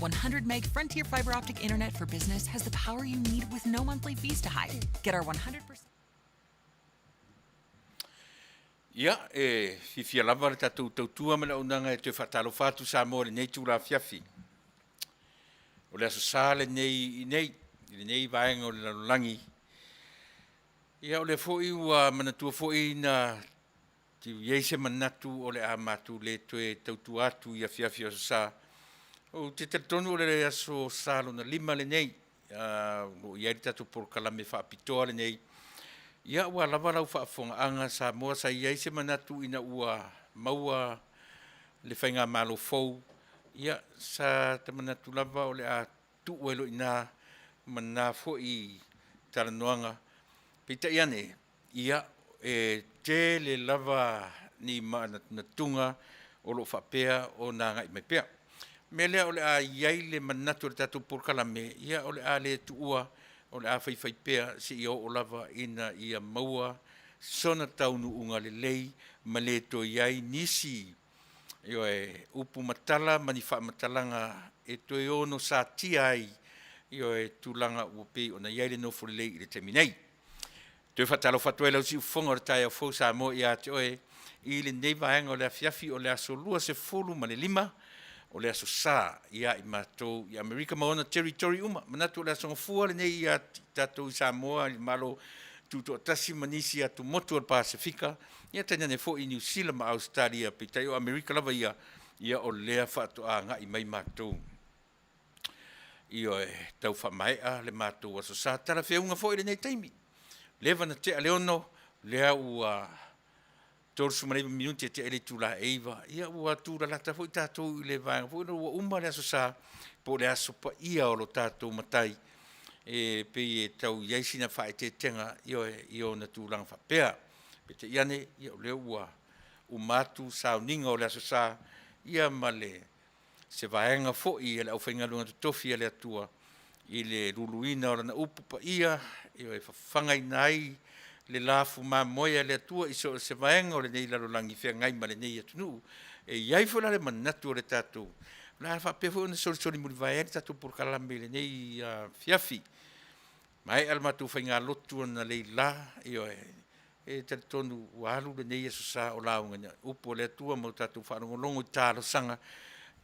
100 meg Frontier fiber optic internet for business has the power you need with no monthly fees to hide. Get our 100%. Ia, e fiafia lava le tatou tautua ma le auaunaga e toe faatalofa atu Samoa i lenei itula afiafi. O le Aso Sa lenei i nei, i lenei vaega o le lalolagi. Ia, o lea foi ua manatua foi na i ai se manatu o le a matou le toe tautua atu i afiafi o Aso Sa. Ou te talitonu o le Aso Sa lona 5 lenei, o lo o i ai le tatou polokalame faapitoa lenei. Ia aua lava lau faafofogaaga Samoa, sa i ai se manatu ina ua maua le Faigamalo fou, ia sa ta manatu lava o le a tuu ai loa i ina ma lena foi talanoaga. Peitai ane, ia, e tele lava ni manatunatuga o lo o faapea ona agai mai pea. O le mea lea o le a i ai le manatu o le tatou polokalame, ia o le a le tuua, o le a faifaipea seia oo lava ina ia maua sona taunuuga lelei ma le toe i ai nisi, ioe, upu ma tala ma ni faamatalaga e toe ono satia ai, ioe, tulaga ua pei ona i ai le nofo lelei i le taimi nei. E toe faatalofa atu ai i lau siufofoga o le taeao fou Samoa ia te oe i lenei vaega o le afiafi o le aso 25 o le Aso Sa ia i matou i Amerika ma ona territory uma. Manatu o le Aso Gafua lenei ia tatou i Samoa i le Malo Tutoatasi ma nisi atumotu o le Pasefika, ia tainane foi Niu Sila ma Ausetalia, peitai o Amerika lava ia, ia o lea faatoa agai mai matou. Ioe, tau faamaea le matou Aso Sa talafeauga foi i lenei taimi. Leva ona tea le 6, lea ua 39 minute e tea ai le itula e 9, ia ua tulalata foi tatou i le vaega foi lea ua uma le Aso Sa, po o le Aso Paia o lo tatou Matai, e pei e tau i ai sina faaeteetega, ioe, i ona tulaga faapea. Peitai ane, ia o lea ua uma atu sauniga o le Aso Sa, ia ma le se vaega foi a le aufaigaluega totofi a le Atua i le luluina o Lana upu paia, e fafagaina ai le lafu mamoe a le Atua i so o se vaega o lenei lalolagi e feagai ma lenei atunuu. E i ai foi la le manatu o le tatou, o le a faapea foi ona solisoli mulivae ai le tatou polokalame i lenei afiafi. Maea le matou faigalotu analeila, ioe, e talitonu ua alu lenei Aso Sa o lauga upu a le Atua ma o tatou faalogologo i talosaga,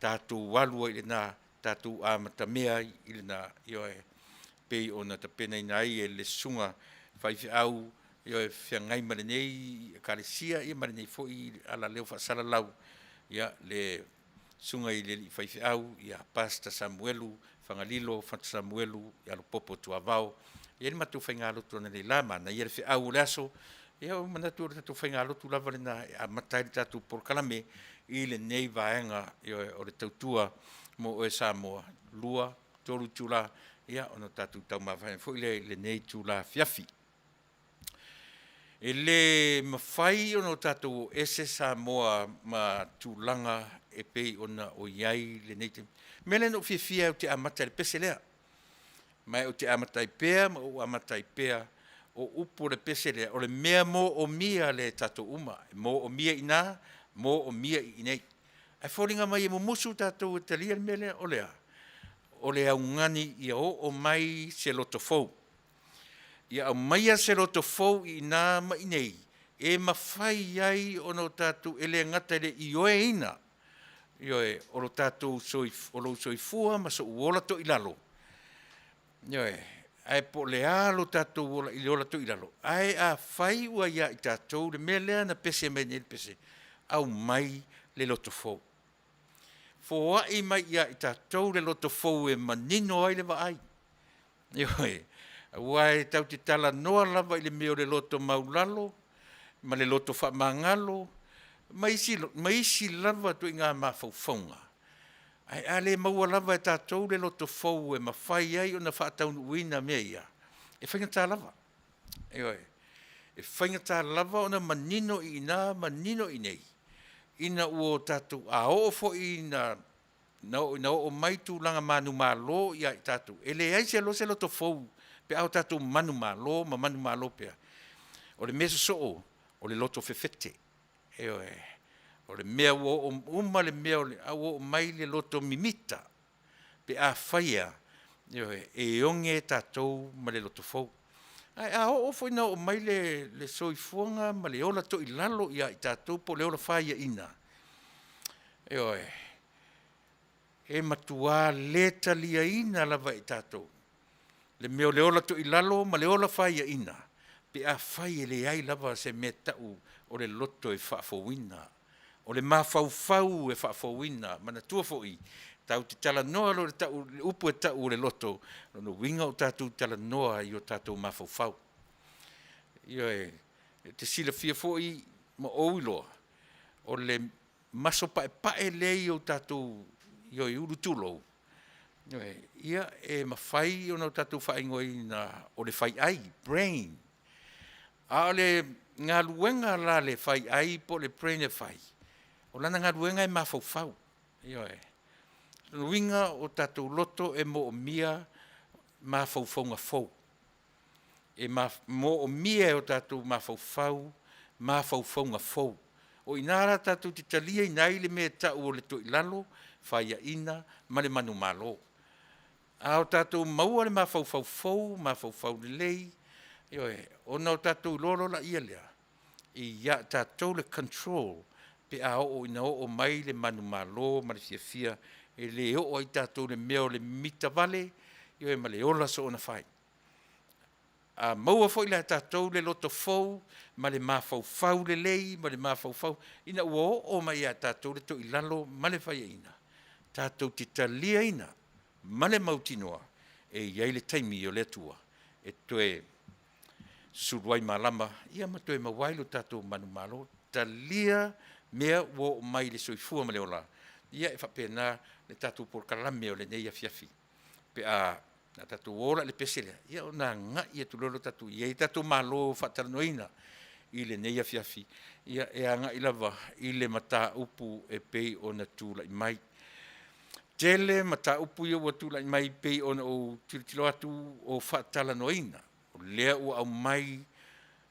tatou alu ai i lena, tatou amatamea ai i lena, ioe, pei ona tapenaina ai e le susuga faifeau, ioe, feagai ma lenei Ekalesia ma lenei foi alaleo faasalalau, ia le susuga i le alii faifeau ia Pastor Samuelu Fagalilo Fata Samuelu Alopopo Tuavao. E i ai le matou faigalotu analeila, manaia le feau o le aso. Ia ua ou manatu o le tatou faigalotu lava lena e amata ai le tatou polokalame i lenei vaega, ioe, o le tautua mo oe Samoa, 2, 3 itula, ia ona tatou taumamafa mai foi lea i lenei itula afiafi. E le mafai ona tatou o ese Samoa ma tulaga e pei ona o i ai lenei taimi. O le mea lea na ou fiafia ai ou te amata i le pese lea, ma ou te amata ai pea ma ou amata ai pea, o upu o le pese lea, o le mea moomia lea e tatou uma, e moomia i ina, moomia i inei. Ae foliga mai e mumusu tatou e talia le mea lea, o le a? O le augani ia oo mai se loto fou. Ia aumaia se loto fou i ina ma i inei e mafai ai ona o tatou, e le gata i le ioeina, ioe, o lo tatou o lou soifua ma sou ola toilalo, ioe, ae po o le a lo tatou ola i le ola toilalo, ae afai ua ia i tatou le mea lea na pese mai nei le pese, aumai le loto fou. Foai mai ia i tatou le loto fou e manino ai le vaai. Ioe, aua e tatou te talanoa lava i le mea o le loto maualalo ma le loto faamagalo ma isi, ma isi lava ituaiga mafaufauga, ae a le maua lava e tatou le loto fou e mafai ai ona faataunuuina mea ia, e faigata lava. Ioe, e faigata lava ona manino i ina manino i inei, ina ua tatou, a oo foi ina oo mai tulaga manumalo ia i tatou, e leai se loto fou pe a o tatou manumalo ma manumalo pea. O le mea sosoo, o le loto fefete. Ioe, o le mea ua oo uma le mea, a ua oo mai le loto mimita. Pe afai e a, ioe, e oge tatou ma le loto fou. Ae a oo foi ina oo mai le, le soifuaga ma le ola toilalo ia i tatou po o le ola faiaina, ioe, e matua le taliaina lava e i tatou le mea o le ola toilalo ma le ola faiaina pe afai e leai lava se mea e tau o le loto e faafouina, o le mafaufau e faafouina. Manatua foi, tatou te talanoa loa i le upu e tau o le loto, o lona uiga ua tatou talanoa i o tatou mafaufau. Ioe, e te silafia foi ma ou iloa, o le maso paepae lea i o tatou ulu tulou, ioe, ia e mafai ona tatou faaigoaina o le faiai, brain. A o le galuega la a le faiai po o le brain e fai, o lana galuega e mafaufau, ioe. O lona uiga o tatou loto e moomia mafaufauga fou. E moomia e o tatou mafaufau mafaufauga fou. O i ina la tatou te taliaina ai le mea e tau o le toilalo, faiaina ma le manumalo. A o tatou maua le mafaufau fou, mafaufau lelei, ioe, ona o tatou iloa loa lea, e ia i tatou le control pe a oo ina oo mai le manumalo ma le fiafia, e le oo ai tatou i le mea o le mimita vale, ioe ma le ola soonafai. A maua foi la e tatou le lotofou ma le mafaufau lelei ma le mafaufau ina ua oo mai ia i tatou le toilalo ma le faiaina, tatou te taliaina ma le mautinoa e i ai le taimi o le Atua e toe sulu ai malama, ia ma toe maua ai lo tatou manumalo. Talia mea ua oo mai i le soifua ma le ola, ia e faapena le tatou polokalame o lenei afiafi. Pe a tatou o la i le pese lea, ia ona agai atu loa lea o tatou, e i ai tatou malo faatalanoaina i lenei afiafi, ia e agai lava i le mataupu e pei ona tulai mai. Tele mataupu ia ua tulai mai pei ona ou tilotilo atu o faatalanoaina, o lea ua aumai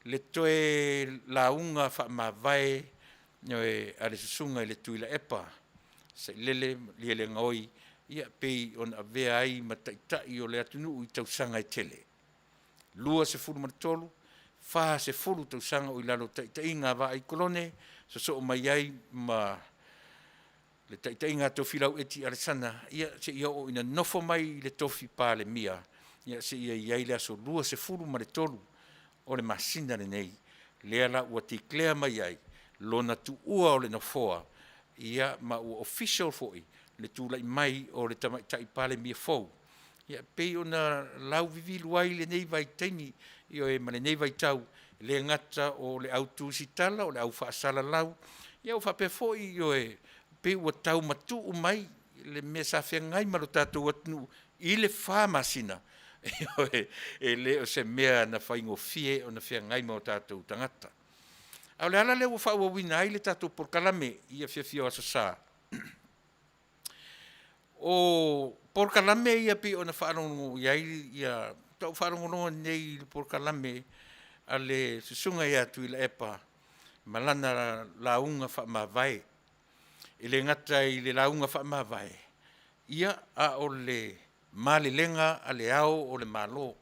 le toe lauga faamavae, ioe, a le Susuga i le Tuilaepa Sailele Malielegaoi, ia pei ona avea ai ma Taitai o le atunuu i tausaga e tele, 23, 40 tausaga o i lalo o taitaiga a Vaai Kolone, sosoo mai ai ma le taitaiga a Tofilau Eti Alesana, ia seia oo ina nofo mai i le tofi Palemia, seia i ai le aso 23 o le masina lenei, lea la ua declare mai ai lona tuua o le nofoa, ia ma ua official foi le tulai mai o le Tamaitai Palemia fou. Ia e pei ona lauvivilu ai lenei vaitaimi, ioe, ma lenei vaitau, e le gata o le au tusitala, o le au faasalalau, ia ua faapea foi, ioe, pei ua tau matuu mai le mea sa feagai ma lo tatou atunuu i le 4 masina, ioe, e le o se mea na faigofie ona feagai ma o tatou tagata. A o le ala lea ua faaauauina ai le tatou polokalame i afiafi o aso Sa, o polokalame ia pei ona faalogologo i ai ia, faatoa ou faalogologo nei i le polokalame a le Susuga ia Tuilaepa ma lana lauga faamavae. E le gata i le lauga faamavae, ia a o le malelega a Le Ao o le Malo.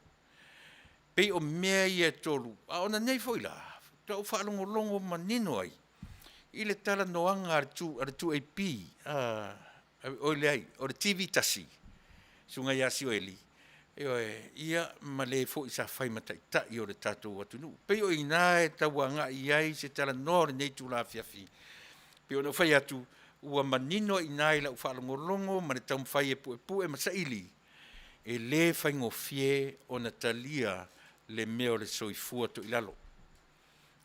Pei o mea ia e tolu, a o ananei foi la, faatoa ou faalogologo manino ai i le talanoaga a le 2AP, oi leai, o le TV1, Susuga ia Sioeli, ioe, ia ma le foi sa fai ma Taitai o le tatou atunuu. E pei o i ina e tau agai i ai se talanoa o lenei itula afiafi. E pei ona ou fai atu, ua manino i ina i lau faalogologo ma le taumafai e puepue ma saili, e le faigofie ona talia le mea o le soifua toilalo.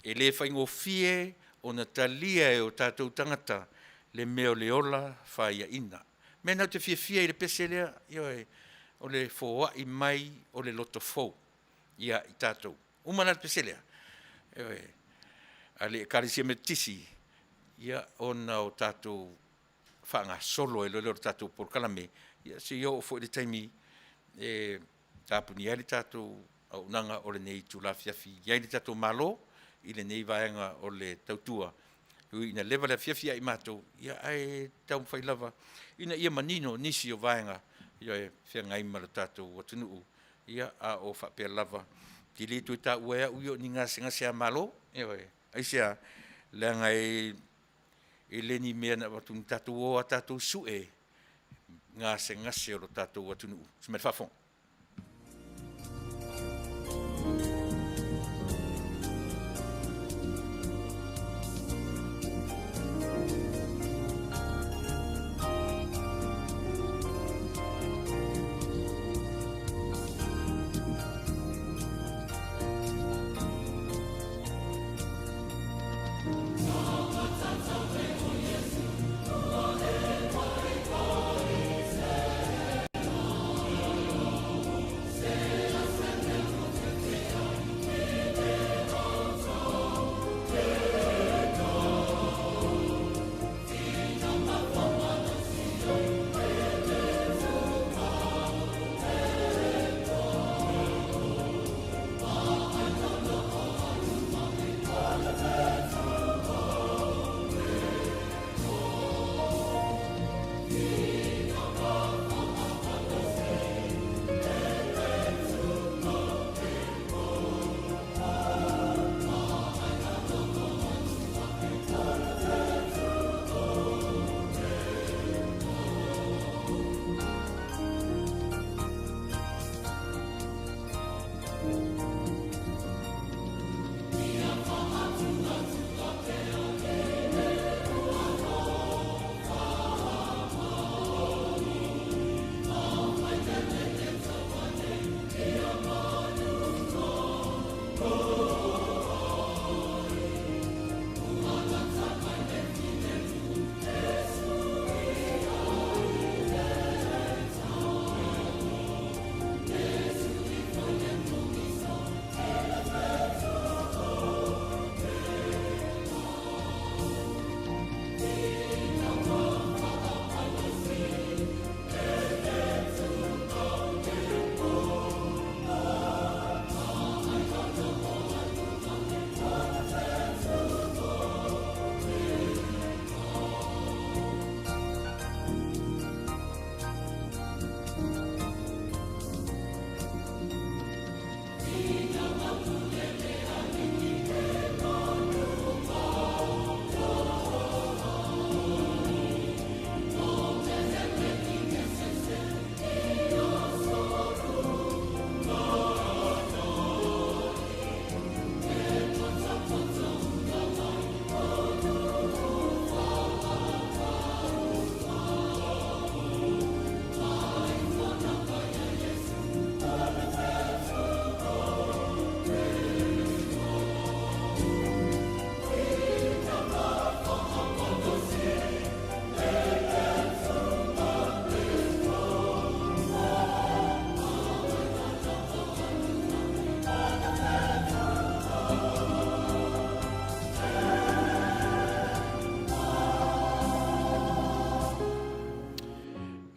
E le faigofie ona talia e o tatou tagata le mea o le ola faiaina. O le mea lena ou te fiafia ai i le pese lea, ioe, o le foai mai o le loto fou ia i tatou. Uma la le pese lea, ioe, a le Ekalesia Metotisi, ia ona o tatou faagasolo ai loa lea o le tatou polokalame, ia seia oo foi i le taimi e tapunia ai le tatou auaunaga o lenei itula afiafi. E i ai le tatou Malo i lenei vaega o le tautua, e ui ina leva le afiafi ia i matou, ae taumafai lava ina ia manino nisi o vaega. Ioe, feagai ma le tatou atunuu, ia, a o faapea lava, ou te le toe taua e au ia o ni gasegase a Malo. Ioe. Aisea? Leaga e le ni mea na avatu na tatou o lava tatou sue gasegase o lo tatou atunuu. Se mai le faafofoga.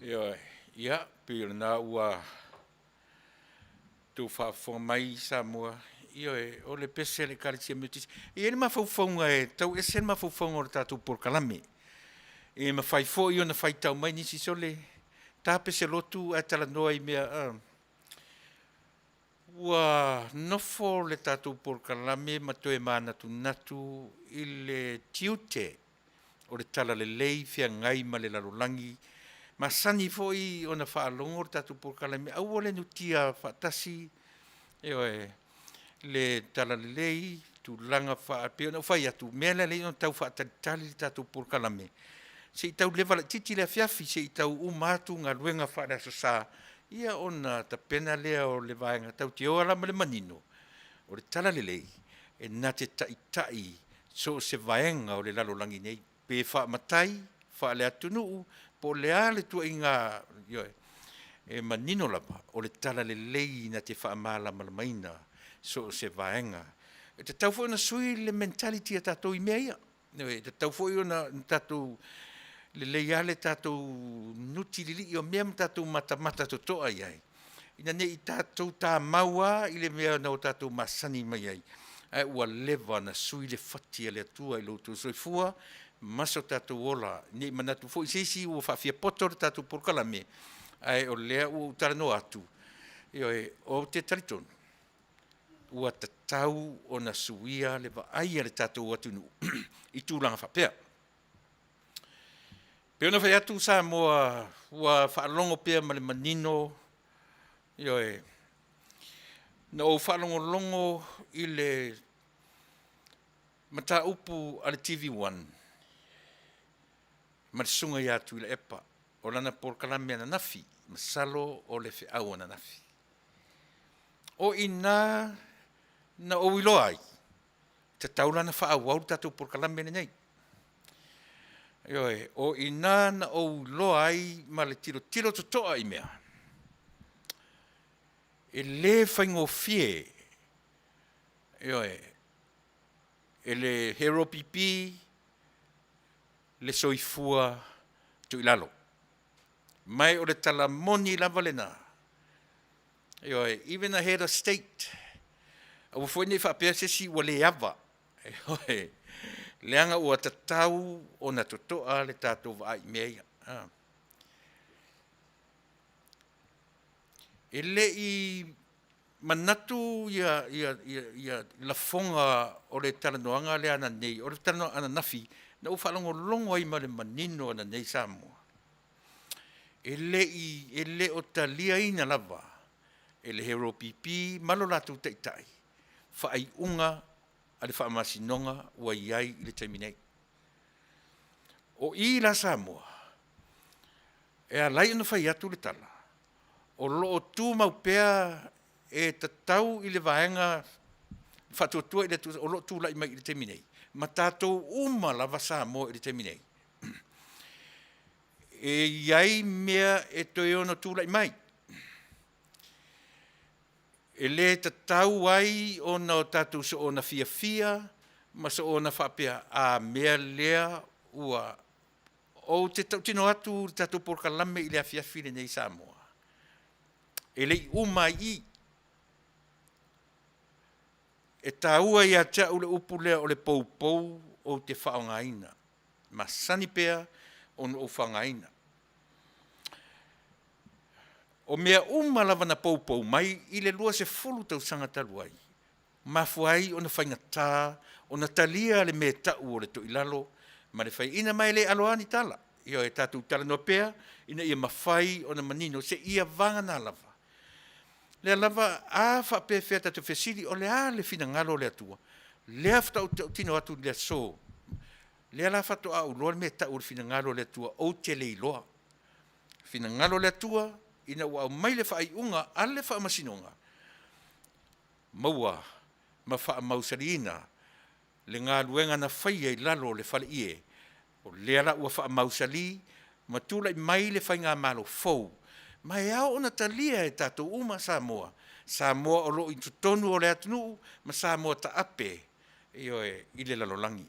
Ioe, ia, pei o lena ua outou faafofoga mai Samoa, ioe, o le pese a le Ekalesia Metotisi. E i ai le mafaufauga e tau ese le mafaufauga o le tatou polokalame. E mafai foi ona faitau mai nisi, sole, ta pese lotu ae talanoa i mea, ua nofo le tatou polokalame ma toe manatunatu i le tiute o le talalelei feagai ma le lalolagi, masani foi ona faalogo le tatou polokalame, aua le nutia faatasi, ioe, le talalelei, tulaga e pei ona ou fai atu, o le mea lea e ala ai ona tau faatalitali le tatou polokalame, se i tau leva laitiiti le afiafi, se i tau uma atu galuega faale Aso Sa, ia ona tapena lea o le vaega tatou te o lava la ma le manino, o le talalelei, e na te taitai so o se vaega o le lalolagi nei, pe faamatai faaleatunuu po o le a le ituaiga, ioe, e manino lava o le talalelei na te faamalamalamaina so o se vaega. E tatau foi ona sui le mentality a tatou i mea ia. Ioe, e tatau foi ona tatou lelei lava le tatou nutililii o mea ma tatou matamata totoa i ai, ina ne i tatou tamau lava i le mea na tatou masani mai ai, ae ua leva ona sui le fati a le Atua i lo outou soifua ma so tatou ola. Ne i manatu foi se isi ua faafiapoto le tatou polokalame, Ae o lea ua ou talanoa atu, ioe, ou te talitonu, ua tatau ona suia le vaai a le tatou atunuu i tulaga faapea. E pei ona fai atu Samoa ua faalogo pea ma le manino, ioe, na ou faalogologo i le mataupu a le TV1 ma le Susuga ia Tuilaepa, o lana polokalame ananafi, masalo o le feau ananafi. O i ina na ou iloa ai, e tatau la ona faaauau le tatou polokalame lenei. Ioe, o i ina na ou iloa ai ma le tilotilo totoa i mea, e le faigofie, ioe, e le HRPP le soifua tuuilalo. Ma o le tala moni lava lena, ioe, even a Head of State, aua foi ne i faapea se isi ua le ava, ioe, leaga ua tatau ona totoa le tatou vaai i mea ia. E le i manatu lafoga o le talanoaga lea ananei, o le talanoaga ananafi na ou faalogologo ai ma le manino ananei Samoa, e le o taliaina lava e le HRPP ma lo latou Taitai faaiuga a le Faamasinoga ua i ai i le taimi nei. O i la Samoa, e ala ai ona fai atu le tala, o lo o tumau pea e tatau i le Vaega Faatuatua i le Atua o lo o tulai mai i le taimi nei, ma tatou uma lava Samoa i le taimi nei, e i ai mea e toe ono tulai mai. E le tatau ai ona o tatou soona fiafia ma soona faapea, a mea lea ua. Ou te tautino atu i le tatou polokalame i le afiafi lenei Samoa, e le i uma ai i i. E taua ia te au le upu lea o le poupou ou te faaaogaina, e masani pea ona ou faaaogaina. O mea uma lava na poupou mai i le 20 tausaga talu ai, mafua ai ona faigata ona talia le mea e tau o le toilalo ma le faiaina, ma e le alo lava ni tala. Ioe, tatou talanoa pea ina ia mafai ona manino seia vagana lava, lea lava a faapefea tatou te fesili o le a le finagalo o le Atua? Lea faatoa ou tautino atu i le aso, lea la faatoa ou iloa le mea e tau o le finagalo o le Atua, ou te le iloa. Finagalo o le Atua ina ua aumai le faaiuga a le Faamasinoga, maua ma faamausaliina le galuega na faia i lalo o le faleie, o lea la ua faamausali ma tulai mai le faigamalo fou, ma e ao ona talia e tatou uma Samoa, Samoa o lo o i totonu o le atunuu ma Samoa taape, ioe, i le lalolagi.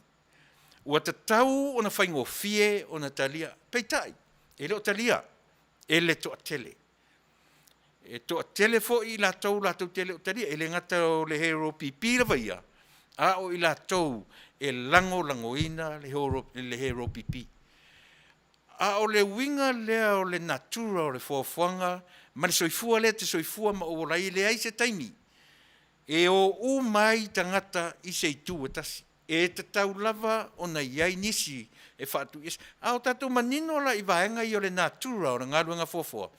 Ua tatau ona faigofie ona talia, peitai, e le o talia e le toatele. E toatele foi i latou latou te le o talia, e le gata o le HRPP lava ia, a o i latou e lagolagoina le HRPP. A o le uiga lea o le natura o le foafoaga ma le soifua lea e te soifua ma ou ola ai, e leai se taimi e o uma ai tagata i se itu e tasi. E tatau lava ona i ai nisi e faatuiese. A o tatou manino la i vaega ia o le natura o le galuega fuafua,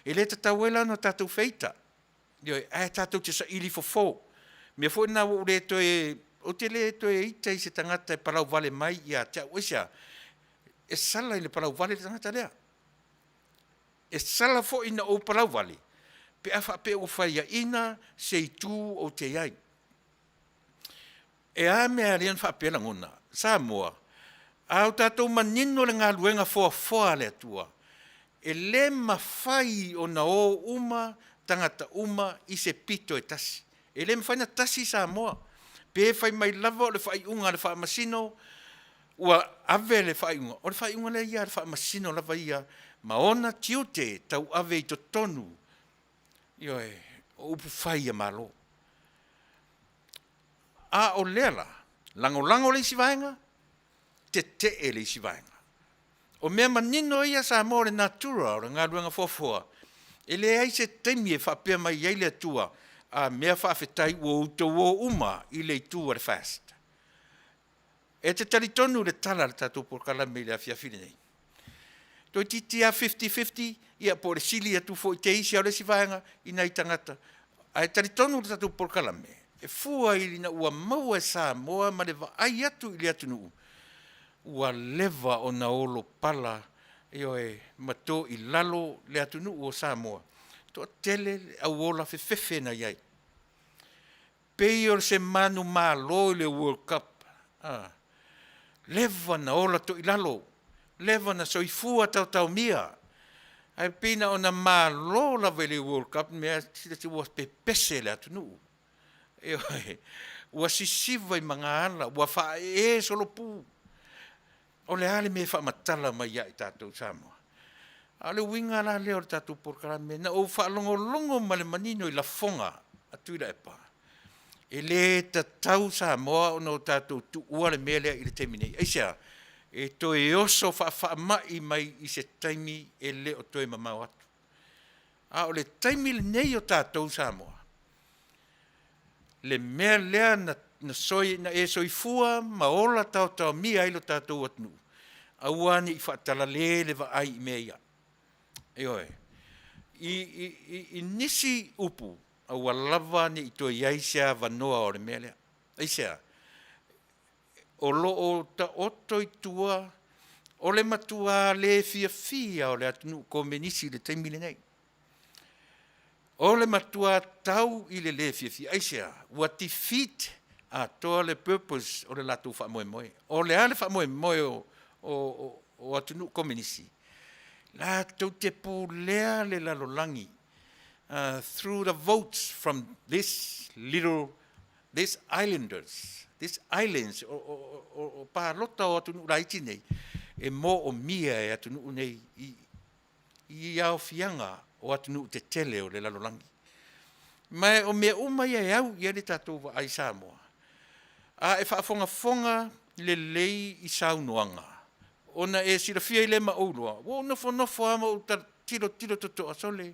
e le tatau ai la ona tatou feita, ioe, ae tatou te saili fofo. O le mea foi lena ua ou le toe, ou te le toe ita i se tagata e palauvale mai ia te au. Aisea? E sala i le palauvale le tagata lea. E sala foi ina ou palauvale pe a faapea ua faiaina se itu ou te i ai. E a mea e ala ai ona faapea lagona? Samoa, a o tatou manino i le galuega foafoa a le Atua, e le mafai ona o uma tagata uma i se pito e tasi. E le mafai ona tasi Samoa. Pe fai mai lava o le faaiuga a le Faamasino ua ave le faaiuga, o le faaiuga lea ia a le Faamasino lava ia ma ona tiute tauave i totonu, ioe, o upufai a Malo. A o lea la, lagolago le isi vaega, tetee le isi vaega. O mea manino ia Samoa o le natura o le galuega foafoa. E leai se taimi e faapea mai ai le Atua, A mea faafetai ua outou o uma i le itu a le FAST. E te talitonu i le tala a le tatou polokalame i le afiafi lenei? Toeitiiti lava 50-50, ia po o le sili atu foi te isi a o le isi vaega i nai tagata. Ae talitonu le tatou polokalame, e fua ina ua maua e Samoa ma le vaai atu i le atunuu, ua leva ona olo pala, ioe, ma to i lalo le atunuu o Samoa, toatele le auola fefefe na i ai. Pei o se manumalo i le World Cup, a, leva na ola toilalo, leva na soifua taotaomia, ae pei na ona malo lava i le World Cup mea ua pepese le atunuu. Ioe, ua sisiva i magaala, ua faaee solopu. O le a le mea e faamatala mai ia i tatou Samoa? A o le uiga la lea o le tatou polokalame, na ou faalogologo ma le manino i lafoga a Tuilaepa, e le tatau Samoa ona o tatou tuua le mea lea i le taimi nei. Aisea? E toe oso faafaamai mai i se taimi e le o toe mamao atu. A o le taimi lenei o tatou Samoa, le mea lea na, na, soi, na e soifua ma ola taotaomia ai lo tatou atunuu, aua ne i faatalale le vaai i mea ia. Ioe. I, i, i, i nisi upu, aua lava ne i toe i ai se avanoa o le mea lea. Aisea? O lo o taoto i tua o le matuā le fiafia o le atunuu komenisi i le taimi lenei. O le matuā tau i le le fiafia. Aisea? Ua defeat atoa le purpose o le latou faamoemoe. O le a le faamoemoe o, o, o, o atunuu komenisi? Latou te pulea le lalolagi through the votes from this little, this islanders, this islands, o, o, o, o palota o atunuu laiti nei, e moomia e atunuu nei i, i aofiaga o atunuu tetele o le lalolagi. Ma o mea uma ia e au i ai le tatou vaai Samoa. A e faafogafoga lelei i saunoaga, ona e silafia ai lea ma ou iloa, ua ou nofonofo lava ma ou tilotilo totoa, sole,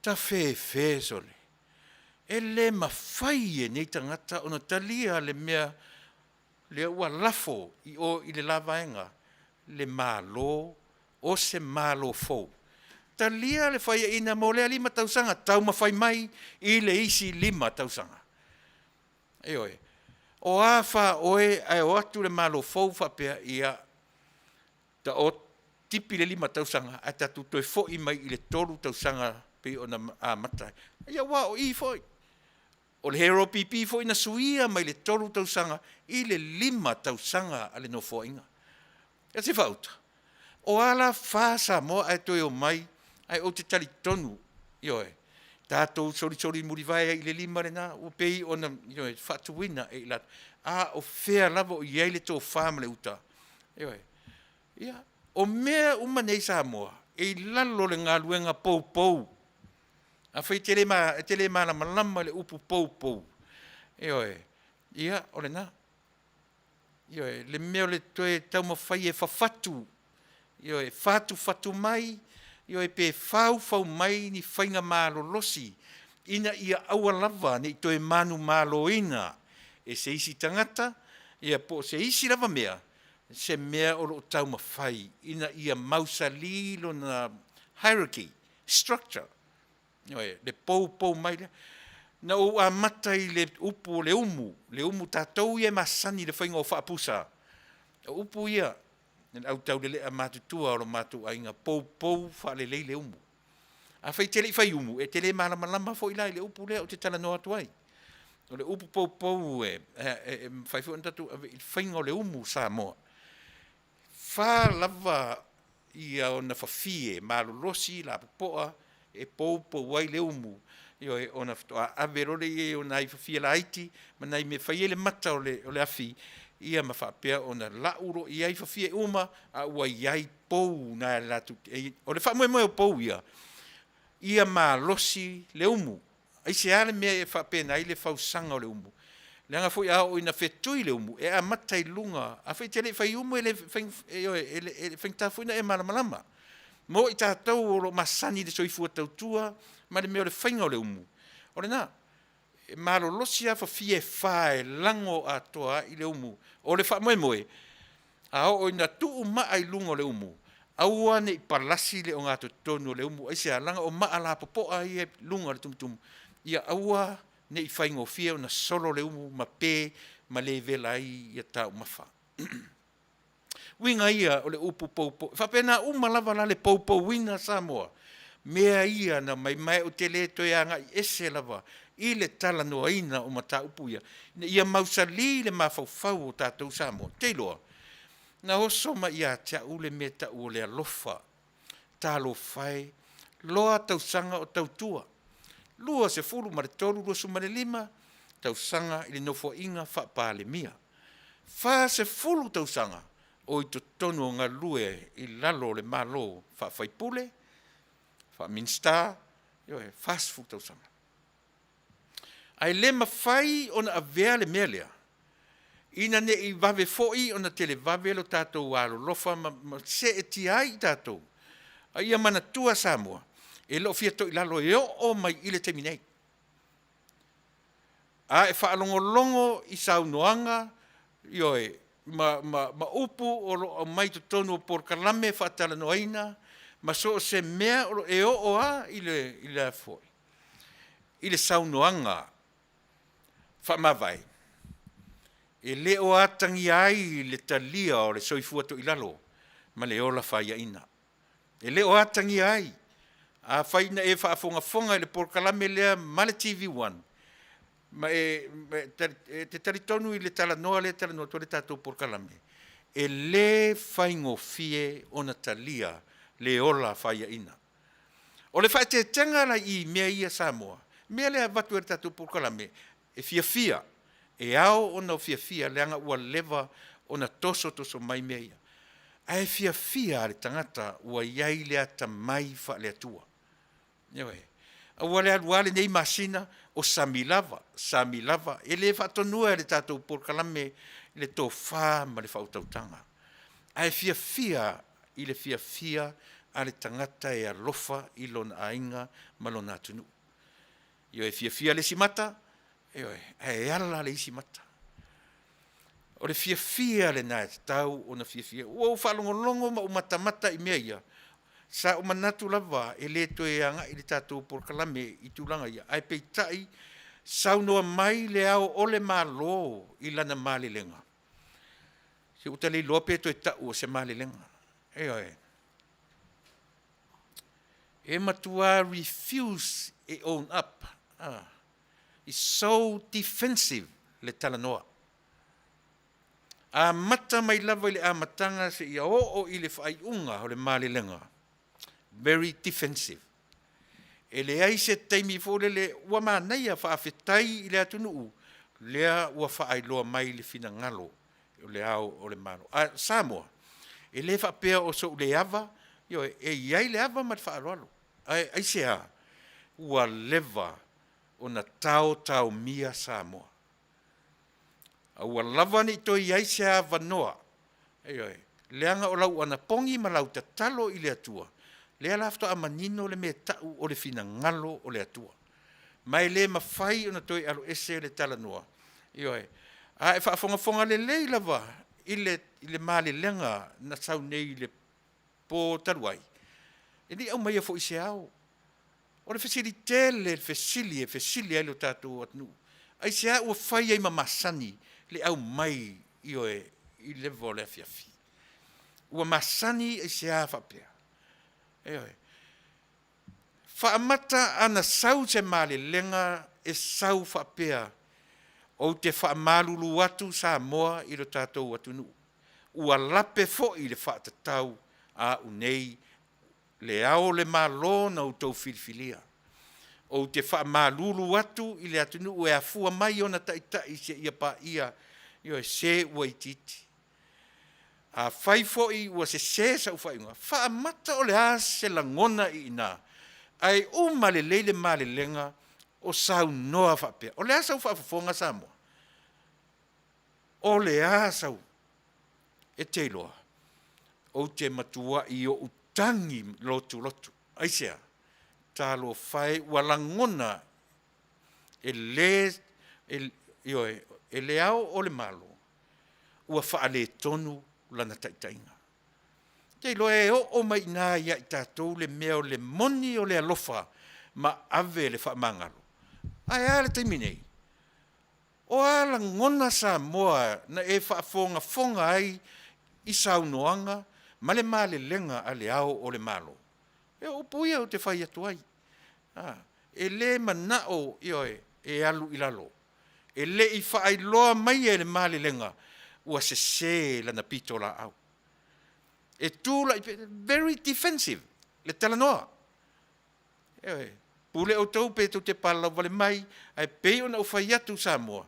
tafefe sole, e le mafai e nei tagata ona talia le mea lea ua lafo i o i le la vaega le Malo o se Malo fou. Talia le faiaina mo lea 5 tausaga, taumafai mai i le isi 5 tausaga. Ioe. O a fa oe ae o atu le Malo fou faapea, ia, taoto tipi le 5 tausaga ae tatou toe foi mai i le 3 tausaga pei ona amata ai. Ia aua o i foi, o le HRPP foi na suia mai le 3 tausaga i le 5 tausaga a le Nofoaiga. Ia se faauta, o a la fa Samoa ae toe omai, ae ou te talitonu, ioe, tatou solisoli mulivae ai i le 5 lena, ua pei ona, ioe, faatuina e i latou. A o fea lava o i ai le tofa ma le uta? Ioe. Ia, o mea uma nei Samoa, e i lalo o le galuega poupou. Afai e te le, e te le malamalama i le upu poupou, ioe, ia, o lena. Ioe, le mea o le toe taumafai e fafatu, ioe, fatufatu mai, ioe, pe faufau mai ni faiga malolosi ina ia aua lava ne i toe manumaloina e se isi tagata, ia po o se isi lava mea, se mea o lo o taumafai ina ia mausali lona hierarchy, structure, ioe, le poupou mai lea. Na ou amata i le upu o le umu, le umu tatou ia e masani i le faiga o faapusa. O upu ia, le au taulelea matutua o lo matou aiga, poupou faalelei le umu. Afai e te le i fai umu, e te le malamalama foi la i le upu lea ou te talanoa atu ai. O le upu poupou e, e, e mafai foi ona tatou ave i le faiga o le umu Samoa. Fa lava ia ona fafie malolosi lapopoa e poupou ai le umu, ioe, ona faatoa ave loa lea i ai o nai fafie laiti ma nai mea e fai ai le mata o le, o le afi, ia ma faapea ona lau loa i ai fafie uma, a ua i ai pou na latou o le faamoemoe o pou ia, ia malosi le umu. Aisea le mea e faapena ai le fausaga o le umu? Leaga foi a oo ina fetui le umu, e amata i luga. Afai e te le i fai umu, e le faigata foi ona e malamalama. Mo i tatou o lo o masani i le soifua tautua ma le mea o le faiga o le umu, o lena, e malolosi lava fafie e fa e lago atoa ai le umu. O le faamoemoe, a oo ina tuu maa i luga o le umu, aua ne i palasi le ogatotonu o le umu. Aisea? Leaga o maa lapopoa ia i luga o le tumutumu, ia aua ne i faigofie ona solo le umu ma pe ma le vela ai ia taumafa. Uiga ia o le upu poupou, e faapena uma lava la le poupouina Samoa, mea ia na aumai, ma ou te le toe agai ese lava i le talanoaina o mataupu ia, ina ia mausali le mafaufau o tatou Samoa. Ou te iloa, na oso mai ia te au le mea e tau o le alofa. Talofa e, loa tausaga o tautua, 23, 25 tausaga i le Nofoaiga Faa-Palemia, 40 tausaga o i totonu o galulue i lalo o le Malo faa-faipule, faa-Minisita, ioe, 40 tausaga. Ae le mafai ona avea le mea lea ina ne i vave foi ona televave lo tatou alolofa ma seetia ai i tatou, a ia manatua Samoa, e le o fia toilalo e oo mai i le taimi nei. A e faalogologo i saunoaga, ioe, ma upu o lo o aumai totonu o polokalame faatalanoaina ma so o se mea e oo lava i le a foi, i le saunoaga faamavae, e le o atagia ai le talia o le soifua toilalo ma le ola faiaina. E le o atagia ai. Afai na e faafogafoga i le polokalame lea ma le TV1, ma e te talitonu i le talanoa lea e talanoa atu ai le tatou polokalame, e le faigofie ona talia le ola faiaina. O le faaeteetega la i mea ia Samoa, mea lea e avatu e le tatou polokalame, e fiafia, e ao ona fiafia leaga ua leva ona tosotoso mai mea ia. Ae fiafia lava le tagata ua i ai le atamai faale-Atua. Ioe. Aua le alu lava lenei masina o sami lava, sami lava. E le faatonua e le tatou polokalame le tofa ma le faautautaga, ae fiafia i le fiafia a le tagata e alofa i lona aiga ma lona atunuu. Ioe, e fiafia le isi mata, ioe, ae ala le isi mata. O le fiafia lena e tatau ona fiafia. Ua ou faalogologo ma ou matamata i mea ia, sa ou manatu lava e le toe agai le tatou polokalame i tulaga ia, ae peitai saunoa mai Le Ao o le Malo i lana malelega, se ua ta le iloa pe toe tau o se malelega. Ioe. E matua refuse e own up, is so defensive le talanoa. Amata mai lava i le amataga seia oo i le faaiuga o le malelega, very defensive. E leai se taimi foi lele ua manaia, faafetai i le atunuu lea ua faailoa mai le finagalo o Le Ao o le Malo. A o Samoa, e le faapea o sou le ava, ioe, e i ai le ava ma le faaaloalo. Ae aisea? Ua leva ona taotaomia Samoa. Aua lava ne i toe i ai se avanoa, ioe, leaga o lau anapogi ma lau tatalo i le Atua, lea la faatoa manino le mea e tau o le finagalo o le Atua. Ma e le mafai ona toe aloese le talanoa, ioe. A e faafogafoga lelei lava i le malelega na sau nei i le po talu ai, e le i aumaia foi i se ao. O le fesili tele le fesili e fesili ai lo tatou atunuu, aisea ua fai ai ma masani le aumai, ioe, i le leva o le afiafi? Ua masani aisea faapea? Ioe. Faamata ana sau se malelega e sau faapea, ou te faamalulu atu Samoa i lo tatou atunuu, ua lape foi le faatatau a au nei Le Ao o le Malo na outou filifilia. Ou te faamalulu atu i le atunuu e afua mai ona taitai seia paia, ioe, se ua itiiti. Afai foi ua sese sau faaiuga, faamata o le a se lagona i ina ae uma lelei le malelega o saunoa faapea? O le a sau faafofoga Samoa? O le a sau? E te iloa, ou te matuai ou Tagi lotulotu. Aisea? Talofa e ua lagona e le, e, ioe, e le Ao o le Malo, ua faaletonu lana taitaiga. Te iloa e oo mai i ina ia i tatou le mea o le moni o le alofa ma ave le faamagalo. Ae a le taimi nei? O a lagona Samoa na e faafogafoga ai i saunoaga ma le malelega a le Ao o le Malo? E o upu ia ou te fai atu ai. A, e le manao, ioe, e alu i lalo. E le i faailoa mai e le malelega ua sese lana pitolaau. E tulai very defensive le talanoa. Ioe, pule outou pe tou te palalau vale mai, ae pei ona ou fai atu Samoa,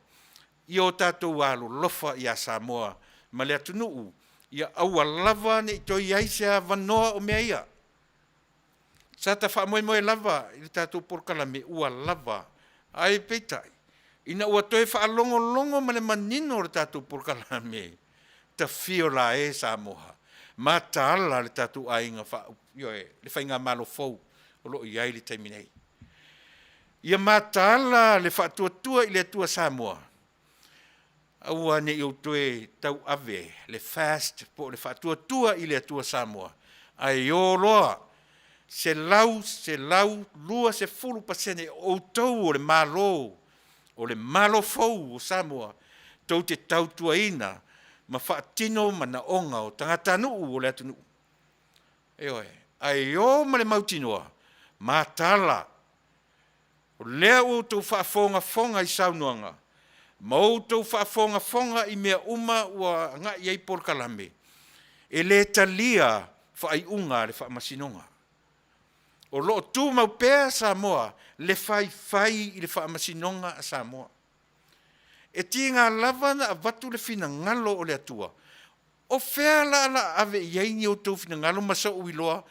ia o tatou alolofa ia Samoa ma le atunuu, ia aua lava ne i toe i ai se avanoa o mea ia. Sa ta faamoemoe lava i le tatou polokalame ua lava, ae peitai, ina ua toe faalogologo ma le manino o le tatou polokalame, tafio la e Samoa, mataala le tatou aiga faa, ioe, le faigamalo fou o lo o i ai i le taimi nei. Ia mataala le faatuatua i le Atua Samoa, aua ne i ou toe tauave le FAST po o le Faatuatua i le Atua Samoa, ae o loa 100, 120% o outou o le Malo, o le Malo fou o Samoa, tou te tautuaina ma faatino manaoga o tagatanuu o le atunuu. Ioe, ae o ma le mautinoa, mataala, o lea ua outou faafogafoga i saunoaga ma outou faafogafoga i mea uma ua agai i ai polokalame, e le talia faaiuga a le Faamasinoga. O lo o tumau pea Samoa le faifai i le Faamasinoga a Samoa. E tiga lava ona avatu le finagalo o le Atua, o fea la o le a ave i ai ni outou finagalo ma sou iloa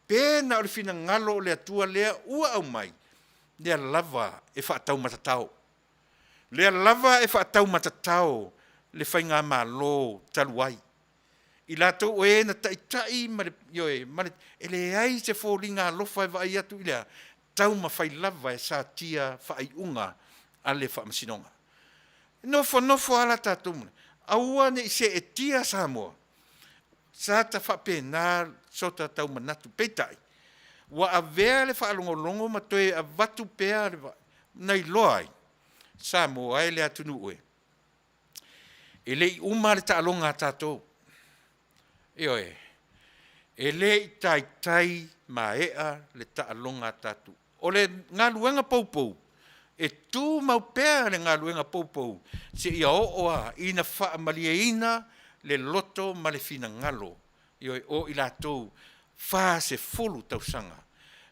pe na o le finagalo o le Atua lea ua aumai, lea lava e faataumatatao. Lea lava e faataumatatao le faigamalo talu ai. I latou o e na taitai ma le, ioe, ma le, e leai se foliga alofa e vaai atu i le a? Taumafai lava e satia faaiuga a le Faamasinoga. E nofonofo lava la tatou, aua ne i seetia Samoa, sa ta faapena so ta tau manatu. Peitai, ua avea le faalogologo ma toe avatu pea le na iloa ai, Samoa e le atunuu e, e le i uma le taaloga a tatou. Ioe, e le i taitai maea le taaloga a tatou. O le galuega poupou, e tumau pea le galuega poupou seia oo lava ina faamalieina le loto ma le finagalo, ioe, o i latou 40 tausaga,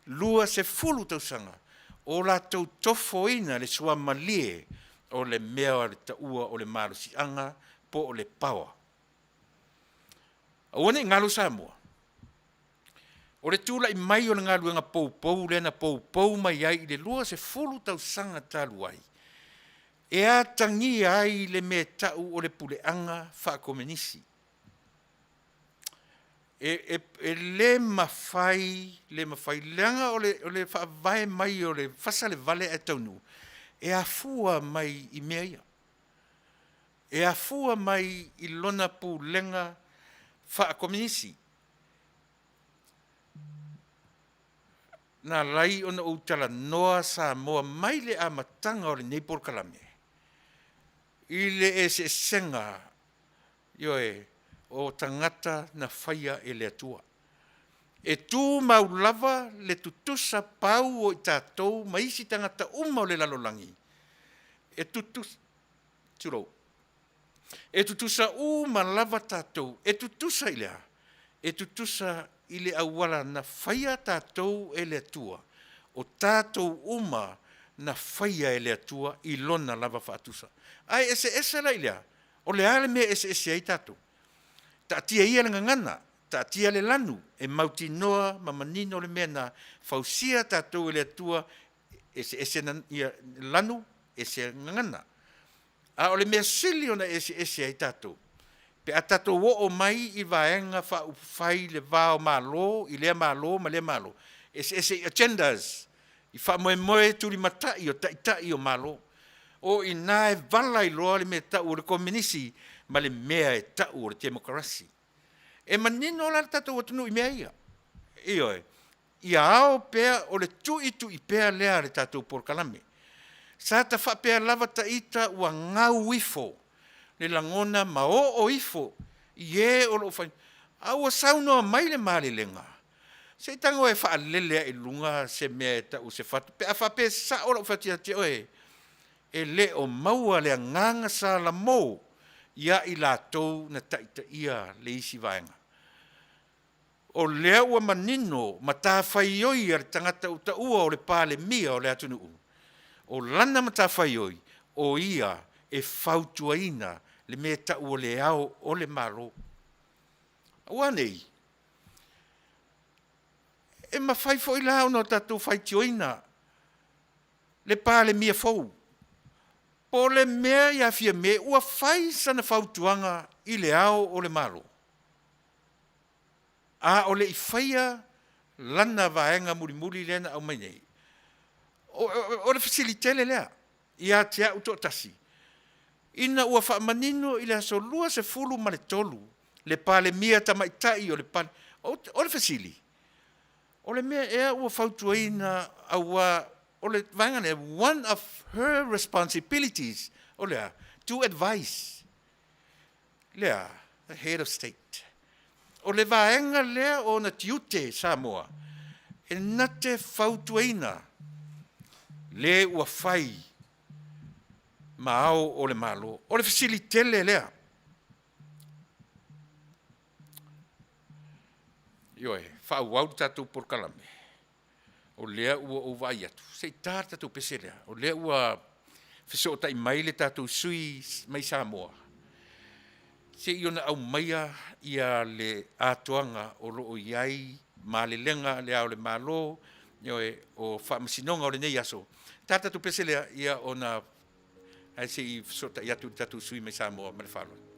20 tausaga o latou tofoina le suamalie o le mea o le taua o le malosiaga po o le power. Aua ne i galo Samoa, o le tulai mai o le galuega poupou lea na poupou mai ai i le 20 tausaga talu ai, e atagia ai le mea e tau o le puleaga faakomenisi. E le mafai, le mafai, leaga o le faavae mai o le fasa le vale ae taunuu, e afua mai i mea ia. E afua mai i lona pulega faakomenisi. Na ala ai ona ou talanoa Samoa mai le amataga o lenei polokalame i le eseesega, ioe, o tagata na faia e le Atua. E tumau lava le tutusa pau o i tatou ma isi tagata uma o le lalolagi, e tutusa, tulou, e tutusa uma lava tatou, e tutusa i le a? E tutusa i le auala na faia tatou e le Atua, o tatou uma na faia e le Atua i Lona lava faatusa. Ae eseese la i le a? O le a le mea e eseese ai tatou? Taatia ia le gagana, taatia le lanu, e mautinoa ma manino le mea na fausia tatou e le Atua, eseese ia lanu, ese gagana. A o le mea sili ona eseese ai tatou, Pe a tatou oo mai i Vaega Faaupufai i le va o Malo i lea Malo ma lea Malo, e eseese i agendas, i faamoemoe tulimatai o Taitai o Malo. O i ina e vala ai loa le mea e tau o le Komenisi ma le mea e tau o le Temokarasi. E manino la le tatou atunuu i mea ia, ioe, ia ao pea o le tuitui pea lea o le tatou polokalame. Sa ta faapea lava ita ua gau ifo le lagona ma oo ifo i e o lo o fai, a ua saunoa mai le malelega, se i tago e faalele ae i luga se mea e tau o se fatu pe a faapea e sao lau fai atu ia te oe, e le o maua le agaga salamo ia i latou na taitaia le isi vaega. O lea ua manino matafaioi a le tagata ua taua o le Palemia o le atunuu, o lana matafaioi o ia e fautuaina le mea e tau o Le Ao o le Malo. Aua nei e mafai foi la ona tatou faitioina le Palemia fou po o le mea ia Fiame ua fai sana fautuaga i Le Ao o le Malo, a o le i faia lana vaega mulimuli lea na aumai nei. O le fesili tele lea ia te au toatasi, ina ua faamanino i le aso 23 le Palemia Tamaitai o le o le fesili, o le mea ea ua fautuaina aua o le vaega lea, one of her responsibilities o le a? To advise le a? The Head of State. O le vaega lea o ona tiute Samoa e na te fautuaina le ua fai ma Ao o le Malo. O le fesili tele lea. Ioe, faaauau le tatou polokalame, o lea ua ou vaai atu, se i ta le tatou pese lea, o lea ua fesootai mai le tatou sui usufono mai Samoa, se i ona aumaia le atoaga o lo o i ai malelega a Le Ao o le Malo, ioe, o Faamasinoga o lenei aso. Ta le tatou pese lea, ia ona ae se i fesootai atu i le tatou sui usufono mai Samoa. Ma le faaaloalo.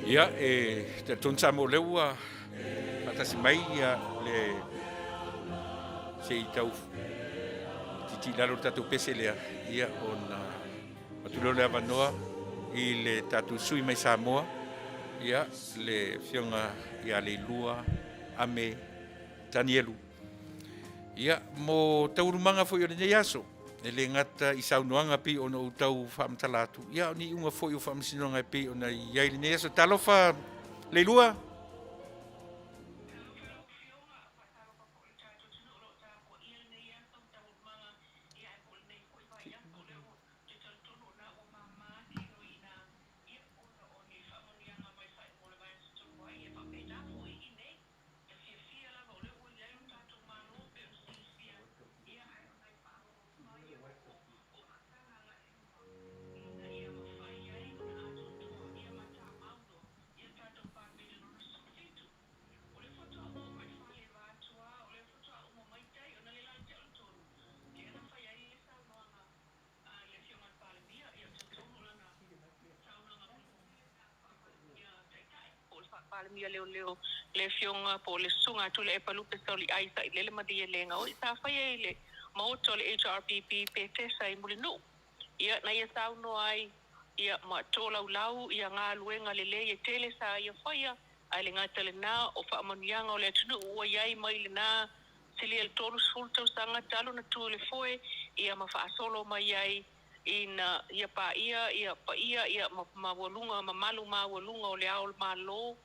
Ia, e talitonu Samoa o lea ua faatasi mai le se i tau titii i lalo le tatou pese lea, ia ona avatu lea o le avanoa i le tatou sui usufono mai Samoa, ia, le Afioga ia Leilua Ame Tanielu. Ia, mo taualumaga foi o lenei aso, e le gata i saunoaga e pei ona ou tau faamatala atu, ia a o ni iuga foi o faamasinoga e pei ona i ai lenei aso. Talofa Leilua! Palemia Leoleo, le Afioga po o le Susuga a Tuilaepa Lupe Soliai Sailele Malielegaoi oi sa faia i le Maota o le HRPP Petesa i Mulinuu. Ia, na ia saunoa ai, ia, ma tolaulau ia galuega lelei e tele sa ia faia, ae le gata i lena, o faamanuiaga o le atunuu ua i ai mai lena silia i le 30 tausaga talu ona tu i le foe, ia ma faasolo mai ai ina ia paia ia paia ia ma maualuga mamalu maualuga o Le Ao o le Malo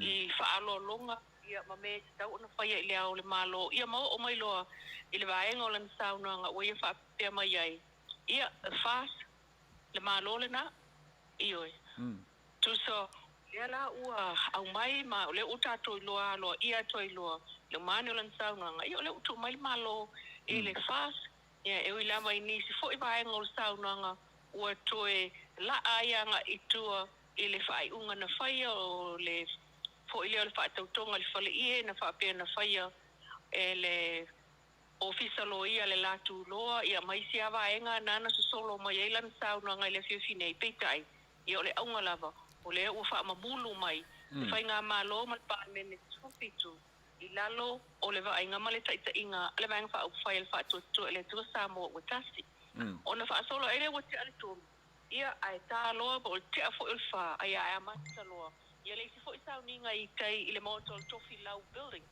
i faaaloaloga ia ma mea e tatau ona faia i Le Ao o le Malo, ia ma oo mai loa i le vaega o lana saunoaga ua ia faapea mai ai, ia, FAST, le Malo lena, ioe. Tusa lea la ua aumai ma o lea ua tatou iloa aloaia atu ai loa le uma ane o lana saunoaga, ia o lea ua tuu mai le Malo i le FAST, ia e ui lava i nisi foi vaega o le saunoaga ua toe laa ai agai i tua i le faaiuga na faia o le foi lea o le faatautoga i le faleie na faapea na faia e le Ofisa Loia le Latu Loa ia ma isi lava vaega na na sosolo mai ai lana saunoaga i le afiafi nei. Peitai, ia o le auga lava, o lea ua faamamulu mai le Faigamalo ma le Palemene 17 i lalo o le vaaiga ma le taitaiga a le Vaega Faaupufai a le Faatuatua i le Atua Samoa ua Tasi. Ona faasolo ai lea ua tea le 3, ia ae ta loa po o le tea foi o le 4, ae amata loa ia le isi foi sauniga i tai i le maota o le Tofilau Building.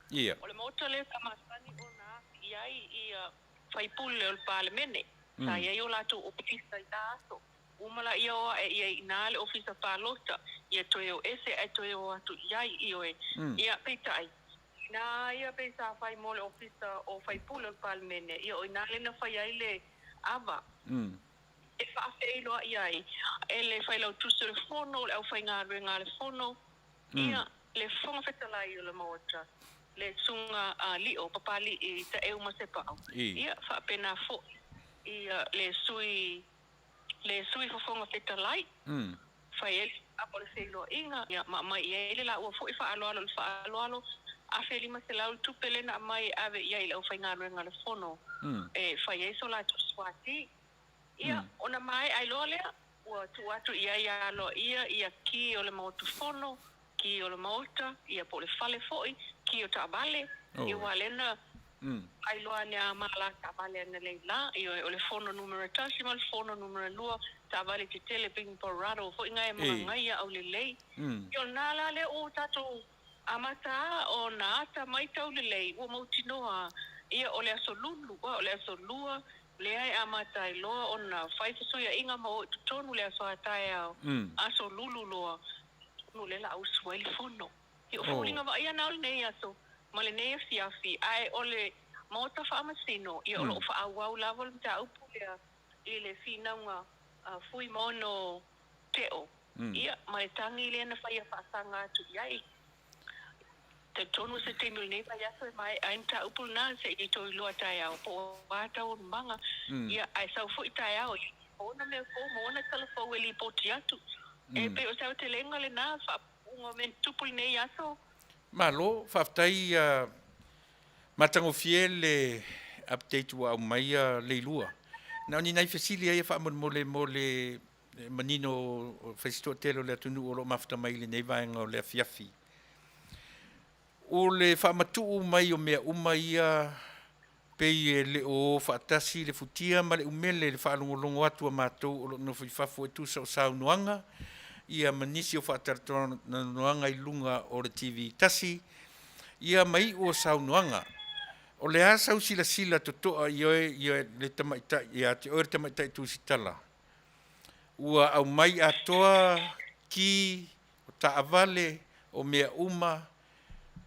O le maota lea sa masani ona afi i ai ia faipule o le Palemene. Sa i ai o latou ofisa i la aso. Uma laia o ae i ai i ina le ofisa palota, ia toe o ese ae toe o atu i ai, ioe. Ia, peitai, ina ia pei sa fai mo le ofisa o faipule o le Palemene, ia o ina lea na fai ai le ava e faafeiloai ai e le Failautusi o le Fono, le aufaigaluega a le Fono, ia, le Fofoga Fetalai o le Maota, le Susuga a Lio, Papali'i Taeu ma Sepa'u, ia, faapena foi ia le Sui le Sui Fofoga Fetalai, fai ai le ava o le feiloaiga, ia, ma aumai i ai le laua foi faaaloalo i le faaaloalo, $1,500 le tupe lea na aumai e ave i ai i le aufaigaluega a le Fono e fai ai so latou suati. Ia, ona maea ai loa lea, ua tuu atu i ai aloaia ia ki o le Maota Fono, ki o le Maota, ia po o le fale foi, ki o taavale, ia aua o lea na faailoa ane lava ma la taavale analeila, ioe, o le Fono numera 1 ma le Fono numera 2, taavale tetele pei ni Prado foi na e manaia aulelei. Ia o lena la lea ua tatou amata lava ona ata mai taulelei ua mautinoa ia o le aso Lulu, o le aso Lua lea e amata ai loa ona fai fesuiaiga ma o i totonu le aso a taeao, aso Lulu loa, tonu o lea o le a usu ai le Fono. Ia o foliga vaaia na o lenei aso ma lenei afiafi, ae o le Maota Faamasino, ia o lo o faaauau lava le mataupu lea i le finauga a Fuimaono Teo, ia, ma le tagi lea na faia faasaga atu i ai. Talitonu o se taimi o lenei vaiaso e maea ai le mataupu lena, se i toe iloa taeao po o a taualumaga, ia, ae sau foi taeao ma ona mea fou ma ona tala fou e lipoti atu. E pei o se aotelega lena, faapuupuuga o mea na tutupu i lenei aso. Malo, faafetai, matagofie le update ua aumaia Leilua. Na o ni nai fesili ai e faamolemole mo le manino o faisitoatele o le atunuu o lo o mafuta mai i lenei vaega o le afiafi. O le faamatuu mai o mea uma ia pei e le o faatasi le futia ma le umele i le faalogologo atu a matou o lo o nofo i fafo e tusa o saunoaga ia ma nisi o faatalatalanoaga i luga o le TV tasi ia ma iu o saunoaga. O le a sau silasila totoa i oe ia le tamaitai ia te oe le tamaitai Tusitala ua aumai atoa ki o taavale o mea uma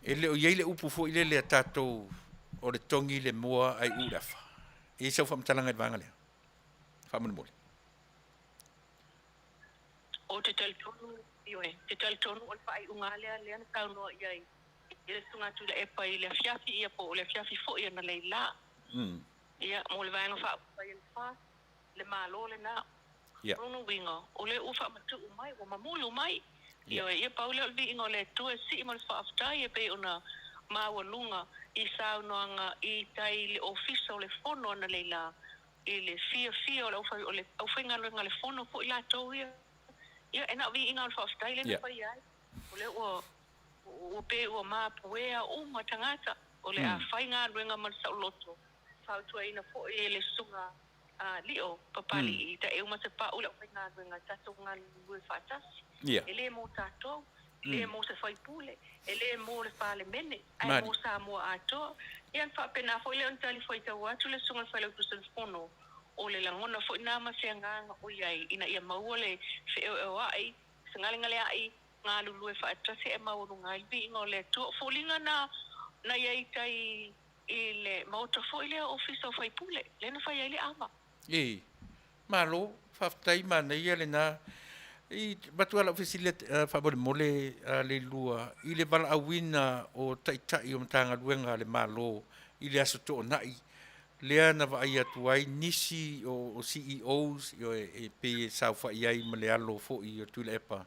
e le o i ai le upu foi lele a tatou o le togi le moa ae uu le afa. E i ai sau faamatalaga i le vaega lea? Faamolemole. Ou te talitonu, ioe, te talitonu o le faaiuga lea lea na saunoa i ai i le Susuga Tuilaepa i le afiafi ia po o le afiafi foi analeila. Ia, mo le Vaega Faaupufai a le FAST, le Malo lena. O lona uiga, o lea ua faamatuu mai, ua mamulu mai. Ioe, ia pau lea o le viiga o le Atua e sii ma le faafetai e pei ona maualuga i saunoaga i tai i le Ofisa o le Fono analeila i le fiafia o le aufai, o le aufaigaluega a le Fono foi latou ia. Ia, e na o viiga o le faafetai lea na faia ai. O lea ua ua pei ua mapuea uma tagata o le a faigaluega ma le saoloto, fautuaina foi e le Susuga a Lio Papalii Taeu Masepau le aufaigaluega e tatou galulue faatasi. E le mo tatou, e le mo se faipule, e le mo le Palemene, ae mo Samoa atoa. Ia ona faapena foi lea ona talifuaitau atu le Susuga i le Failautusi o le Fono, o le lagona foi lena ma se agaga o i ai ina ia maua le feoeoa'i, fegalegalea'i, galulue faatasi ae maualuga ai le viiga o le Atua. O foliga na na i ai i tai i le maota foi lea Ofisa o Faipule, lea na fai ai le ava. Ii, Malo, faafetai manaia lena. I avatu lava lau fesili faamolemole Leilua i le valaauina o Taitai o Matagaluega a le Malo i le Aso Toonai lea na vaai atu ai nisi o CEOs e pei e saofai ai ma le alo foi o Tuilaepa.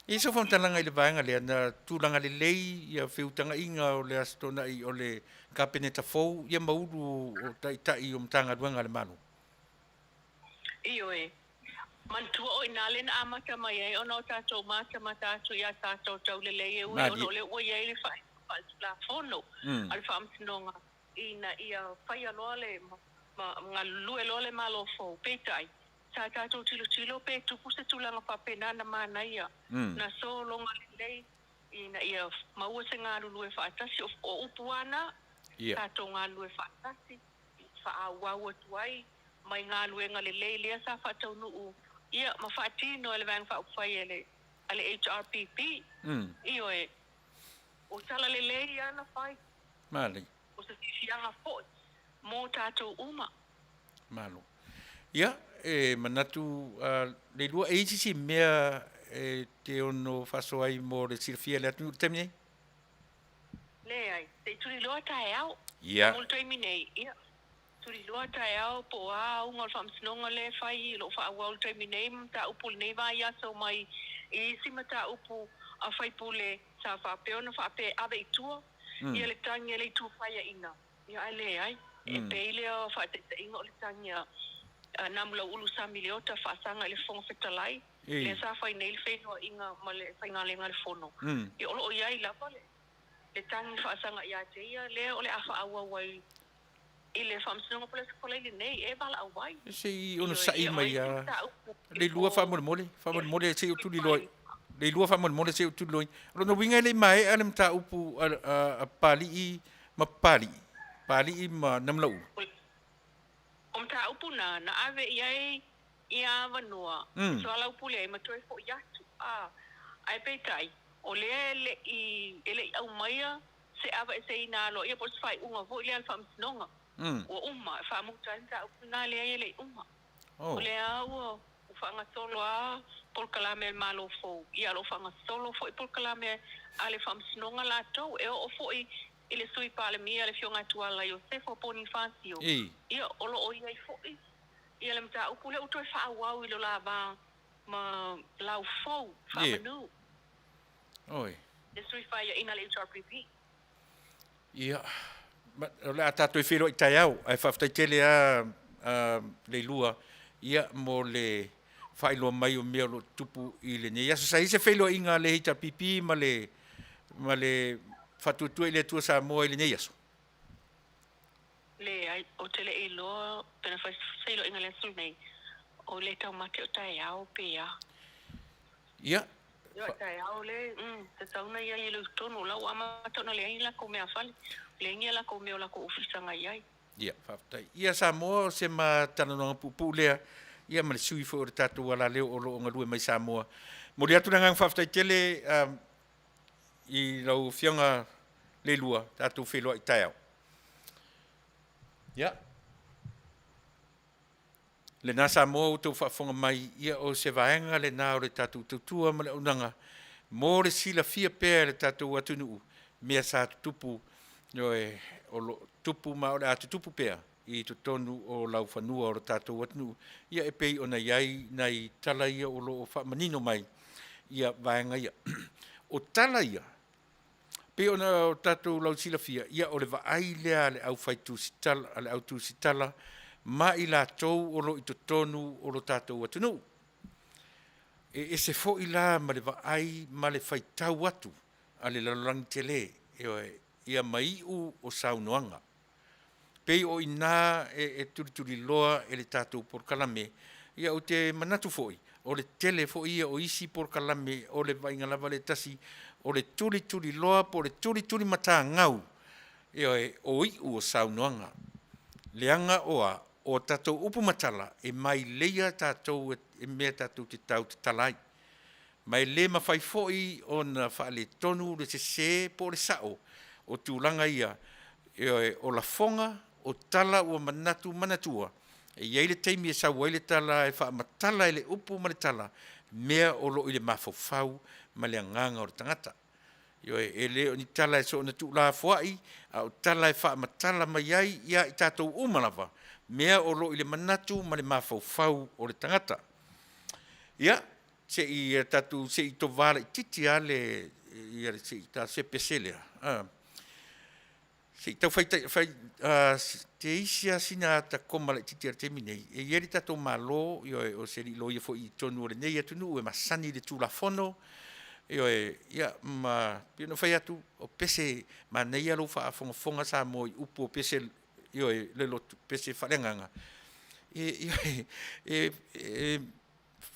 E i ai sau faamatalaga i le vaega lea na tulaga lelei ia feutagaiga o le Aso Toonai o le Kapeneta fou ia ma ulu o Taitai o Matagaluega a le Malo? Ioe. Manatua o i ina lea na amata mai ai ona o tatou matamata atu i a tatou taulelei e ui ona o lea ua i ai le faaiuga faaletulafono a le Faamasinoga ina ia faia loa le ma galulue loa le Malo fou. Peitai, sa tatou tilotilo pe tupu se tulaga faapena na manaia, na sologa lelei ina ia maua se galulue faatasi. O upu lava na, tatou galulue faatasi, faaauau atu ai mai galuega lelei lea sa faataunuu ia ma faatino e le Vaega Faaupufai a le HRPP. Ioe, o tala lelei lava na fai. Manaia. O se fiafiaga foi mo tatou uma. Malo. Ia, e manatu Leilua, e i ai se isi mea e te ono faasoa ai mo le silafia e le atunuu i le taimi nei? Leai, se i tuliloa taeao. Ia. Mo le taimi nei, ia, tuliloa taeao po o a auga o le faamasinoga lea e fai, o lo o faaauau i le taimi nei ma mataupu o lenei vaiaso mai i isi mataupu a faipule sa faapea ona faapea e ave i tua ia le tagi a le Itu Faiaina, ia ae leai. E pei lea faataitaiga o le tagi a Namulauulu Sami Leota faasaga i le Fofoga Fetalai, lea sa fai nei le feiloaiga ma le faigalega a le Fono, ia o lo o i ai lava le tagi faasaga ia te ia lea o le a faaauau ai i le Faamasinoga po o le Aso Faraile nei e valaau ai. Se i onosai mai lava Leilua faamolemole, faamolemole se i ou tuliloa, Leilua faamolemole se i ou tuliloa. O lona uiga e le i maea le mataupu a Papalii ma Papalii, Papalii ma Namulauulu. O mataupu na, na ave i ai ia avanoa e soalaupule ai ma toe foi atu, a, ae peitai, o lea e le i, e le i aumaia se aveeseina aloaia po o se faaiuga foi lea a le Faamasinoga. Ua uma, e faamuta ai le mataupu lena, leai e le i uma. O lea lava ua faagasolo lava polokalame a le Malo fou, ia o lo o faagasolo foi polokalame a le Faamasinoga latou. E oo foi i le Sui Palemia le Afioga ia Tuala Iosefo Ponifasio, ia o lo o i ai foi ia le mataupu lea ua toe faaauau i lo la va ma Laufou Faamanu, le sui faiaina a le HRPP. Ia, o le a tatou feiloai taeao, ae faafetai tele lava Leilua ia mo le faailoa mai o mea o lo o tutupu i lenei aso. Sa i ai se feiloaiga a le HRPP ma le ma le Faatuatua i le Atua Samoa i lenei aso? Leai, ou te le i iloa pe na fai se feiloaiga i le aso lenei, o le taumate o taeao pe a. Ia. Ia, taeao le, tatau ona i ai i le totonu, o la ua amata ona leai ni lakou meafale, leai ni a lakou mea o lakou ofisa na i ai. Ia, faafetai. Ia Samoa, o se ma talanoaga puupuu lea, ia ma le sui foi o le tatou alaleo o lo o galue mai Samoa. Momoli atu le agaga faafetai tele i lau Afioga Leilua, tatou feiloai taeao. Ia. Lena Samoa ua outou faafofoga mai, ia o se vaega lena o le tatou tautua ma le auaunaga mo le silafia pea e le tatou atunuu mea sa tutupu, ioe, o lo o tupu ma o le a tutupu pea i totonu o laufanua o le tatou atunuu, ia e pei ona i ai nai tala ia o lo o faamanino mai ia vaega ia. O tala ia, pei ona tatou lausilafia, ia o le vaai lea a le aufaituusitala, a le autusitala ma i latou o lo o i totonu o lo tatou atunuu. E ese foi la ma le vaai ma le faitau atu a le lalolagi tele, ioe, ia ma iu o saunoaga. Pei o i ina e tulituliloa e le tatou polokalame, ia ou te manatu foi, o le tele foi ia o isi polokalame o le vaaiga lava lea e tasi, o le tulituliloa po o le tulitulimatagau, ioe, o iu o saunoaga. Leaga o a? O a tatou upu ma tala, e maileia tatou e mea tatou te tautatala ai. Ma e le mafai foi ona faaletonu le sese po o le sao o tulaga ia, ioe, o lafoga, o tala ua manatu manatua, e i ai le taimi e sau ai le tala e faamatala e le upu ma le tala mea o lo o i le mafaufau ma le agaga o le tagata. Ioe, e le o ni tala e soona tuulafoai, a o tala e faamatala mai ai ia i tatou uma lava mea o lo o i le manatu ma le mafaufau o le tagata. Ia, se i tatou se i tova laitiiti lava le ia se i ta se pese lea, se i tau fai te isi lava sina ata koma laitiiti i le taimi nei, e i ai le tatou Malo, ioe, o se alii loia foi i totonu o lenei atunuu e masani i le Tulafono, ioe, ia ma pei ona ou fai atu, o pese manaia lou faafogafoga Samoa i upu o pese, ioe, le lotu, pese faaleagaga, e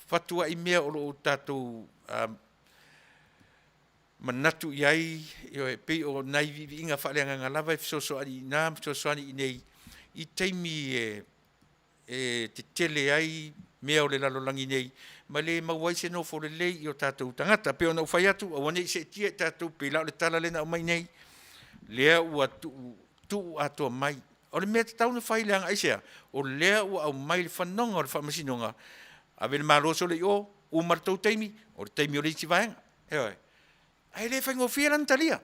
fatuai mea o lo o tatou manatu i ai, ioe, pei o nai viiviiga faaleagaga lava e fesoasoani i ina ma fesoasoani i inei i taimi e tetele ai mea o le lalolagi nei ma le maua ai se nofo lelei i o tatou tagata. E pei ona ou fai atu, aua ne i seetia i tatou pei la o le tala lea na aumai nei, lea ua tuu atoa mai. O le mea e tatau ona fai leaga aisea? O lea ua aumai le fanoga o le Faamasinoga, ave le Malo solo i o, uma le tou taimi, o le taimi o le isi vaega. Ioe. Ae le faigofie la ona talia.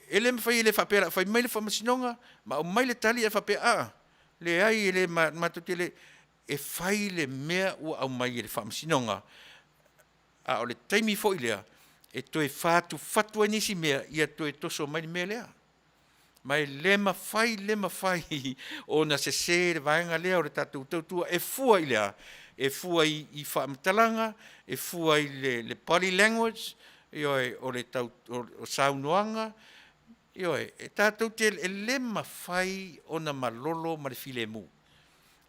E le mafai e le faapea o le a fai mai le Faamasinoga ma aumai le tali ae faapea, a, leai e le matou te le… E fai le mea ua aumai e le Faamasinoga, a o le taimi foi lea e toe fatufatu ai nisi mea ia toe toso mai le mea lea. Ma e le mafai, le mafai ona sese le vaega lea o le tatou tautua e fua i le a? E fua i faamatalaga, e fua i le body language, ioe, o saunoaga, ioe, e tatou te, e le mafai ona malolo ma le filemu.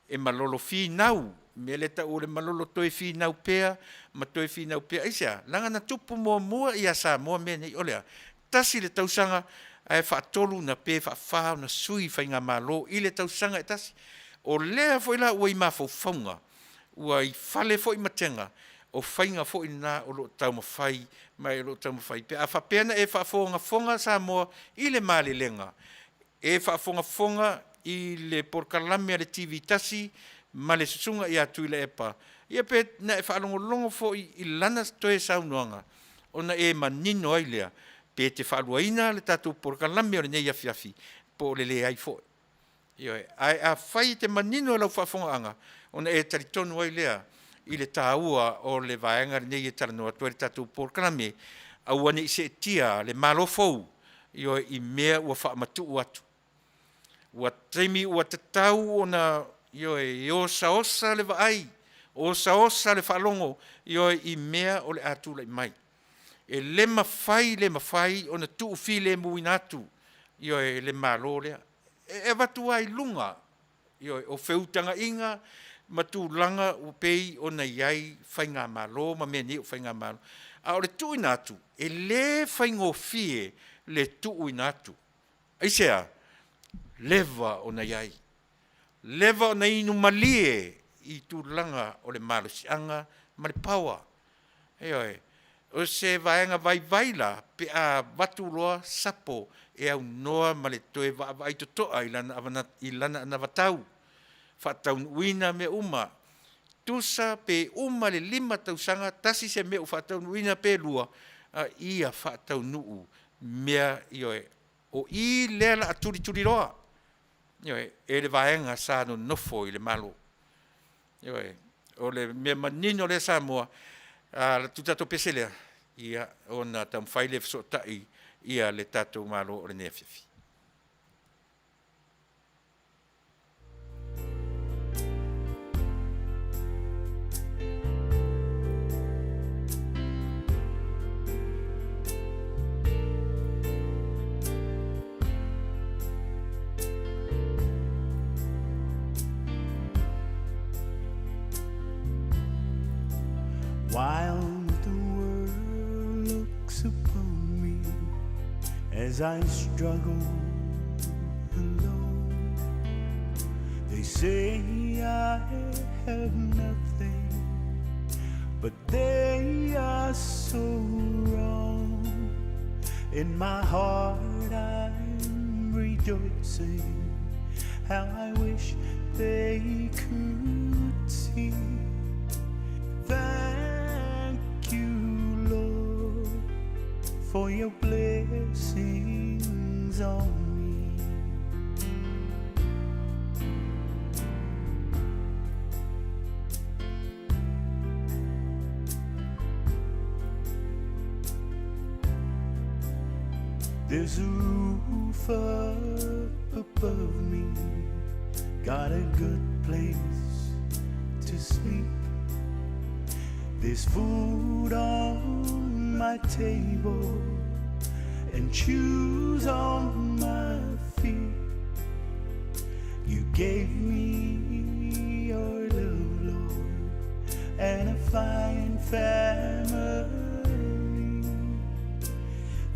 E malolo finau, le mea lea e tau o le malolo toe finau pea ma toe finau pea. Aisea? Leaga na tupu muamua ia Samoa mea nei, o le a? Tasi le tausaga ae faatolu ona pe faafa ona sui faigamalo i le tausaga e tasi. O lea foi la ua i mafaufauga, ua i fale foi matega, o faiga foi na o lo o taumafai ma o lo o taumafai pe a faapea na e faafogafoga Samoa i le malelega, e faafogafoga i le polokalame a le TV1 ma le susuga ia Tuilaepa, ia pe na e faalogologo foi i lana toe saunoaga, ona e manino ai lea pe te faaluaina le tatou polokalame o lenei afiafi po o le leai foi. Ioe. Ae afai e te manino i lau faafofogaaga, ona e talitonu ai lea i le taua o le vaega lenei e talanoa atu ai le tatou polokalame, aua ne i seetia le Malo fou, ioe, i mea ua faamatuu atu. Ua taimi ua tatau ona, ioe, osaosa le vaai, osaosa le faalogo, ioe, i mea o le a tulai mai. E le mafai, le mafai ona tuufilemuina atu, ioe, le Malo lea. E avatu lava i luga, ioe, o feutagaiga ma tulaga ua pei ona i ai faigamalo ma mea nei o faigamalo. A o le tuuina atu, e le faigofie le tuuina atu. Aisea? Leva ona i ai, leva ona inu malie i tulaga o le malosiaga ma le power. Ioe. O se vaega vaivai la pe a avatu loa sapo e aunoa ma le toe vaavaai totoa i lana anavatau, faataunuuina mea uma, tusa pe uma le 5 tausaga, tasi se mea ua faataunuuina pe lua, a ia faataunuu mea, ioe, o i lea o le a tulituliloa, ioe, e le vaega sa nonofo i le Malo. Ioe. O le mea manino lea Samoa, a alu atu le tatou pese lea, ia ona taumafai lea e fesootai le tatou Malo o lenei afiafi. While the world looks upon me as I struggle alone, they say I have nothing, but they are so wrong. In my heart, I'm rejoicing. How I wish they could see. Thank you, Lord, for your blessings on me. There's a roof up above me, got a good place to sleep. There's food on my table and shoes on my feet. You gave me your love, Lord, and a fine family.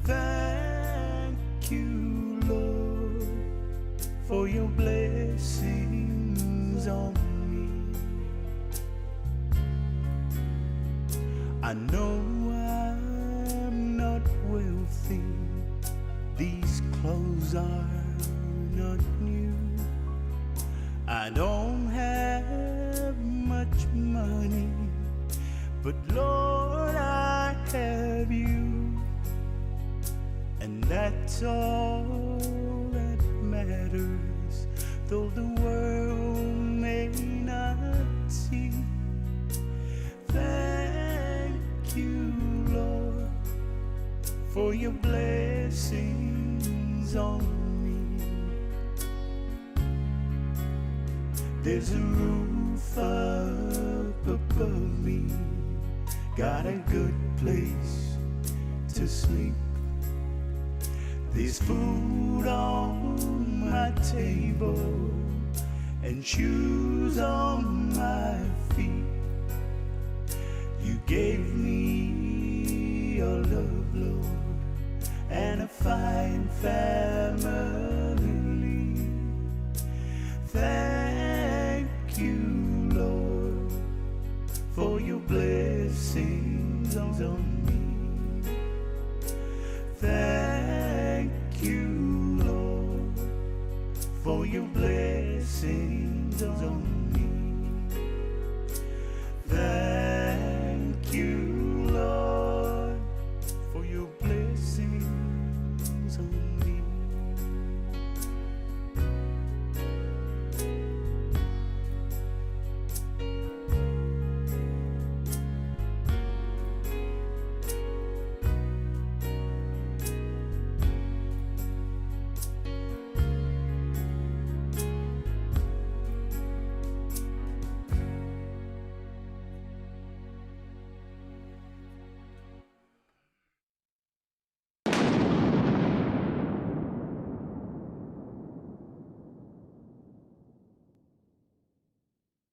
Thank you, Lord, for your blessings on me. I know I'm not wealthy, these clothes are not new. I don't have much money, but Lord, I have you. And that's all that matters, though the world may not see. Thank you, Lord, for your blessings on me. There's a roof up above me, got a good place to sleep. There's food on my table and shoes on my feet. You gave me your love, Lord, and a fine family. Thank you, Lord, for your blessings on me. Thank you, Lord, for your blessings on me. Thank you, Lord, for your blessings on me.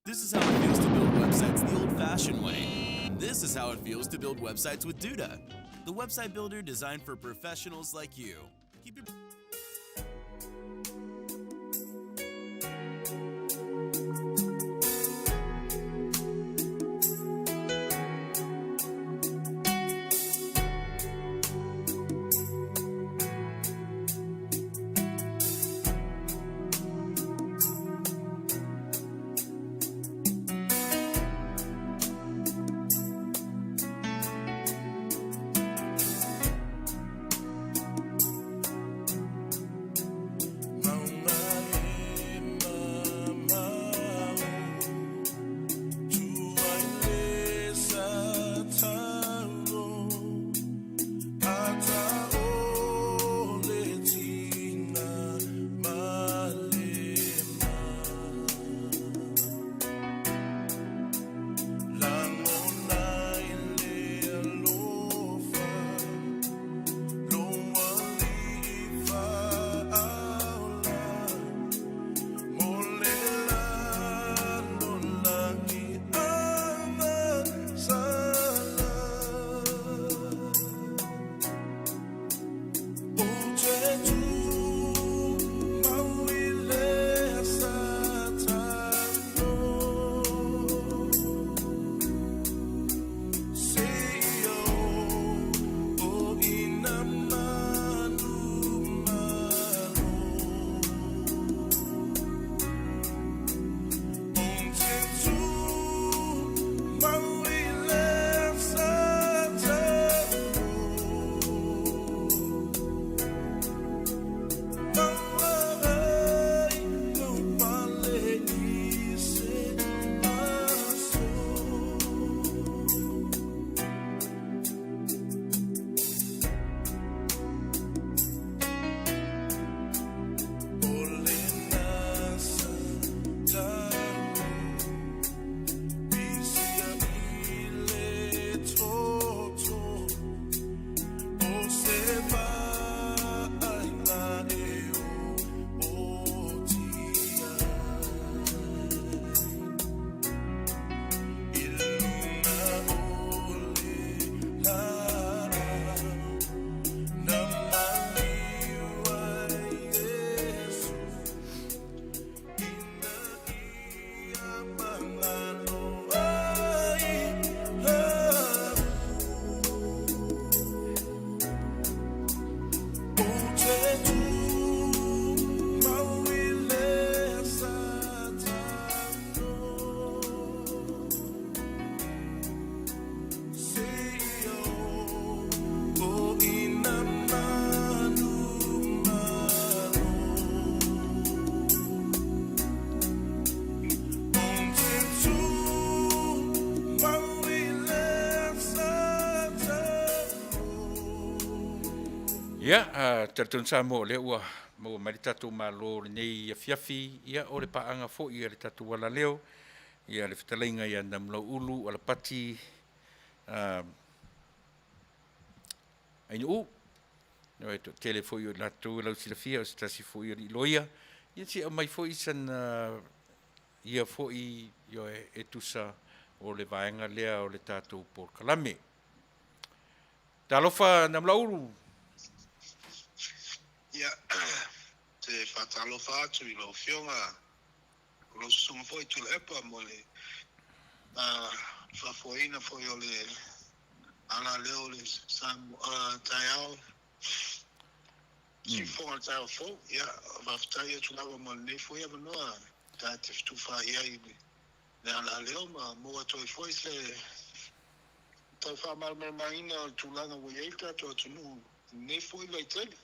This is how it feels to build websites the old-fashioned way. This is how it feels to build websites with Duda, the website builder designed for professionals like you. Keep your Ia, talitonu Samoa o lea ua maua mai le tatou Malo lenei afiafi, ia o le paaga foi a le tatou alaleo, ia le fetalaiga ia Namulauulu Alapati Ainuu, e toatele foi o i latou e lausilafia o se tasi foi o alii loia, ia se i aumai foi sana ia foi e tusa o le vaega lea o le tatou polokalame. Talofa Namulauulu! Ia, te faatalofa atu i lau Afioga, o lau susuga foi Tuilaepa mo le faafoeina foi o le alaleo o le taeao, siufofoga o le taeao fou. Ia, faafetai atu lava mo lenei foi avanoa ta te fetufaai ai i le alaleo ma maua atu ai foi se tau faamalamalamaina o le tulaga ua i ai le tatou atunuu i lenei foi vaitaimi.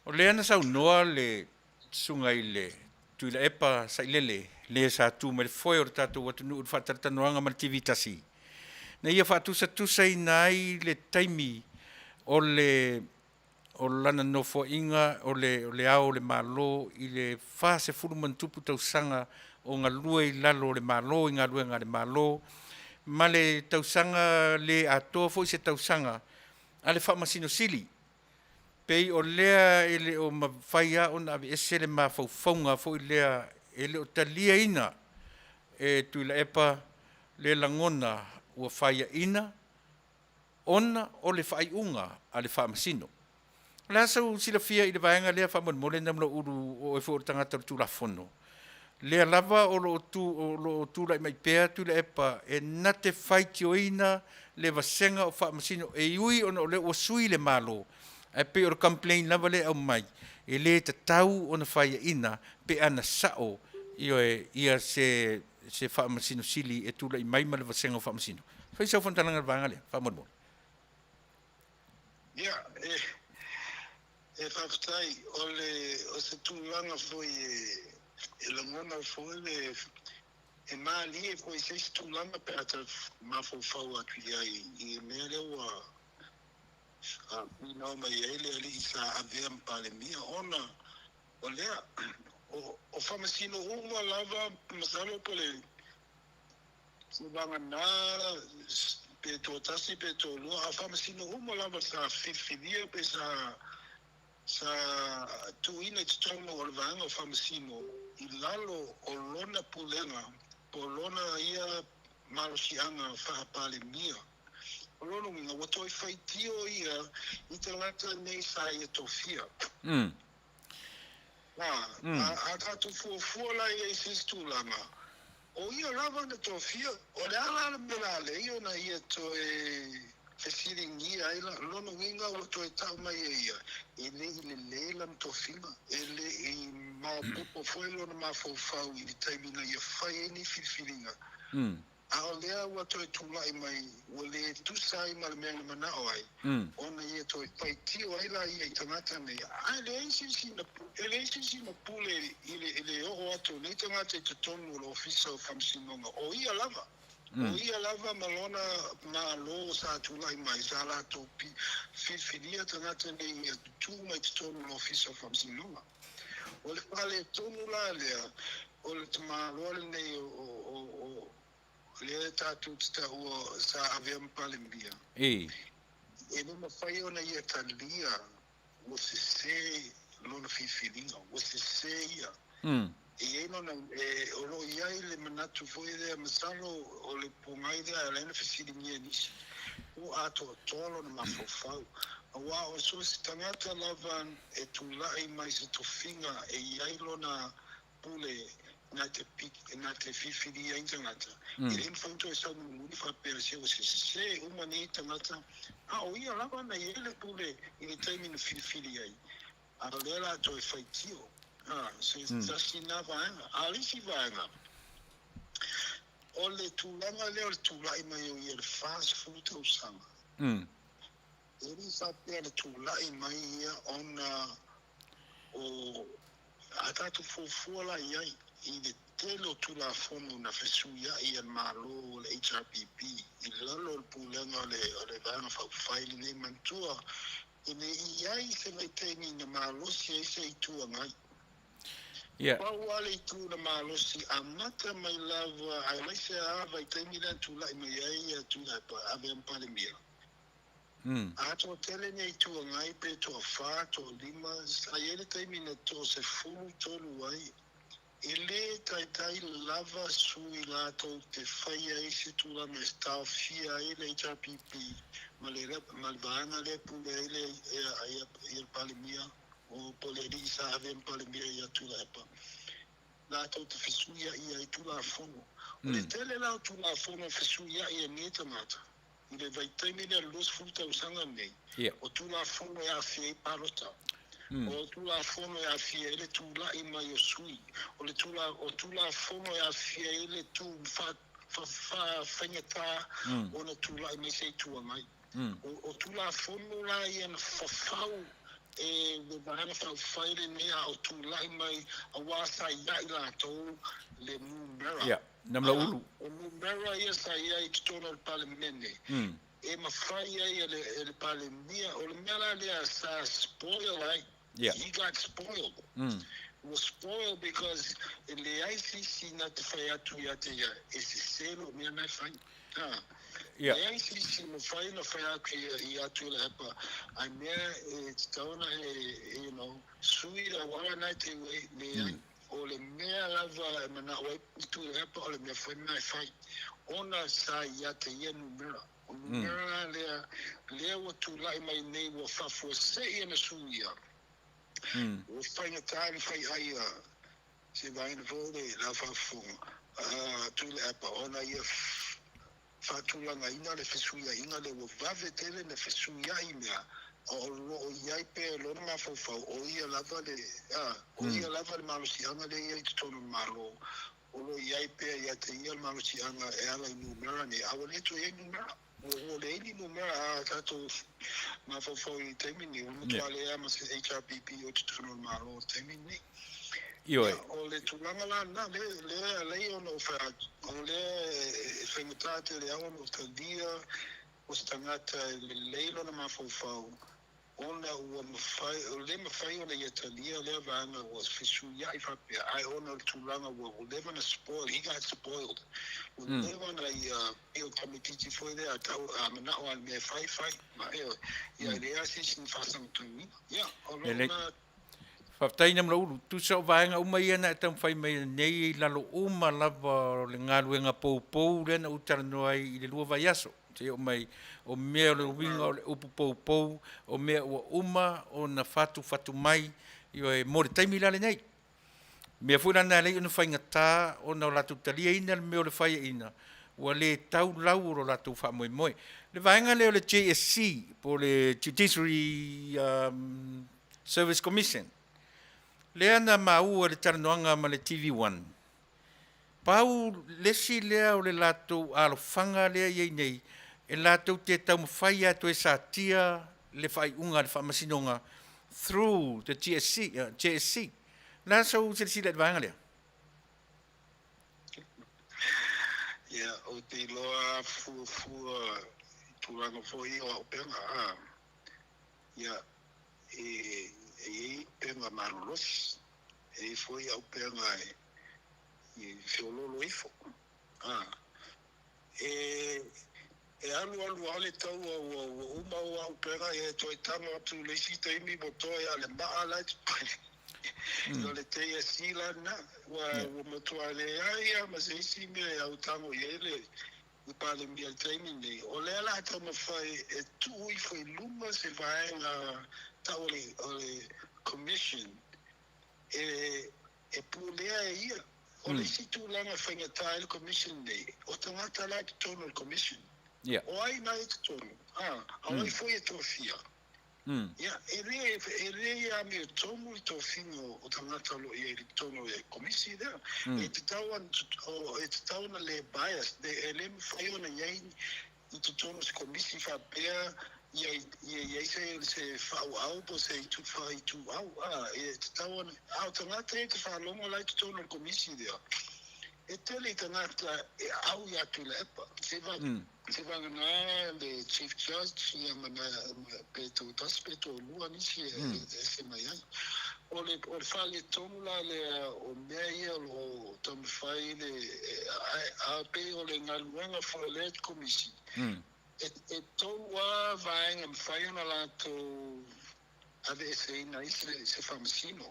O lea na saunoa le susuga i le Tuilaepa Sailele, le sa tu mai le foe o le tatou atunuu i le faatalatalanoaga ma le TV tasi, na ia faatusatusaina ai le taimi o le o lana nofoaiga o le o le Ao o le Malo i le 40+ tausaga o galue i lalo o le Malo i galuega a le Malo, ma le tausaga le atoa foi se tausaga a le Faamasino Sili. Pei o lea e le o mafai lava ona aveese le mafaufauga foi lea e le o taliaina e Tuilaepa le lagona ua faiaina ona o le faaiuga a le Faamasino. O le a sou silafia i le vaega lea faamolemole Namulauulu o oe foi o le tagata o le Tulafono? Lea lava o lo o tulai mai pea Tuilaepa e na te faitioina le vasega o Faamasino e ui ona o lea ua sui le Malo, ae pei o le complain lava lea e aumai, e le tatau ona faiaina pe ana sao ioe ia se Faamasino Sili e tulai mai ma le vasega o Faamasino. Fai sau faamatalaga i le vaega lea faamolemole. Ia, e faafetai, o le o se tulaga foi e lagona foi le e malie foi i se isi tulaga pe a ta mafaufau atu i ai i le mea lea ua finau mai ai le alii sa avea ma Palemia ona o lea o faamasino uma lava masalo po o le Vagana pe toatasi pe toalua, a o faamasino uma lava sa filifilia pe sa sa tuuina i totonu o le vaega o faamasino i lalo o lona pulega po o lona ia malosiaga faa-Palemia. O lona uiga ua toe faitio ia i tagata nei sa ia tofia. A tatou fuafua la i ai i se isi tulaga, o ia lava na tofia, o le a la le mea o le a lei ona ia toe fesiligia ai la? Lona uiga ua toe tau mai e ia, e le i lelei lana tofiga, e le i maopoopo foi lona mafaufau i le taimi na ia fai ai nei filifiliga. A o lea ua toe tulai mai, ua le tusa ai ma le mea na manao ai, ona ia toe faitio ai la ia i tagata nei. Ae leai se isi na, e leai se isi na pule i le, i le oo atu o nei tagata i totonu o le Ofisa o Faamasinoga, o ia lava. O ia lava ma lona Malo sa tulai mai, sa latou filifilia tagata nei ia tutū mai totonu o le Ofisa o Faamasinoga. O le faaletonu la lea, o le tamaloa lenei o, o, o, o lea tatou te taua sa avea ma Palemia, e le mafai ona ia talia ua sese lona filifiliga, ua sese ia. E i ai lona, e, o lo o i ai le manatu foi lea, masalo o le pogai lea e ala ai ona fesiligia e nisi, po o atoatoa lona mafaufau. Aua o so o se tagata lava e tulai mai se tofiga e i ai lona pule na te na te filifili ai tagata, e le mafai ona toe sau mulimuli faapea se ua sese uma nei tagata, a o ia lava na i ai le pule i le taimi na filifili ai, a o lea o le a toe faitio. Se tasi lena vaega. A o le isi vaega, o le tulaga lea o le tulai mai o ia i le 40 tausaga, e le i faapea na tulai mai ia ona o a tatou fuafua la i ai i le tele o Tulafono na fesuiai e le Malo o le HRPP i lalo o le pulega o le Vaega Faaupufai lenei. Manatua E le i i ai se vaitaimi na malosi ai se Itu Agai. Ia. Pau lava le itu na malosi amata mai lava aemaise lava vaitaimi lea na tulai mai ai ia Tuilaepa e avea ma Palemia. A toatele nei Itu Agai pe toafa, toalima, sa i ai le taimi na toasefulu tolu ai. E le taitai lava sui latou te faia ai se tulaga e taofia ai le HRPP ma le ma le vaega lea e pule ai le ia le Palemia o po o le alii sa avea ma Palemia ia Tuilaepa latou te fesuiai ai Tulafono. O le tele la o Tulafono e fesuiai e nei tagata i le vaitaimi lea o le 20 tausaga lenei, o Tulafono e aafia ai palota, o Tulafono e aafia ai le tulai mai o sui, o le tula, o Tulafono e aafia ai le tu faafaigata ona tulai mai se Itu Agai. O Tulafono la ia na fafau e le Vaega Faaupufai lenei a o tulai mai aua sa i ai latou le numera. Ia, Namulauulu. O numera ia sa i ai i totonu o le Palemene, e mafai ai e le Palemia, o le mea la lea sa spoil ai, he got spoiled. Ua spoil because e leai se isi na te fai atu ia te ia, e sese lou mea na e fai. Leai se isi e mafai ona fai atu ia Tuilaepa, a mea e tatau ona e, you know, sui le auala na e teu ai, leai. O le mea lava e manao ai Tuilaepa o le mea foi lena e fai, ona sa ia te ia numera. O numera la lea, lea ua tulai mai nei ua faafuasei ona suia, ua faigata ona fai ai se vaega foi le la faafofoga a Tuilaepa ona ia faatulagaina le fesuiaiga lea ua vave tele ona fesuiai mea a o lo o i ai pea i lona mafaufau o ia lava le, o ia lava le malosiaga lea e i ai i totonu o le Malo, o lo o i ai pea ia te ia le malosiaga e ala i numera nei, a ua le toe i ai numera. Ua leai ni numera a tatou mafaufau i le taimi lenei, ua matua leai lava ma se HRPP o totonu o le Malo i le taimi lenei. Ioe. Ia, o le tulaga la lena, lea, lea e ala ai ona ou fai atu, o lea e faigata tele lava ona ou talia o se tagata e lelei lona mafaufau, ona ua mafai, ua le mafai ona ia talia lea vaega ua fesuiai faapea, ae ona o le tulaga ua leva ona spoil, he got spoiled, ua leva ona ia pei o le tamaitiiti foi lea a tau, a manao lava i le mea e fai, fai, ma ioe, ia e leai lava se isi na faasagatogiina. Ia, o lou lena. Faafetai Namulaulu. Tusa o vaega uma ia na e taumafai mai nei i lalo uma lava o le galuega poupou lea na ou talanoa ai i le lua vaiaso. Seia oo mai o mea o le uiga o le upu poupou, o mea ua uma ona fatufatu mai, ioe, mo le taimi la lenei. Mea foi la na e alai ona faigata ona o latou taliaina le mea o le faiaina, ua le tau lau o lo latou faamoemoe. Le vaega lea o le JSC po o le Judiciary Service Commission, lea na maua i le talanoaga ma le TV One, pau le isi lea o le latou alofaga lea e i ai nei, e latou te taumafai lava e toe satia le faaiuga a le Faamasinoga through the GSC, JSC. O le a sou silasila i le vaega lea? Ia, ou te iloa fuafua i tulaga foi ia o auupega, a, ia, e i ai auupega malolosi, e i ai foi auupega e feoloolo ifo. A, e, e alualu lava le taua ua, ua uma ou auupega, ia e toe tago atu i le isi taimi ua toe lava le maa la e totoe. O le JSC la lena, ua, ua matua leai lava ma se isi mea e autago i ai le, le Palemia i le taimi lenei. O lea o le a taumafai e tuu ifo i luma se vaega tau o le, o le Commission e, e pulea e ia. O le isi tulaga e faigata ai le Commission lenei, o tagata la i totonu o le Commission. O ai la i totonu? A, o ai foi e tofia? Ia, e le, e le amiotonu le tofiga o tagata o lo o i ai i totonu o le Komisi lea. E tatau ona, e tatau ona le bias, e le mafai ona i ai i totonu o se Komisi faapea ia ia i ai se, se faaauau po o se itu faaituau, a, e tatau ona, a o tagata ia e te faalogo la i totonu o le Komisi lea, e. tele i tagata e au iā Tuilaepa, seivagana le Chief Judge ia ma pe toatasi pe toalua nisi e ese mai ai. O le o le faaletonu la lea o mea ia o lo o taumafai le a pei o le galuega foi a lea Komisi, e tolu lava vaega e mafai ona latou aveeseina ai se faamasino,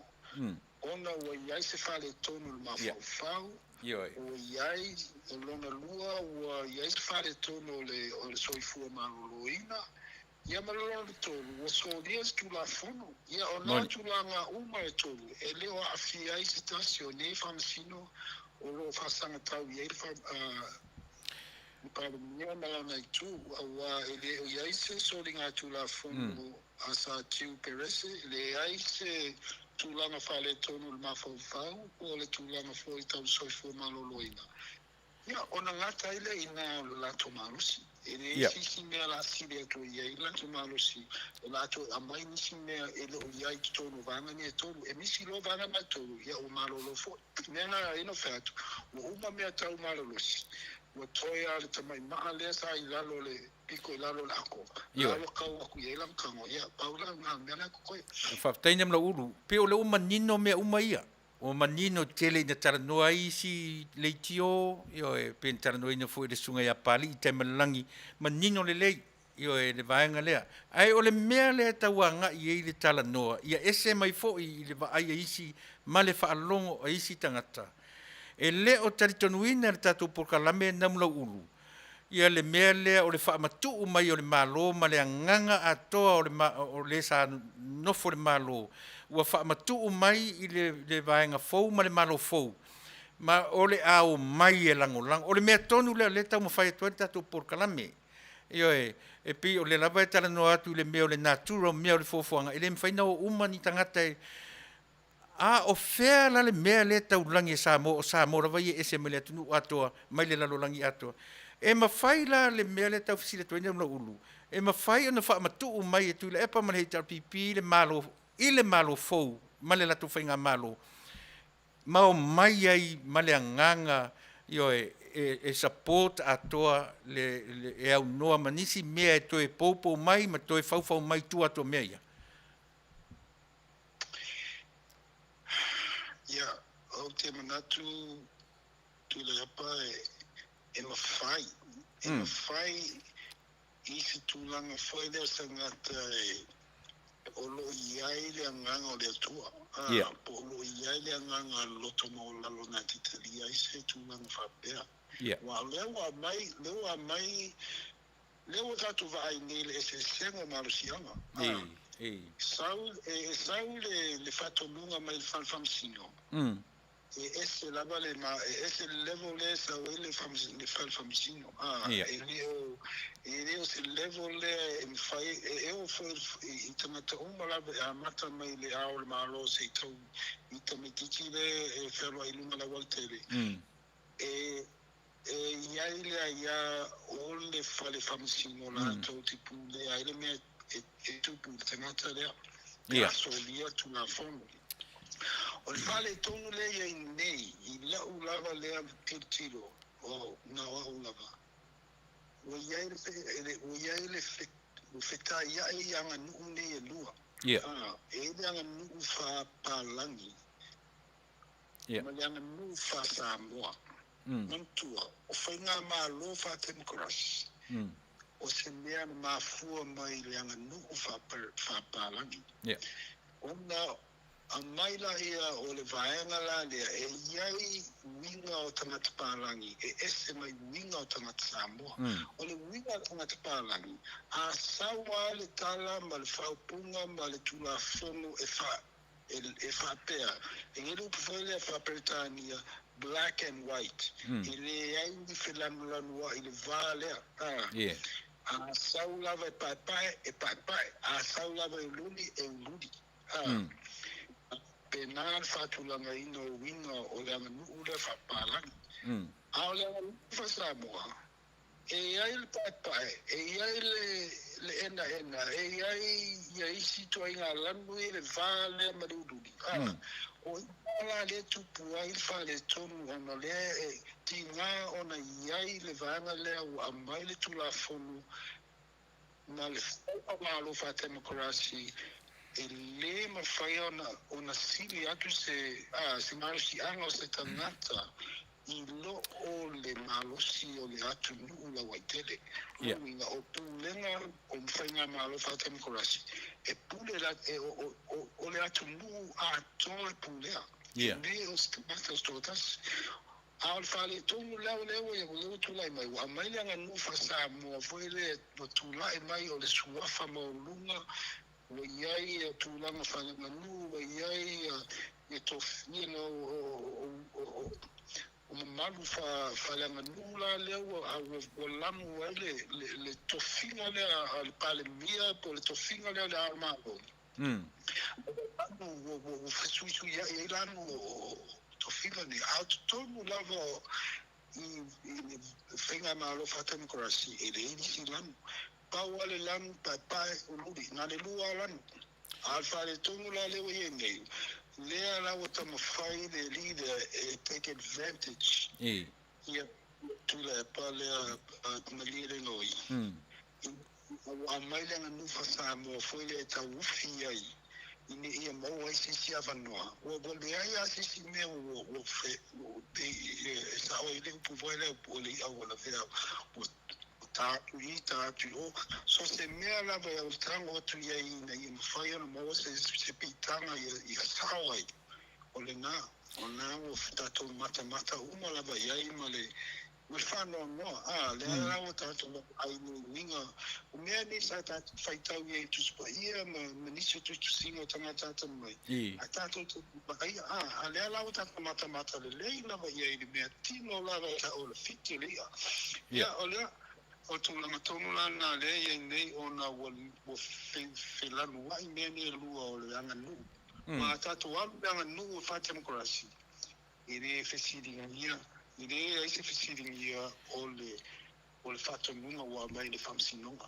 ona ua i ai se faaletonu i le mafaufau, ua i ai, o lona lua ua i ai se faaletonu o le soifua maloloina, ia ma le lona tolu ua solia se Tulafono. Ia o nā tulaga uma e tolu e le o aafia ai se tasi o nei faamasino o lo o faasagatau i ai le Palemia ma lana itu, aua e le o i ai se soligatulafono a Sir Tiu Perese, e leai se tulaga faaletonu i le mafaufau po o le tulaga foi tau soifua maloloina, ia, ona gata ai lea i ina o le latou malosi. E leai se isi mea o le a sili atu ai i ai le latou malosi, o le a toe aumai nisi mea e le o i ai i totonu o vaega nei e tolu. E misi loa vaega ma e tolu, ia ua malolo foi. O le mea lena e fai atu, ua uma mea tau malolosi, ua toe lava le tamai maa lea sa i lalo o le pito i lalo o le ako, a ua kau atu i ai lana tago, ia, pau la lena o le mea la e totoe. Faafetai Namulauulu, pei o lea ua manino mea uma ia. Ua manino tele ina talanoa ai isi leitio, ioe, pei ona talanoaina foi e le Susuga ia Papalii Taimalelagi, manino lelei, ioe, le vaega lea. Ae o le mea lea e tau agai i ai le talanoa, ia ese mai foi i le vaai a isi ma le faalogo a isi tagata. E le o talitonuina e le tatou polokalame Namulauulu ia le mea lea o le faamatuu mai o le Malo ma le agaga atoa o le o le sa nofo le Malo ua faamatuu mai i le vaega fou ma le Malo fou ma o le a omai e lagolago. O le mea tonu lea o lea e taumafai atu ai le tatou polokalame. Ioe, e pei o lea lava e talanoa atu i le mea o le natura o mea o le fuafuaga, e le mafai ona o uma ni tagata e A o fea la le mea lea e taulagi e Samoa, o Samoa lava ia e ese mai le atunuu atoa, mai le lalolagi atoa? E mafai la le mea lea e tau fesili atu ai Namulauulu, e mafai ona faamatuu mai e Tuilaepa ma le HRPP le Malo i le Malo fou ma le latou faigamalo ma omai ai ma le agaga, ioe, e support atoa le, le, e aunoa ma nisi mea e toe poupou mai ma toe faufau mai i tua atu o mea ia? Ia, ou te manatu Tuilaepa e mafai, e mafai i se tulaga foi lea o se tagata e, o lo o i ai le agaga o le Atua, po o lo o i ai le agaga loto maualalo na te talia ai se tulaga faapea. Aua o lea ua aumai, lea ua aumai Lea ua tatou vaai nei i le eseesega o malosiaga. Sau, e sau le faatonuga mai le fale faamasino, e ese lava le, e ese le level lea e sau ai le fale faamasino. E le o, e le o se level lea e mafai, e oo foi i tagata uma lava e amata mai i le Ao o le Malo seia tau i tamaitiiti lea e fealuai i luga o le aualatele. E E i ai le aia o le fale faamasino latou te pulea ai le mea e tupu i le tagata lea pe a solia Tulafono. O le faaletonu lea e i ai nei i la'u lava lea tilotilo, na o a'u lava, ua i ai le, ua i ai le fetaia'i i aganuu nei e lua. E i ai le aganuu faapalagi ma le aganuu faa-Samoa. Manatua, o faigamalo faa-temokarasi, o se mea na mafua mai i le aganuu faapalagi. Ona aumai laia o le vaega la lea e i ai uiga o tagata palagi e ese mai uiga o tagata Samoa. O le uiga o tagata palagi, a sau lava le tala ma le faaupuga ma le Tulafono e e faapea, e i ai le upu foi lea faa-Peretania, black and white, e leai ni felanulanuai i le va lea, a. A sau lava e paepae, e paepae, a sau lava e uliuli, e uliuli, a. Pēnā le faatulagaina o uiga o le aganuu lea faapapalagi. A o le aganuu faa-Samoa, E i ai le paepae, e i ai le enaena, e i ai ia isi ituaiga lanu i le va lea ma le uliuli. A, o i ina la lea e tupu ai le faaletonu ona o lea e Tiga ona i ai le vaega lea ua aumai le Tulafono ma le Malo Faatemokarasi e lē mafai ona ona sili atu se a se malosiaga o se tagata i lo o le malosi o le atunuu lauaitele. O lona uiga, o pulega o faigamalo faatemokarasi e pule la e o o o o le atunuu atoa e pulea, e le o se tagata o se toatasi. A o le faaletonu la lea ua lea ua tulai mai, ua aumai le aganuu faa-Samoa foi lea ua tulai mai o le suafa maualuga, ua i ai ia tulaga faaleaganuu, ua i ai ia tofi, you know, o mamalu faaleaganuu la lea ua ua lamu ai le le tofiga lea a le Palemia po o le tofiga lea o le Ao o le Malo. Ua ua fesuisuiai ai lanu o tofiga nei, a o totonu lava i le faigamalo faatemokarasi e leai nisi lanu. Pau lava le lanu paepae uliuli, na o le lua lava lanu. A o le faaletonu la lea ua i ai nei, lea la ua taumafai le alii lea e take advantage ia Tuilaepa lea Malielegaoi, ua aumai le aganuu faa-Samoa foi lea e tauufi ai ina ia maua ai se isi avanoa. Ua leai lava se isi mea ua pei e sao ai le upu foi lea o le i'a ua lavea, ua ta atu i i, ta atu i o. So se mea lava e autago atu i ai ina ia mafai ona maua se piitaga ia sao ai, o lena, o lena ua tatou matamata uma lava i ai ma le Ma le faanoanoa, a, lea la ua tatou vaavaai i le uiga o mea nei sa tatou faitau i ai i Tusi Paia ma, ma nisi o tusitusiga o tagata atamamai, ae tatou te vaaia, a, a lea la ua tatou matamata lelei lava i ai i le mea tino lava e tau o le fiti o le i'a. Ia, o lea, o le tulaga tonu la lena lea e i ai nei ona ua, ua fe, felanuai mea nei e lua o le aganuu. Ma a tatou alu i le aganuu e faa-temokarasi, E le fesiligia, e leai se fesiligia o le o le faatonuga ua aumai e le Faamasinoga.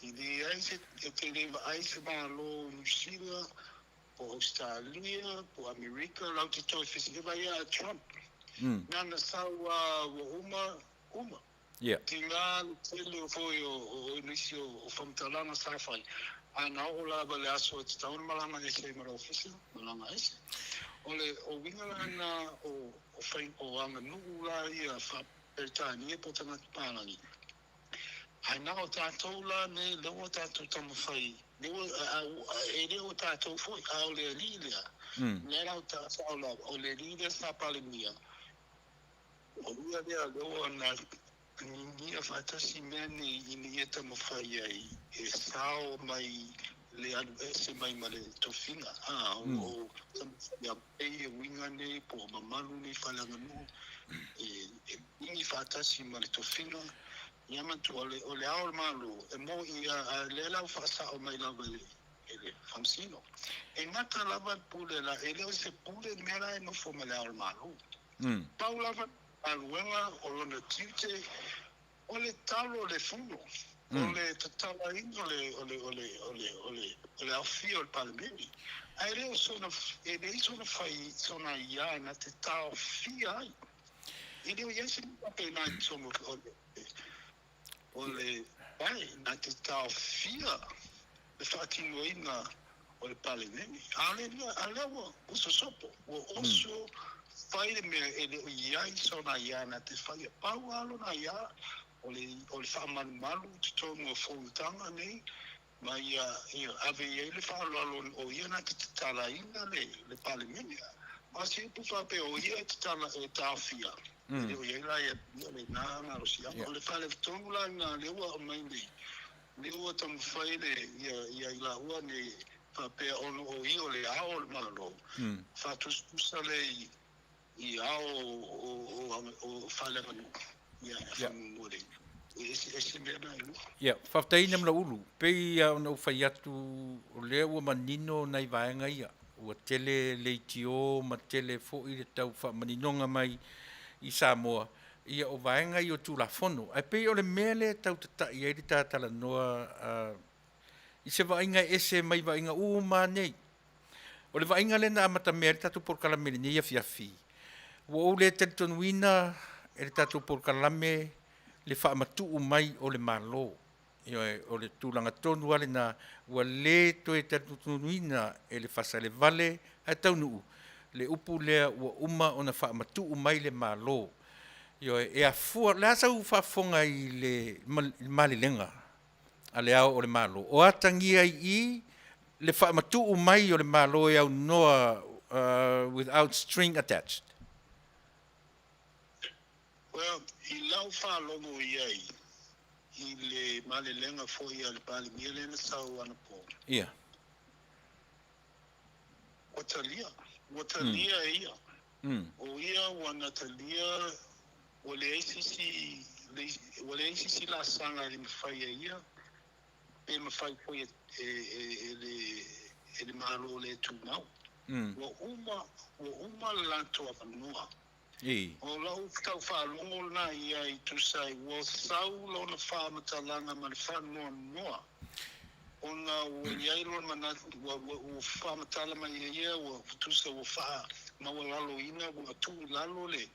E leai se, e te le vaai se Malo o Niu Sila, po o Ausetalia, po o Amerika, latou te toe fesili, vaai ia Trump, nana sau lava ua uma, uma. Tiga le tele foi o nisi o faamatalaga sa fai, a na oo lava i le aso e tatau ona malaga ese ai ma le ofisa, malaga ese. O le uiga la lena o fai, o aganuu la ia faa-Peretania po o tagata palagi, ae na o tatou la nei lea ua tatou taumafai, lea ua, e le o tatou foi, a o le alii lea, lea la ua sao lava, o le alii lea sa Palemia, O ia lea lea ua na agigia faatasi mea nei ina ia taumafai ai e sao mai le alu ese mai ma le tofiga, a o taumafai a pei e uiga nei po o mamalu nei faaleaganuu e igi faatasi ma le tofiga. Ia manatua, o le Ao o le Malo e moni a lea la ua faasao mai lava e le e le Faamasino. E gata lava le pule la, e le o se pule le mea la e nofo ma le Ao o le Malo. Pau lava le galuega o lona tiute o le talo o le fono, o le tatalaina o le, o le, o le, o le, o le, o le aofia o le Palemene. Ae le o sona, e leai sona fai, sona aiā na te taofia ai. E le o i ai se mea faapena i totonu o le, o le pae na te taofia le faatinoina o le Palemene. A o le mea, a lea ua sosopo, ua oso fai le mea e le o i ai sona aiā na te faia. Pau lava lona aiā, o le, o le faamalumalu i totonu o fonotaga nei, ma ia, ia ave i ai le faaaloalo o ia na te tatalaina le, le Palemene. A o se upu faapea o ia e tatala, e taofia, e le o i ai la ia, ia lena malosiaga. O le faaletonu la lena lea ua aumai nei, lea ua taumafai le, ia, ia i laua nei faapea ona o ia o le Ao o le Malo, faatusatusa lea i, i ao o faaleaganuu, ia, e faamolemole, e eseese mea na e lua. Ia, faafetai Namalaulu. Pei lava ona ou fai atu, o lea ua manino nai vaega ia. Ua tele leitio ma tele foi le tau faamaninoga mai i Samoa, ia o vaega ia o Tulafono. Ae pei o le mea lea e tau tatai ai le ta talanoa i se vaaiga e ese mai vaaiga uma lava nei. O le vaaiga lea na amatamea ai le tatou polokalame i lenei afiafi, ua ou le talitonuina e le tatou polokalame le faamatuu mai o le Malo. Ioe, o le tulaga tonu lava lena ua le toe talitonuina e le fasalevale ae taunuu le upu lea ua uma ona faamatuu mai le Malo. Ioe, e afua, o le a sau faafofoga i le malelega a le Ao o le Malo, o atagia i i le faamatuu mai o le Malo e aunoa without string attached. Well, i lau faalogo i ai i le malelega foi a le Palemia lea na sau anapo. Ia. Ua talia. Ua talia e ia. O ia ua na talia, ua leai se isi, ua leai se isi laasaga e le mafai e ia, pe mafai foi e, e, e, e le, e le Malo le tumau. Ua uma, ua uma le latou avanoa. O lau tau faalogo lena i ai tusa ai ua sau lona faamatalaga ma le faanoanoa ona ua i ai lona manatu ua, ua, ua faamatala mai e ia ua tusa ua faamaualaloina ua tuu i lalo le,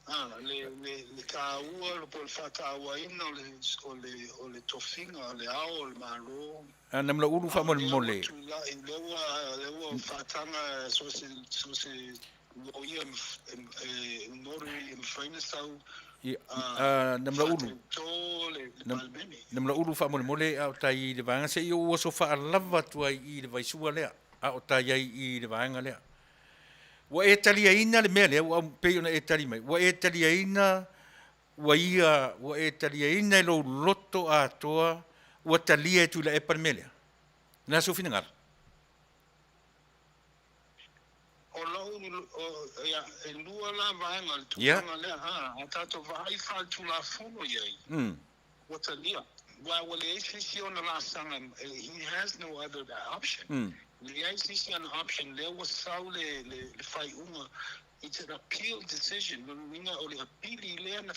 a, le, le, le taua po o le faatauaina o le, o le, o le tofiga o le Ao o le Malo. A Namulaulu faamolemole. A o lea ua tulai, lea ua, lea ua faataga so o se, so o se Loia e notary e mafai ona sau Namulaulu Namulaulu faamolemole a o tai i le vaega se i ou oso faalava atu ai i le vaisua lea a o tai ai i le vaega lea. Ua e taliaina le mea lea ua pei ona e tali mai, ua e taliaina ua ia ua e taliaina i lou loto atoa ua talia e Tuilaepa le mea lea? O le a sou finagalo? O lou, o, ia, e lua la vaega o le tulaga lea, a, a tatou vaai faaletulafono i ai, ua talia. Aua ua leai se isi ona laasaga, he has no other option. Leai se isi ana option, lea ua sau le, le, le faaiuga, it's an appeal decision, lona uiga o le apili lea na,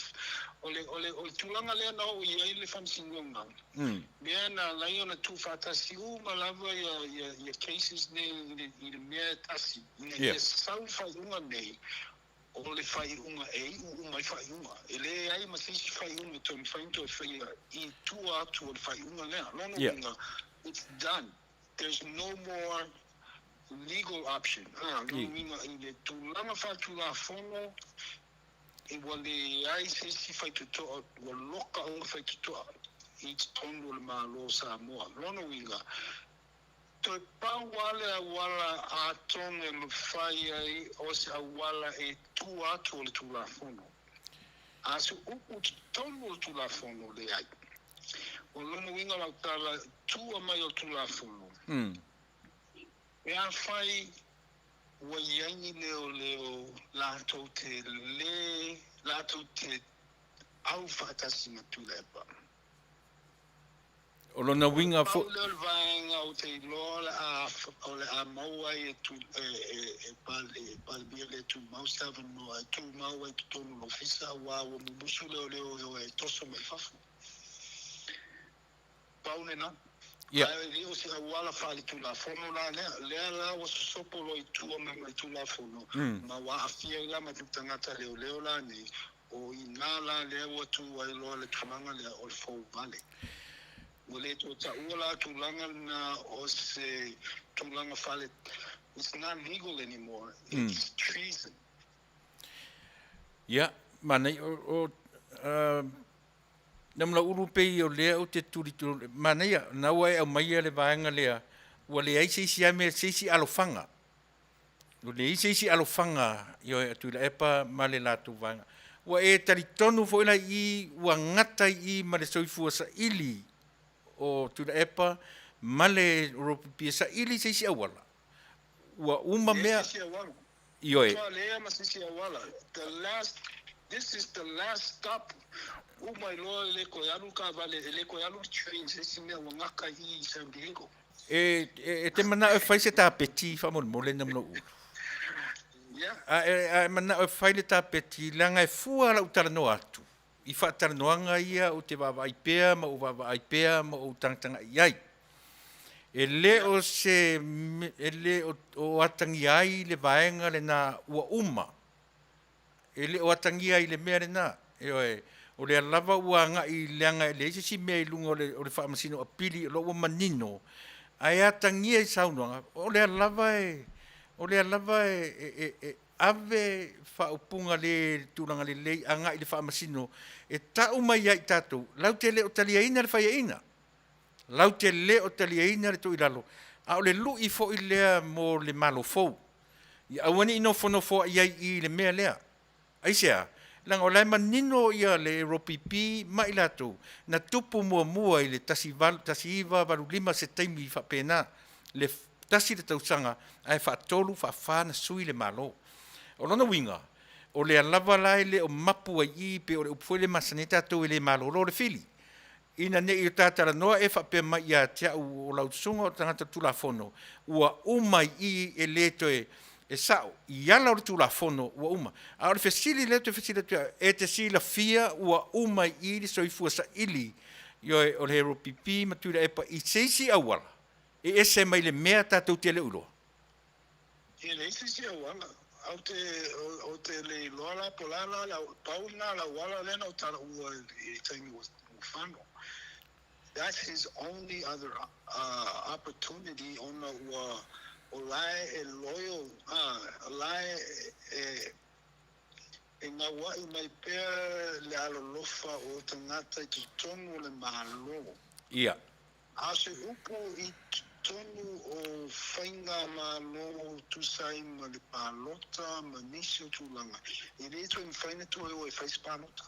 o le, o le, o le tulaga lea na oo i ai le Faamasinoga, Mea na ala ai ona tuufaatasi uma lava ia cases nei i le mea e tasi, ina ia sau le faaiuga nei, o le faaiuga e iu uma ai faaiuga. E leai ma se isi faaiuga e toe mafai ona toe faia i tua atu o le faaiuga lea. Lona uiga, it's done. There's no more legal option. Lona uiga, i le tulaga faatulafono, Ua leai se isi faitotoa, ua loka uma faitotoa i totonu o le Malo o Samoa. Lona uiga, toe pau lava le auala atonu e mafai ai o se auala e tua atu o le Tulafono. A se upu i totonu o le Tulafono, leai. O lona uiga o lau tala, tua mai o le Tulafono, Pe afai ua i ai ni leoleo latou te lē latou te au faatasi ma Tuilaepa. O lona uiga fo. Pau lea o le vaega ou te iloa o le a o le a maua ai e tu e e e Palemia le tumau se avanoa e tumau ai i totonu o le ofisa aua ua mumusu leoleo e o e toso mai fafo. Pau lena. Ia. Ae le o se auala faaletulafono la lea. Lea la ua sosopo loa i tua mai ma le Tulafono, ma ua aafia ai la ma tagata leoleo la nei, o i ina la lea ua tu ai loa le tulaga lea o le fouvale. Ua le toe taua la tulaga lena o se tulaga faale, it's not legal anymore, it's treason. Ia, manaia, o, o, Namulaulu pei o lea ou te tuli manaia na ua e aumaia le vaega lea ua leai se isi a mea se isi alofaga ua leai se isi alofaga ioe a Tuilaepa ma le latou vaega ua e talitonu foi la i i ua gata i i ma le soifua saili o Tuilaepa ma le Ropipia e saili se isi auala ua uma mea Ioe. Matua lea ma se isi auala. The last, this is the last stop. Uma ai loa e le toe alu le taavale, e le toe alu le train, se isi mea ua gata i i i San Diego. E, e, e te manao e fai se tapeti faamolemole na lou ulu. Yeah. A e, a e manao e fai le tapeti, leaga e fua lau talanoa atu i faatalanoaga ia ou te vaavaai pea ma ou vaavaai pea ma ou tagatagai i ai. E le o se, e le o, o atagia ai le vaega lena ua uma. E le o atagia i le mea lena. Ioe, o lea lava ua agai leaga e leai se isi mea i luga o le, o le faamasino apili o lo o ua manino, ae atagia i saunoaga, o lea lava e, o lea lava e, e, e, e ave faaupuga le tulaga lelei agai i le faamasino e tau mai ia i tatou, latou te le o taliaina le faiaina. Latou te le o taliaina le toilalo, a o le lui foi lea mo le Malo fou. Ia aua ne i nofonofoa'i ai i i le mea lea. Aisea? Leaga o la e manino ia le ROPP ma i latou na tupu muamua i le 18 1985 se taimi faapena, le tasi le tausaga ae faatolu faafa na sui le Malo. O lona uiga, o lea lava la e le o mapu ai i i pei o le upu foi lea e masani ai tatou e le malolo le fili. Ina ne i o ta talanoa e faapea mai ia te au o lau susuga o le tagata Tulafono, ua uma i i e le toe e sao i ala o le Tulafono ua uma. A o le fesili lea ou te fesili atu ia oe, e te silafia ua uma i i le soifua saili ioe o le Hero PP ma Tuilaepa i se isi auala e ese mai le mea tatou te le o iloa? E leai se isi auala. Ou te, ou te le iloa la po o le a la le auala. Pau lena o le auala lea na ou talaua i le taimi ua fano. That's his only other opportunity ona ua, o la e loyal, o la e, e gaua'i mai pea le alolofa o tagata i totonu o le Malo. Ia. A o se upu i totonu o faigamalo tusa ai ma le palota ma nisi o tulaga, e le toe mafai ona toe o e fai se palota.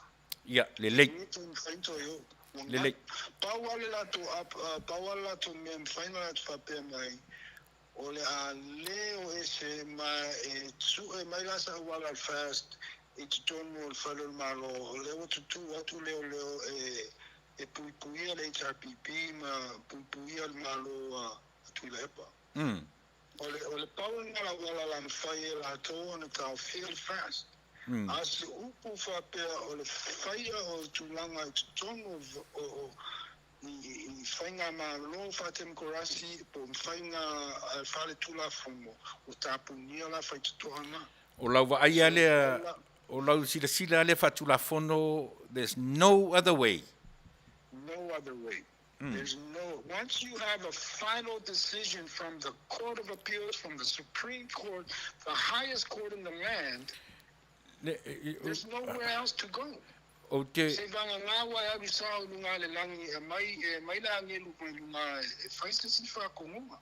Ia, lelei. E le toe mafai ona toe o. Ua Lelei. Pau lava le latou, pau lava le latou mea e mafai ona latou faapea mai, o le a le o ese ma e sue mai la se auala o le FAST i totonu o le fale o le Malo, o lea ua tutū atu leoleo e e puipuia le HRPP ma puipuia le Malo a Tuilaepa. O le, o le pau lena o le auala la mafai e latou ona taofia le FAST. A o se upu faapea o le faia o tulaga i totonu o, o, i, i faigamalo faatemokarasi po o faiga faaletulafono, ua tapunia la faitotoa na. O lau vaai lava lea, o lau silasila lava lea faatulafono, there's no other way. No other way. There's no, once you have a final decision from the Court of Appeals, from the Supreme Court, the highest court in the land, there's nowhere else to go. Ou te. Se vagana ua e alu sao i luga le lagi e aumai, e aumai le agelu mai luga e fai se isi faakomoga.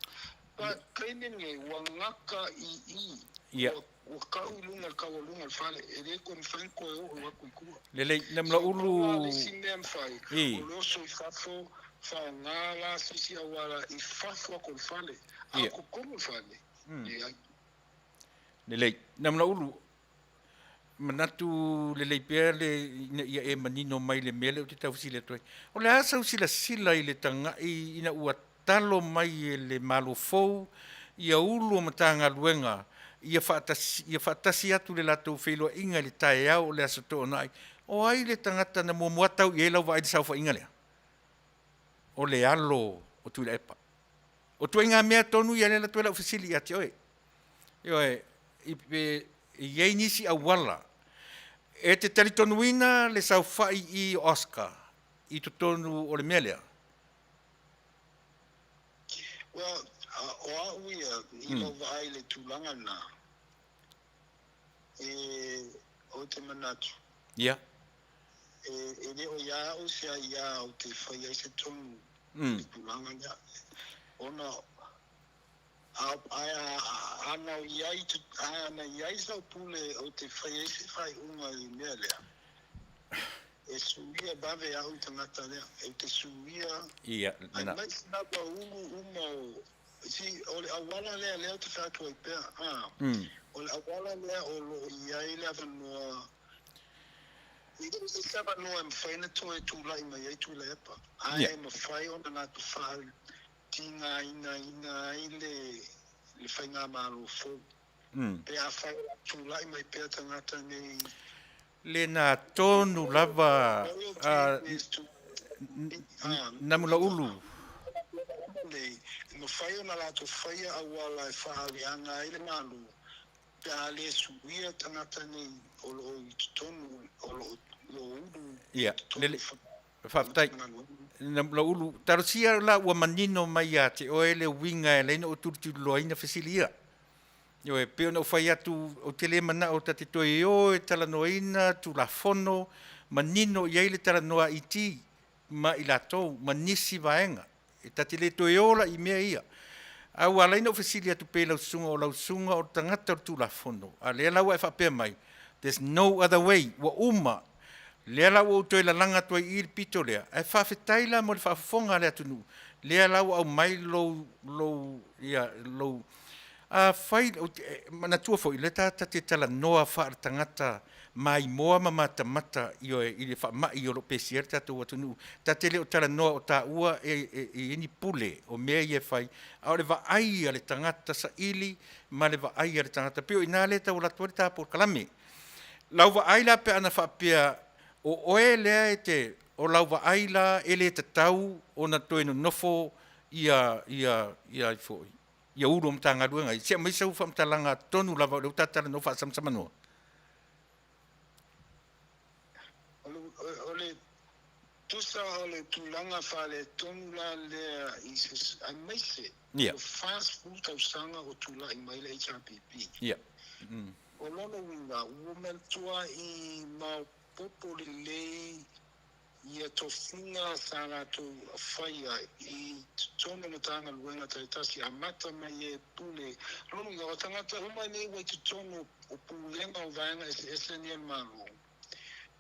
But taimi lenei ua gata i i, Ia. ua, ua kau i luga le taualuga o le fale, e le toe mafai ona toe oo atu i tua. Lelei, So, Namulaulu. pau lava le isi mea mafai, I. o le oso i fafo, faaaoga la se isi auala i fafo atu o le fale, a o Ia. totonu o le fale, leai. Lelei, Namulaulu, Manatu lelei pea le ina ia e manino mai le mea lea ou te tau fesili atu ai. O le a sau silasila i le taga'i ina ua talo mai e le Malo fou ia ulu o Matagaluega ia faatasi, ia faatasi atu le latou feiloaiga i le taeao o le Aso Toonai? O ai le tagata na muamua tau i ai lau vaai i le saofaiga lea? O le alo o Tuilaepa. O ituaiga mea tonu ia lea e alu atu ai lau fesili ia te oe. Ioe, i, e, e i ai nisi auala e te talitonuina le saofai i Oscar i totonu o le mea lea? Well, o au ia, i lau vaai i le tulaga lena, e, ou te manatu, Ia. e, e le o ia au se aiā ou te fai ai se tonu i le tulaga lea, ona Ana i ai, ana i ai sau pule ou te fai ai se faaiuga i le mea lea, e suia vave au i tagata lea. Ou te suia, Ia, lena. aemaise lava ulu uma o, see, o le auala lea, lea ou te fai atu ai pea, a, o le auala lea o lo o i ai le avanoa, e le o se isi avanoa e mafai ona toe tulai mai ai Tuilaepa, ae Ia. e mafai ona latou faa, tigainaina ai le le faigamalo fou. Pe afai o le a tulai mai pea tagata nei. Lena tonu lava a Namulaulu. Nei, e mafai ona latou faia auala e faaaleaga ai le Malo pe a le suia tagata nei. o lo o i totonu, o lo o ulu Ia, i totonu lele, faafetai. Ulu, talosia la ua manino mai ia te oe le uiga e ala ai ona ou tulituliloaina fesili ia. Ioe, pei ona ou fai atu, ou te le manao ta te toe o e talanoaina Tulafono, manino i ai le talanoa a IT ma i latou ma nisi vaega. E ta te le toe o la i mea ia. A ua ala ai ona ou fesili atu pea i lau susuga, o lau susuga o le tagata o le Tulafono, a lea la ua e faapea mai, there's no other way, ua uma. Lea la ua ou toe lalaga atu ai i i le pito lea, ae faafetai la mo le faafofoga a le atunuu, lea la ua aumai lou, lou, ia, lou, afai, ou te, manatua foi, lea ta te talanoa faaletagata maimoa ma matamata, ioe, i le faamai o lo o pesia ai le tatou atunuu. Ta te le o talanoa o taua e i ai ni pule o mea ia e fai, a o le vaai a le tagata saili ma le vaai a le tagata. Pei o i ina lea e tau alu atu ai le ta polokalame. Lau vaai la pe ana faapea o oe lea e te, o lau vaai la e le tatau ona toe nonofo ia, ia, ia ai foi, ia ulu o Matagaluega ia. Se aumai sau faamatalaga tonu lava o lea ua ta talanoa faasamasamanoa. O le tusa o le tulaga faaletonu la lea i se, aemaise ua 40 tausaga o tulai mai le HRPP. O lona uiga, ua matuai maopoopo lelei ia tofiga sa latou faia i totonu o Matagaluega taitasi, amata mai e Pule. Lona uiga, o tagata uma nei ua i totonu o Pulega o vaega eseese nei a le Malo,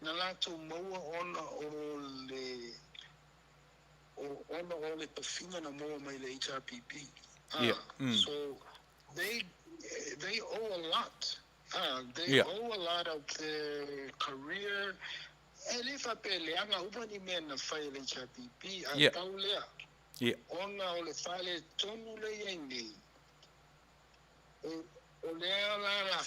na latou maua ona o le ona o le tofiga na maua mai le HRPP. So they they owe a lot. They owe a lot of their career. E le faapea e leaga uma ni mea na fai e le HRPP, ae pau lea, ona o le faaletonu lea e i ai nei, o lea la la,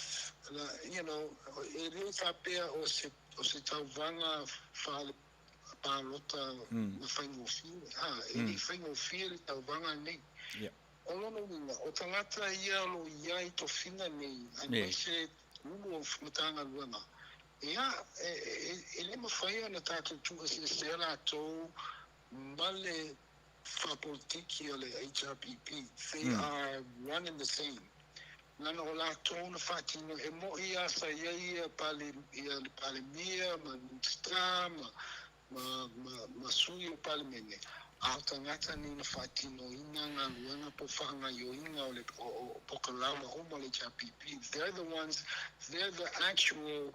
you know, e le faapea o se o se tauvaga faale-palota na faigofie, e le i faigofie le tauvaga lenei. O lona uiga, o tagata ia o lo o i ai tofiga nei, aemaise ulu o Matagaluega, ia, e le mafai ona tatou tuueseesea latou ma le faapolitiki a le HRPP. They are one and the same. Leaga o latou na faatino, e moni lava sa i ai ia le Palemia ma Minisita ma ma, ma, ma sui o Palemene, a o tagata nei na faatinoina galuega po o faagaoioiga o le o, o polokalama uma o le HRPP. They're the ones, they're the actual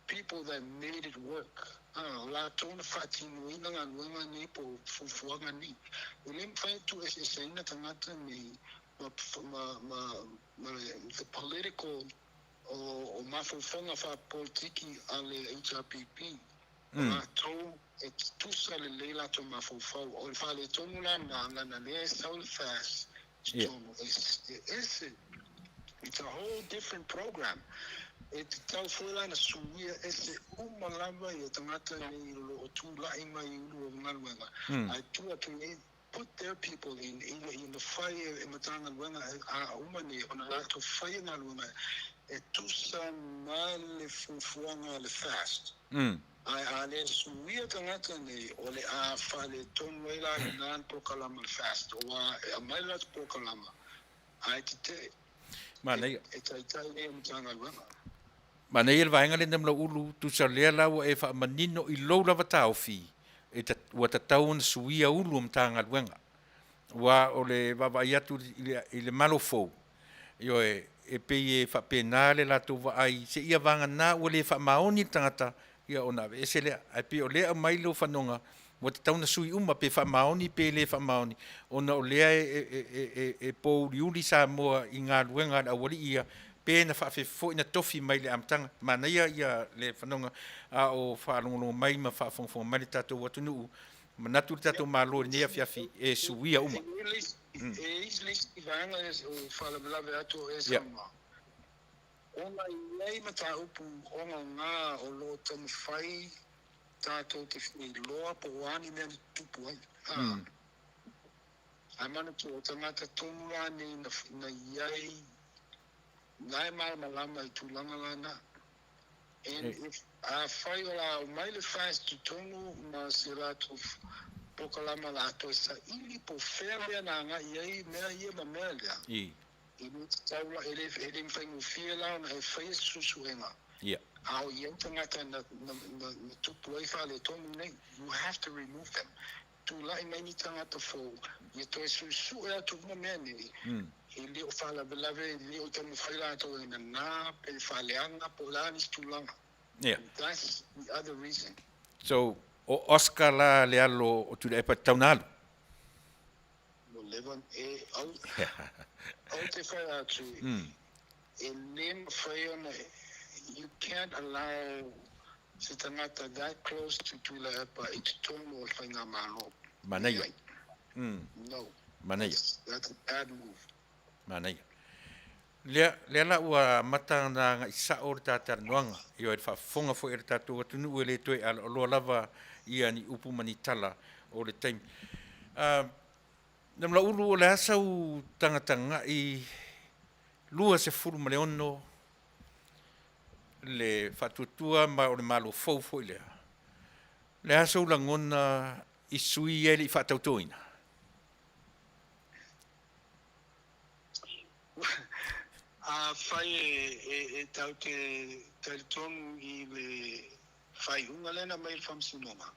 people that made it work. A, o latou na faatinoina galuega nei po o fuafuaga nei. E le mafai ona tuueseeseina tagata nei ma, ma, ma, ma the political o, o mafaufauga faapolitiki a le HRPP. O latou e tutusa lelei latou mafaufau. O le faaletonu la na, leaga lea e sau le FAST i totonu, e ese, it's a whole different program. E tatau foi la ona suia ese uma lava ia tagata nei o lo o tulai mai i ulu o galuega, ae tuu atu nei, put their people in, ina ia mafai e Matagaluega a uma nei ona latou faia galuega e tusa ma le fuafuaga a le FAST. Ae a le suia tagata nei, o le a faaletonu ai la i ina le polokalama a le FAST, aua e aumai le latou polokalama, ae tetee e taitai ai Matagaluega. Manaia le vaega lena ma lau ulu, tusa lea la ua e faamanino i lou lava taofi, e ua tatau ona suia ulu o Matagaluega. Aua o le vaavaai atu i le Malo fou, ioe, e pei e faapena le latou vaai, seia vagana ua le faamaoni le tagata, ia ona aveese lea. Ae pei o lea e aumai lou fanoga, ua tatau ona sui uma, pe faamaoni pe le faamaoni, ona o lea e pouliuli Samoa i galuega a le aualii ia, pe na faafefea foi na tofi mai i le amataga. Manaia ia le fanoga a o faalogologo mai ma faafogafoga mai le tatou atunuu, manatu le tatou Malo i lenei afiafi e suia uma. E i ai le isi vaega o faalavelave atu o e saunoa, ona e i ai mataupu ogaoga o lo o taumafai tatou te iloa po o a ni mea na tutupu ai. Ae manatua, o tagata tonu la nei na i ai, na e malamalama i tulaga la na. And if afai o le a aumai le FAST i totonu ma se latou polokalama o le a toe saili po o fea mea na agai i ai mea ia ma mea lea, e le tatau la, e le, e le faigofie la ona e faia se suesuega a o i ai tagata na, na, na, na tupu ai faaletonu nei. You have to remove them. Tulai mai ni tagata fou ia toe suesue atu uma mea nei, e le o faalavelave, e le o taumafai latou e nanā pe faaleaga po o le a nisi tulaga. That's the other reason. So, o Oscar la le alo o Tuilaepa e tatau ona alu? Ua leva, e, au, ou te whai atu, e le mawhai ona, you can't allow se tangata that close to Tuilaepa i totonu o le Faigamalo. Manaia. No. Manaia. That's a bad move. Manaia. Lea, lea la ua amata ona agai sao le ta talanoaga, ioe, le faafofoga foi a le tatou atunuu e le toe aloaloa lava ia ni upu ma ni tala o le taimi. Uh, Namalaulu, o le a sau tagatagai 26 le faatuatua ma o le Malo fou foi lea. O le a sou lagona i sui ia e le i faatautoina? Afai e tatou te talitonu i le faaiuga lea na aumai e le Faamasinoga,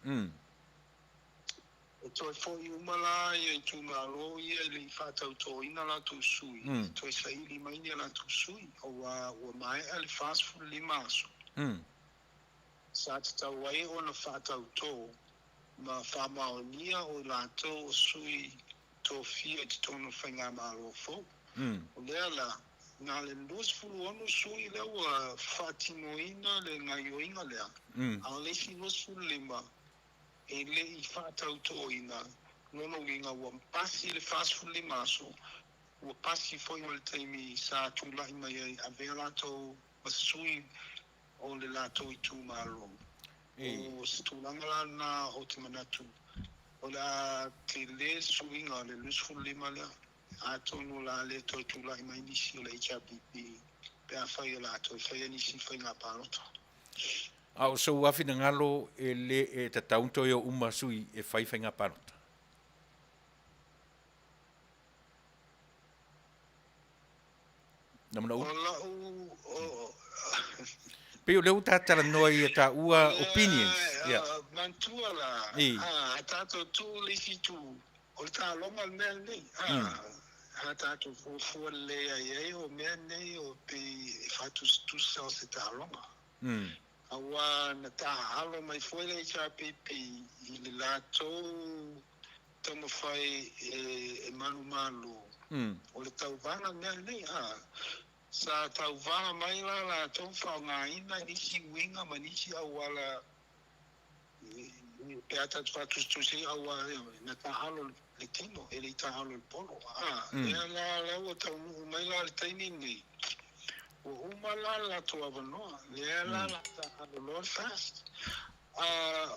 E toe foi uma la ia itumalo ia e le i faatautoina latou sui, e toe saili mai ni a latou sui, aua ua maea le 45 aso sa tatau ai ona faatauto ma faamaonia o i latou o sui tofia i totonu o le Faigamalo fou. O lea la, na o le 26 sui lea ua faatinoina le gaioiga lea, a o le isi 25 e le i faatautoina, lona uiga ua pasi le 45 aso, ua pasi foi ma le taimi sa tulai mai ai avea latou ma sui o le latou itumalo. O se tulaga la lena ou te manatu o le a tele le suiga o le 25 lea, atonu o le a le toe tulai mai nisi o le HRPP pe afai o le a toe faia nisi faiga palota. A o sou lava finagalo e le e tatau ona toe o uma sui e fai faiga palota. Nama na O lau o. Pei o lea ua ta talanoa i a taua opinions. Yeah. Manatua la, a tatou tu le isi itu, o le taaloga le mea lenei. A tatou fuafua lelei ai ai o mea nei o pei e faatusatusa o se taaloga. Aua na taaalo mai foi le HRPP i le latou taumafai e manumalo o le tauvaga le mea lenei. Sa tauvaga mai la latou faaaogaina nisi uiga ma nisi auala pe a tatou faatusatusi ai aua na taaalo le tino e le i taaalo le polo. Lea la la ua taunuu mai la le taimi lenei, ua uma la le latou avanoa, lea la la taaalo loa le FAST.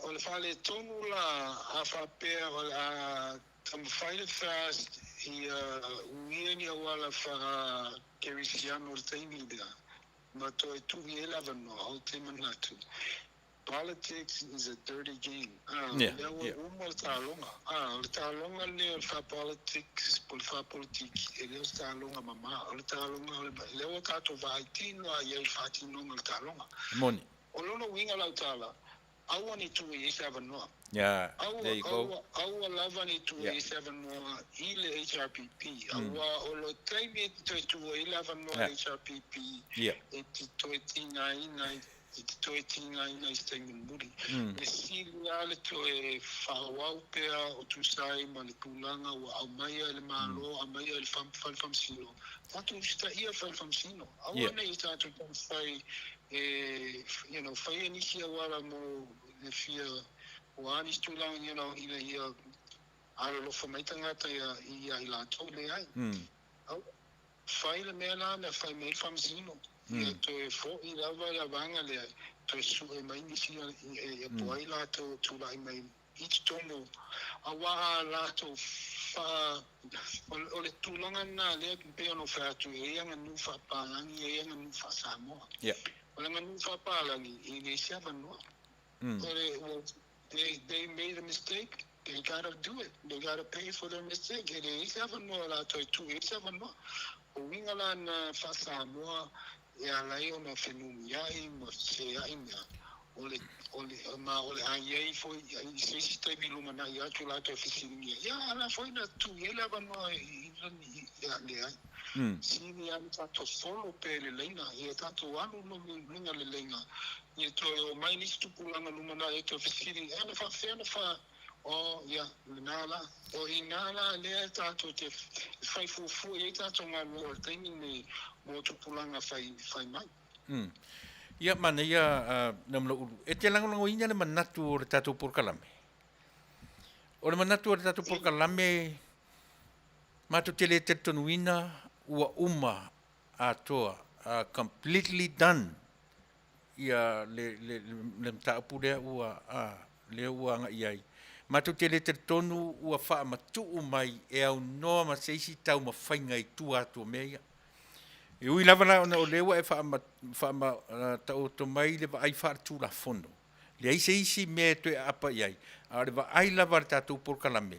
O le faaletonu la a faapea o le a taumafai le FAST ia uia ni auala faa-kerisiano i le taimi lea ma toe tuu i ai le avanoa, ou te manatu Politics is a dirty game. Lea ua uma le taaloga. O le taaloga lenei o le faa-politics po o le faa-politiki, e le o se taaloga mama. O le taaloga o le, lea ua tatou vaai tino lava i ai i le faatinoga o le taaloga. Moni. O lona uiga lau tala, aua ne i tuu i ai se avanoa. Yeah, Aua, there you go. aua, aua lava ne i tuu i ai se avanoa i le HRPP. Aua o le taimi e te toe tuu ai le avanoa i le HRPP e te toe tigaina ai i te toe tigaina i se taimi mulimuli. E sili lava le toe faaauau pea o tusa ai ma le tulaga ua aumaia e le Malo, aumaia e le Fale Faamasino, tatou usitaia le Fale Faamasino. Aua ne i tatou taumafai e, you know, faia nisi auala mo le fia, o a nisi tulaga, you know, ina ia alolofa mai tagata ia i latou, leai. Aua. Fai le mea la na fai mai le Faamasino, ia toe fo'i lava le vaega lea, toe sue mai nisi e po ai latou e tulai mai i totonu, aua a latou faa, o le tulaga lena lea e pei ona ou fai atu, e i ai aganuu faa-Papalagi, e i ai aganuu faa-Samoa. O le aganuu faapalagi, e leai se avanoa. O le, ua, they, they made a mistake, they gotta do it, they gotta pay for their mistake. E leai se avanoa o latou e tuu i ai se avanoa. O uiga la na faa-Samoa e ala ai ona fenumiai ma feseai mea, o le, o le, ma o le a i ai foi i se isi taimi lumanai atu latou e fesiligia, ia, a la foi na tuu i ai le avanoa i, i, ia, leai. Sili lava le tatou solo pea i le laina, ia tatou alu i luga o le laina, ia toe oo mai nisi tupulaga lumanai e toe fesili, e ana faapefea ona fa, oh, ia, lena la. O i ina la lea tatou te fai fuafua i ai tatou galuega i le taimi lenei mo tupulaga fai, fai mai. Ia, manaia, Namulauulu, e te lagolagoina le manatu o le tatou polokalame? O le manatu o le tatou polokalame, matou te le talitonuina ua uma atoa, completely done ia le, le, le mataupu lea ua, lea ua agai i ai. Matou te le talitonu ua faamatuu mai e aunoa ma se isi taumafaiga i tua atu o mea ia. E ui lava la ona o lea ua e faamataoto mai le vaai faaletulafono, leai se isi mea e toe aapa i ai, a o le vaai lava a le tatou polokalame,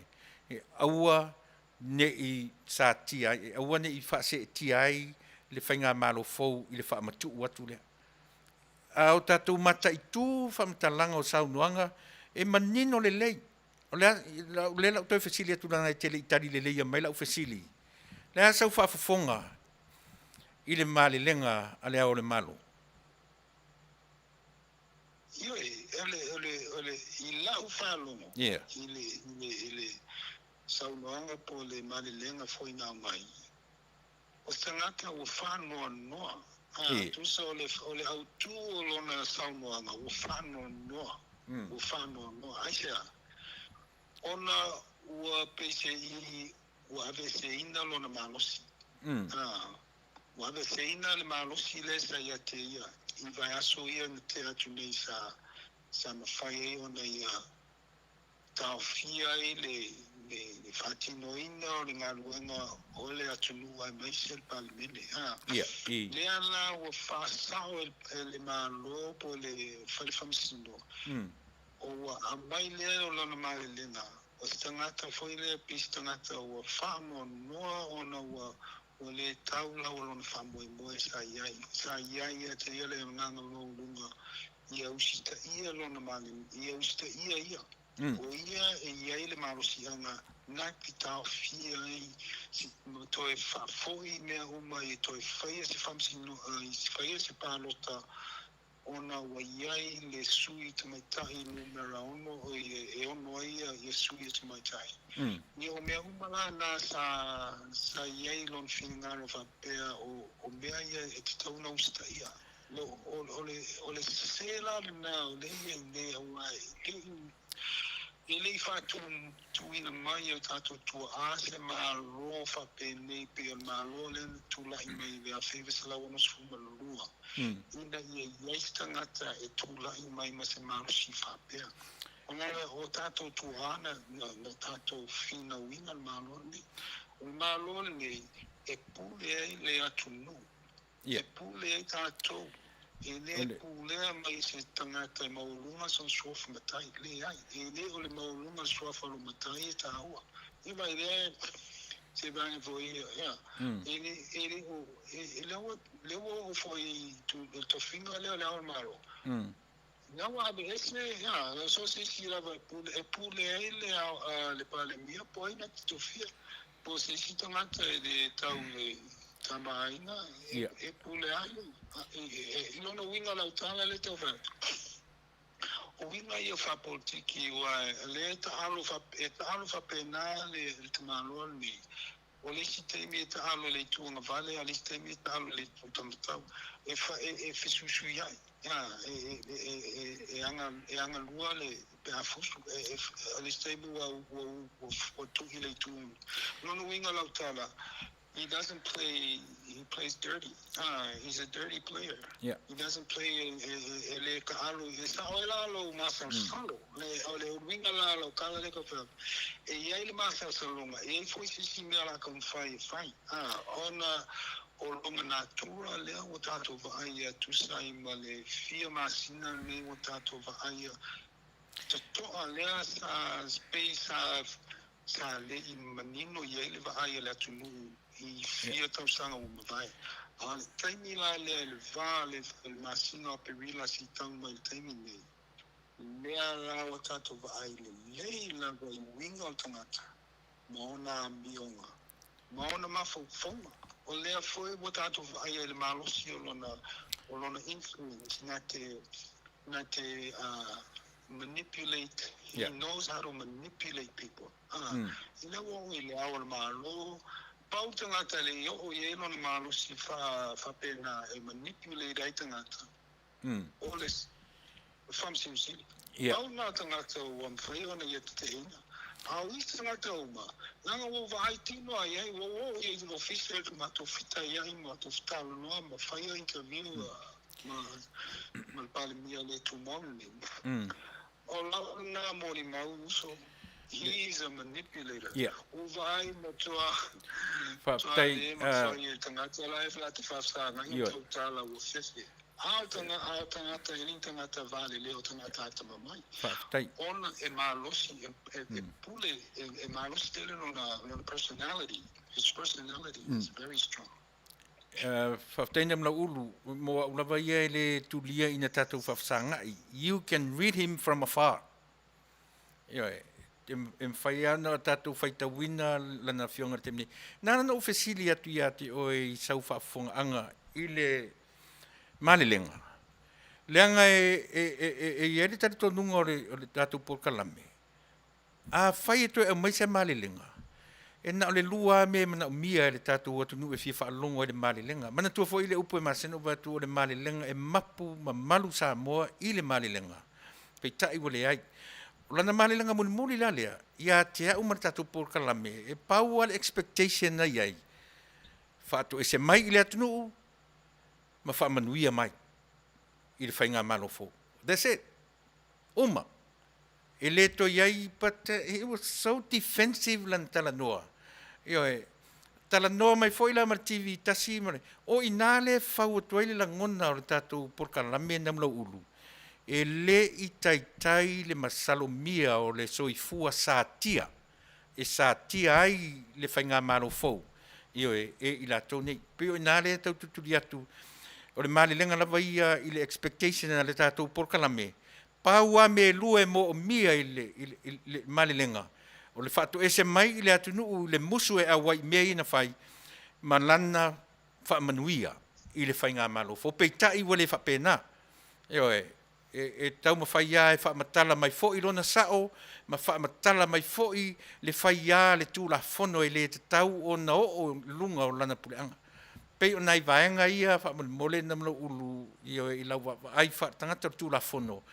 e aua ne i satia ai, e aua ne i faaseetia ai le faigamalo fou i le faamatuu atu lea. A o tatou mataitu faamatalaga o saunoaga, e manino lelei. O le a, o lea la ua toe fesili atu leaga e te le i tali leleia mai lau fesili. O le a sau faafofoga i le malelega a Le Ao o le Malo? Ioe, o le, o le, o le, i lau faalogo, Yeah. i le, i le, i le saunoaga po o le malelega foi na aumai, o se tagata ua faanoanoa, a, Yeah. tusa o le, o le autū o lona saunoaga, ua faanoanoa, ua faanoanoa. Aisea? Ona ua peiseai ua aveeseina lona malosi. A, ua aveeseina le malosi lea sa ia te ia i vaiaso ia na tea atu nei sa, sa mafai ai ona ia taofia ai le, le, le faatinoina o le galuega o le atunuu aemaise le Palemene. A, Ia, i. lea la ua faasao e, e le Malo po o le Fale Faamasino, ua aumai lea o lana malelega, o se tagata foi lea pei se tagata ua faanoanoa ona ua ua le tau lau o lona faamoemoe sa i ai. Sa i ai ia te ia le agaga maualuga ia usitaia lona male, ia usitaia ia. O ia e i ai le malosiaga na te taofia ai si, toe faafoi mea uma ia toe faia se faamasino, faia se palota ona ua i ai le sui tamaitai numera 6, oi, e 6 ai ia sui tamaitai. Ia o mea uma la na sa, sa i ai lona finagalo faapea o, o mea ia e tatau ona usitaia. O, o, o le, o le sese la lena o lea e i ai nei aua e le i, e le i faatuina mai e o tatou tuaa se Malo faapenei pei o le Malo lea na tulai mai i le 1962, ina ia i ai se tagata e tulai mai ma se malosi faapea. Ona o tatou tuaa na, na, na tatou finauina le Malo lenei. O le Malo lenei e pule ai le atunuu. Ia. E pule ai tatou. E le O le- pulea mai se tagata e maualuga sona suafa matai. Leai, e le o le maualuga o le suafa o lou matai e taua. Ia ma e lea se vaega foi ia, e le, e le o, e, e lea ua, lea ua oo foi i tu, le tofiga lea o Le Ao o le Malo. Na ua aveese, ia, so o se isi lava e pule, e pule ai le, ao, a, le Palemia po o ai na te tofia. Po o se isi tagata e le tau i le tamaaiga, e, Ia. e pule ai, e, e, e, i lona uiga lau tala lea e tau fai atu. O uiga ia faapolitiki aua lea e taalo fa, e taalo faapena le, le tamaloa lenei. O le isi taimi e taalo i le itu agavale, a o le isi taimi e taalo i le itu taumatau. E, fa, e, e fesuisuiai. A, e, e, e, e, e, aga, e agalua le pe a fusu. E, e, o le isi taimi ua, ua, ua, ua tu'i le itu. Lona uiga lau tala, he doesn't play, he plays dirty. He's a dirty player. Ia. He doesn't play e, e, e, e le taalo, e sao ai la lou masalosalo. Le, o le uiga la lau tala lea e tau fai atu. E i ai le masalosaloga, e i ai foi se isi mea o le a taumafai e fai. Ona O lona natura lea ua tatou vaaia e tusa ai ma le fia masina lenei ua tatou vaaia totoa lea sa pei sa sa le i manino i ai le vaai a le atunuu i fia tausaga ua mavae. A o le taimi la lea i le va o le masina o Aperila seia tau mai i le taimi lenei, lea la ua tatou vaai lelei lava i uiga o le tagata ma ona amioga ma ona mafaufauga. O lea foi ua tatou vaaia i le malosi o lona o lona influence na te na te manipulate, he knows how to manipulate people. Ina ua oo i Le Ao o le Malo, pau tagata e le i oo i ai lona malosi faapena e manipulate ai tagata, o le Faamasino Sili. Pau lena o tagata ua mafai ona ia tete'eina. A o isi tagata uma, leaga ua ou vaai tino lava i ai, ua ou oo i ai i le ofisa i le matou fetaiai ma matou talanoa ma faia interview ma le Palemia le tumau lenei. O lau lena molimau uso, he is a manipulator. Ua vaai matua Faafetai, le mafai e le tagata la e te faafesagai o tautala ua fefe. A o tagata e le ni tagata valelei o tagata atamamai. Faafetai. Ona e malosi, e pule, e malosi tele lona personality. His personality is very strong. Faafetai Namulauulu, mo au lava ia e le tulia ina tatou faafesagai. You can read him from afar. Ioe, e mafai lava ona tatou faitauina lana afioga i le taimi nei. Na ala ona ou fesili atu ia te oe i sau faafofogaaga i le malelega, leaga e i ai le talitonuga o le tatou polokalame, Afai e toe aumai se malelega, e na o le lua lava mea e manaomia e le tatou atunuu e fia faalogo ai i le malelega. Manatua foi le upu e masani ona ou vaai atu o le malelega e mapu ma malu Samoa i le malelega, peitai ua leai. O lana malelega mulimuli la lea, ia te au ma le tatou polokalame, e pau lava le expectation na i ai, faatoese mai i le atunuu ma faamanuia mai i le faigamalo fou. That's it. Uma. E le toe i ai but he was so defensive lana talanoa. Ioe, talanoa mai foi la ma le TV tasi ma le, o i ina lea e fau atu ai le lagona o le tatou polokalame Namulauulu, e le i taitai le masalomia o le soifua satia e satia ai le faigamalo fou, ioe, e i latou nei. Pei o i ina lea e tau tulituli atu, o le malelega lava ia i le expectation a le tatou polokalame, pau lava mea e lua e moomia i le malelega, o le faatoese mai i le atunuu i le musu e auai i mea ia na fai, ma lana faamanuia i le faigamalo fou. Peitai ua le faapena. Ioe, e taumafai lava e faamatala mai foi lona sao ma faamatala mai foi le fai a le Tulafono e le tatau ona oo i luga o lana puleaga. Pei o nai vaega ia faamolemole Namulauulu i lau vaavaai faaletagata o le Tulafono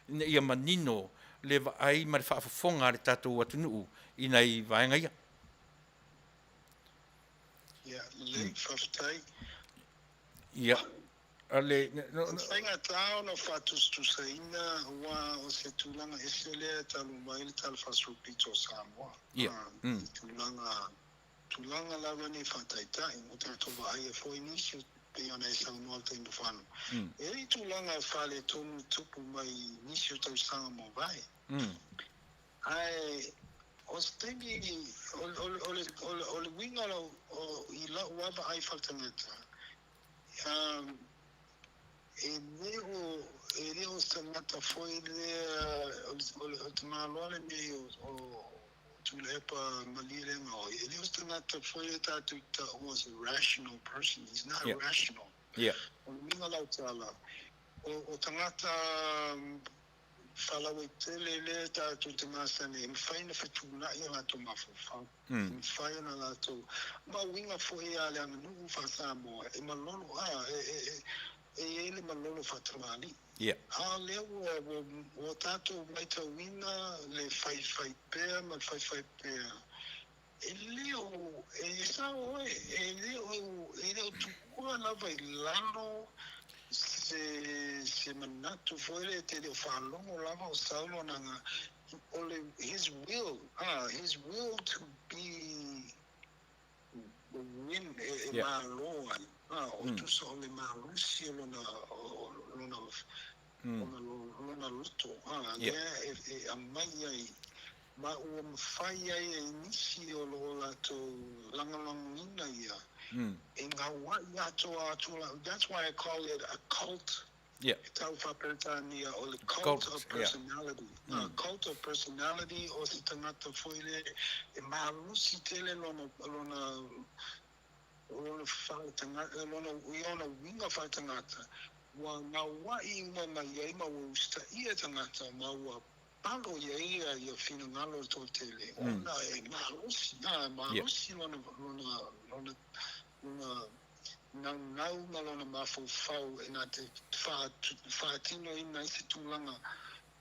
ina ia manino le vaai ma le faafofoga a le tatou atunuu i nai vaega ia. Ia, lelei, faafetai. Ia, le, no, no. E faigata ona faatusatusaina aua o se tulaga ese lea talu mai le Tala Faasolopito o Samoa. Ia. I tulaga tulaga lava nei faataitai, ua tatou vaaia foi nisi e pei ona e saunoa i le taimi ua fano. E i ai tulaga e faaletonu i tupu mai i nisi o tausaga mavae. Ae o se taimi, o le uiga i lau lava vaai faaletagata, e le o e le o se tagata foi lea o le tamaloa lenei o Tuilaepa Malielegaoi, e le o se tagata foi lea tatou te taua o se rational person, he's not rational. O le uiga o lau tala, o tagata faalauaitele lea tatou te masani ai, e mafai ona fetuunai o latou mafaufau, e mafai ona latou, ma uiga foi a le aganuu faa-Samoa, e malolo, e i ai le malolo faatamalii. A o lea ua tatou matauina le faifai pea ma le faifai pea, e le o, e sao oe, e le o, e le o tuua lava i lalo se, se manatu foi lea e te le o faalogo lava o sau lona, o le, his will, his will to be. win e, e malo ai. Ah, o tusa o le malosi o lona, o lona, ona lona loto. Ah, lea e, e aumai ai ma ua mafai ai e nisi o lo o latou lagolagoina ia e gaua'i atoa atu la. That's why I call it a cult. E tau faa-Peretania o le cult of personality. Cult of personality o se tagata foi lea e malosi tele lona lona lona faaletagata, lona i ona uiga faaletagata, ua gaua'i uma mai ai ma ua usitaia e tagata ma ua palo i ai ia ia finagalo o le toatele ona e malosi, e malosi lona lona lona lona naunau ma lona mafaufau e na te faatinoina ai se tulaga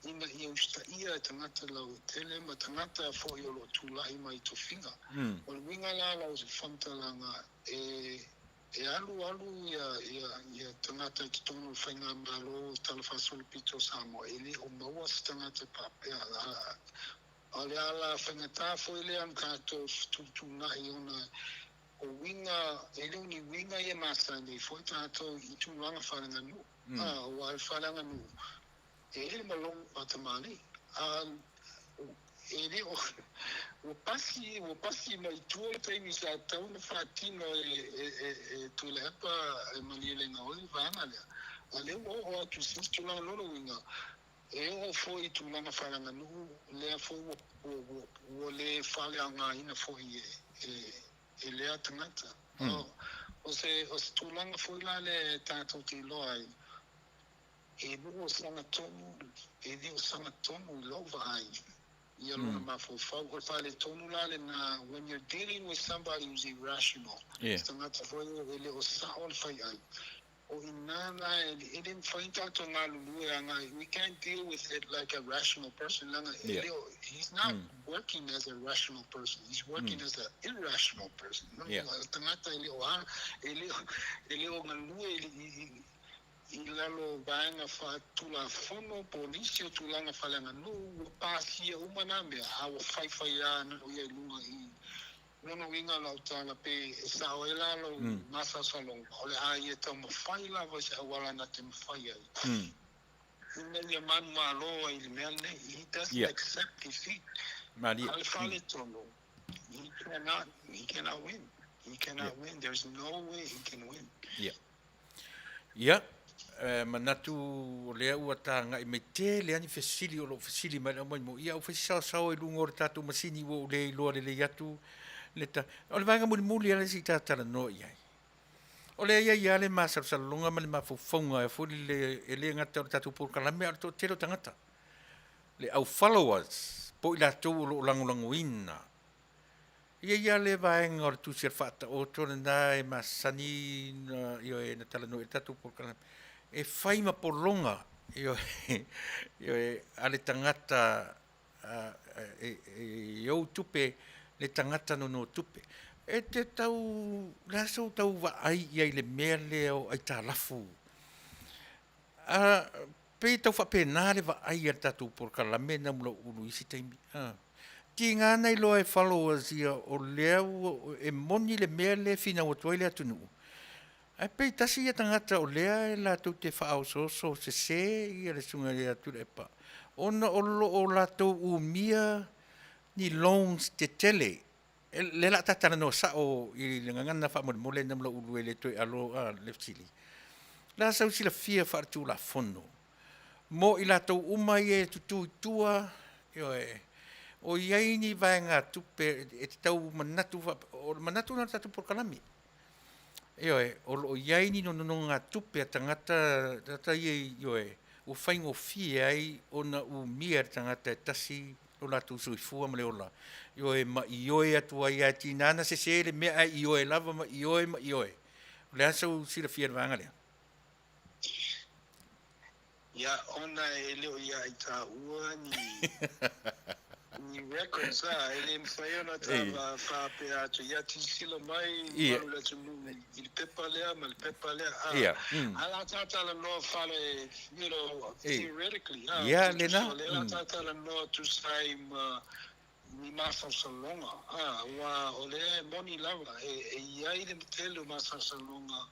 ina ia usitaia e tagata lautetele ma tagata foi o lo o tulai mai i tofiga. O le uiga la o lau faamatalaga, e e alu alu ia ia ia tagata i totonu o le Faigamalo Talafaasolopito o Samoa, e le o maua se tagata faapea. A o le ala faigata foi lea ona tatou fetuutuunai ona o uiga, e le o ni uiga ia masani ai foi tatou i tulaga faaleaganuu. Aua o le faaleaganuu, e i ai le malogo faatamalii, a e le o, ua pasi, ua pasi mai tua le taimi sa tatau ona faatino e, e, e, e Tuilaepa e Malielegaoi le vaega lea. A o lea ua oo atu i se isi tulaga, lona uiga, e oo foi i tulaga faaleaganuu, lea foi ua, ua, ua, ua le faaleaogaina foi e, e, e lea tagata. O se, o se tulaga foi la lea e tatou te iloa ai, e le o sagatonu, e le o sagatonu i lou vaai ia lona mafaufau. O le faaletonu la lena, when you're dealing with somebody who's irrational, se tagata foi e le o sao le faiai, o i ina la e le mafai ona tatou galulue agai, we can't deal with it like a rational person, leaga e le o, he's not working as a rational person, he's working as a irrational person. O le tagata e le o, e le o, e le o galue i, i lalo o vaega faatulafono po o nisi o tulaga faaleaganuu, ua pasia uma na mea, a ua faifai lava ana ia i luga i lona uiga o lau tala pe e sao ai la lou masalosaloga, o le a ia taumafai lava i se auala na te mafai ai ina ia manumalo ai i le mea lenei. He doesn't accept defeat. A o le faaletonu, he cannot, he cannot win. He cannot win. There's no way he can win. Ia, e manatu o lea ua tagai mai tele lava ni fesili o lo o fesili mai le aumai mo ia au fai saosao i luga o le tatou masini ua ou le iloa lelei atu le ta. O le vaega mulimuli lava le se i ta talanoa i ai. O lea e i ai lava le masalosaloga ma le mafaufauga foi lele e le gata o le tatou polokalame a o le toatele o tagata. Le au followers po o i latou o lo o lagolagoina Ia ia le vaega o le tusi a le Faataoto lena e masani na, ioe, na talanoa i le tatou polokalame, e fai ma pologa, ioe, ioe, a le tagata e, e, e ou tupe, le tagata nono tupe. E te tau, le a sou tau vaai i ai i le mea lea o aitalafu? A, pei e tau faapena le vaai a le tatou polokalame Namulau'ulu i isi taimi. A, tiga na iloa e followers ia o lea ua, e moni le mea lea e finau atu ai le atunuu, ae pei tasi ia tagata o lea e latou te faaosooso sese ia le susuga ia Tuilaepa, ona o lo o latou umia ni loans tetele. E, lea o le a ta talanoa sao i le gagana faamolemole Namulau'ulu e le toe alo a le fesili. O le a sau silafia faaletulafono mo i latou uma ia e tutū i tua, ioe, o i ai ni vaegatupe e te tau manatu, o le manatu lena o le tatou polokalame. Ioe, o lo o i ai ni nonogatupe a tagata, tagata ia, ioe, ua faigofie ai ona umia e le tagata e tasi lo latou soifua ma le ola, ioe, ma ioe atu ai lava e tiga ona sese le mea ae ioe lava ma ioe ma ioe. O le a sou silafia i le vaega lea? Ia, ona e le o ia i tāua ni ni records a, e le mafai ona ta faapea atu, ia silasila mai malu le atunuu i le pepa lea ma le pepa lea, a, a la ta talanoa fale, you know, theoretically, a, Ia, lena. O lea la ta talanoa tusa ai ma. ni masalosaloga, a, aua o lea e moni lava, e i ai le tele o masalosaloga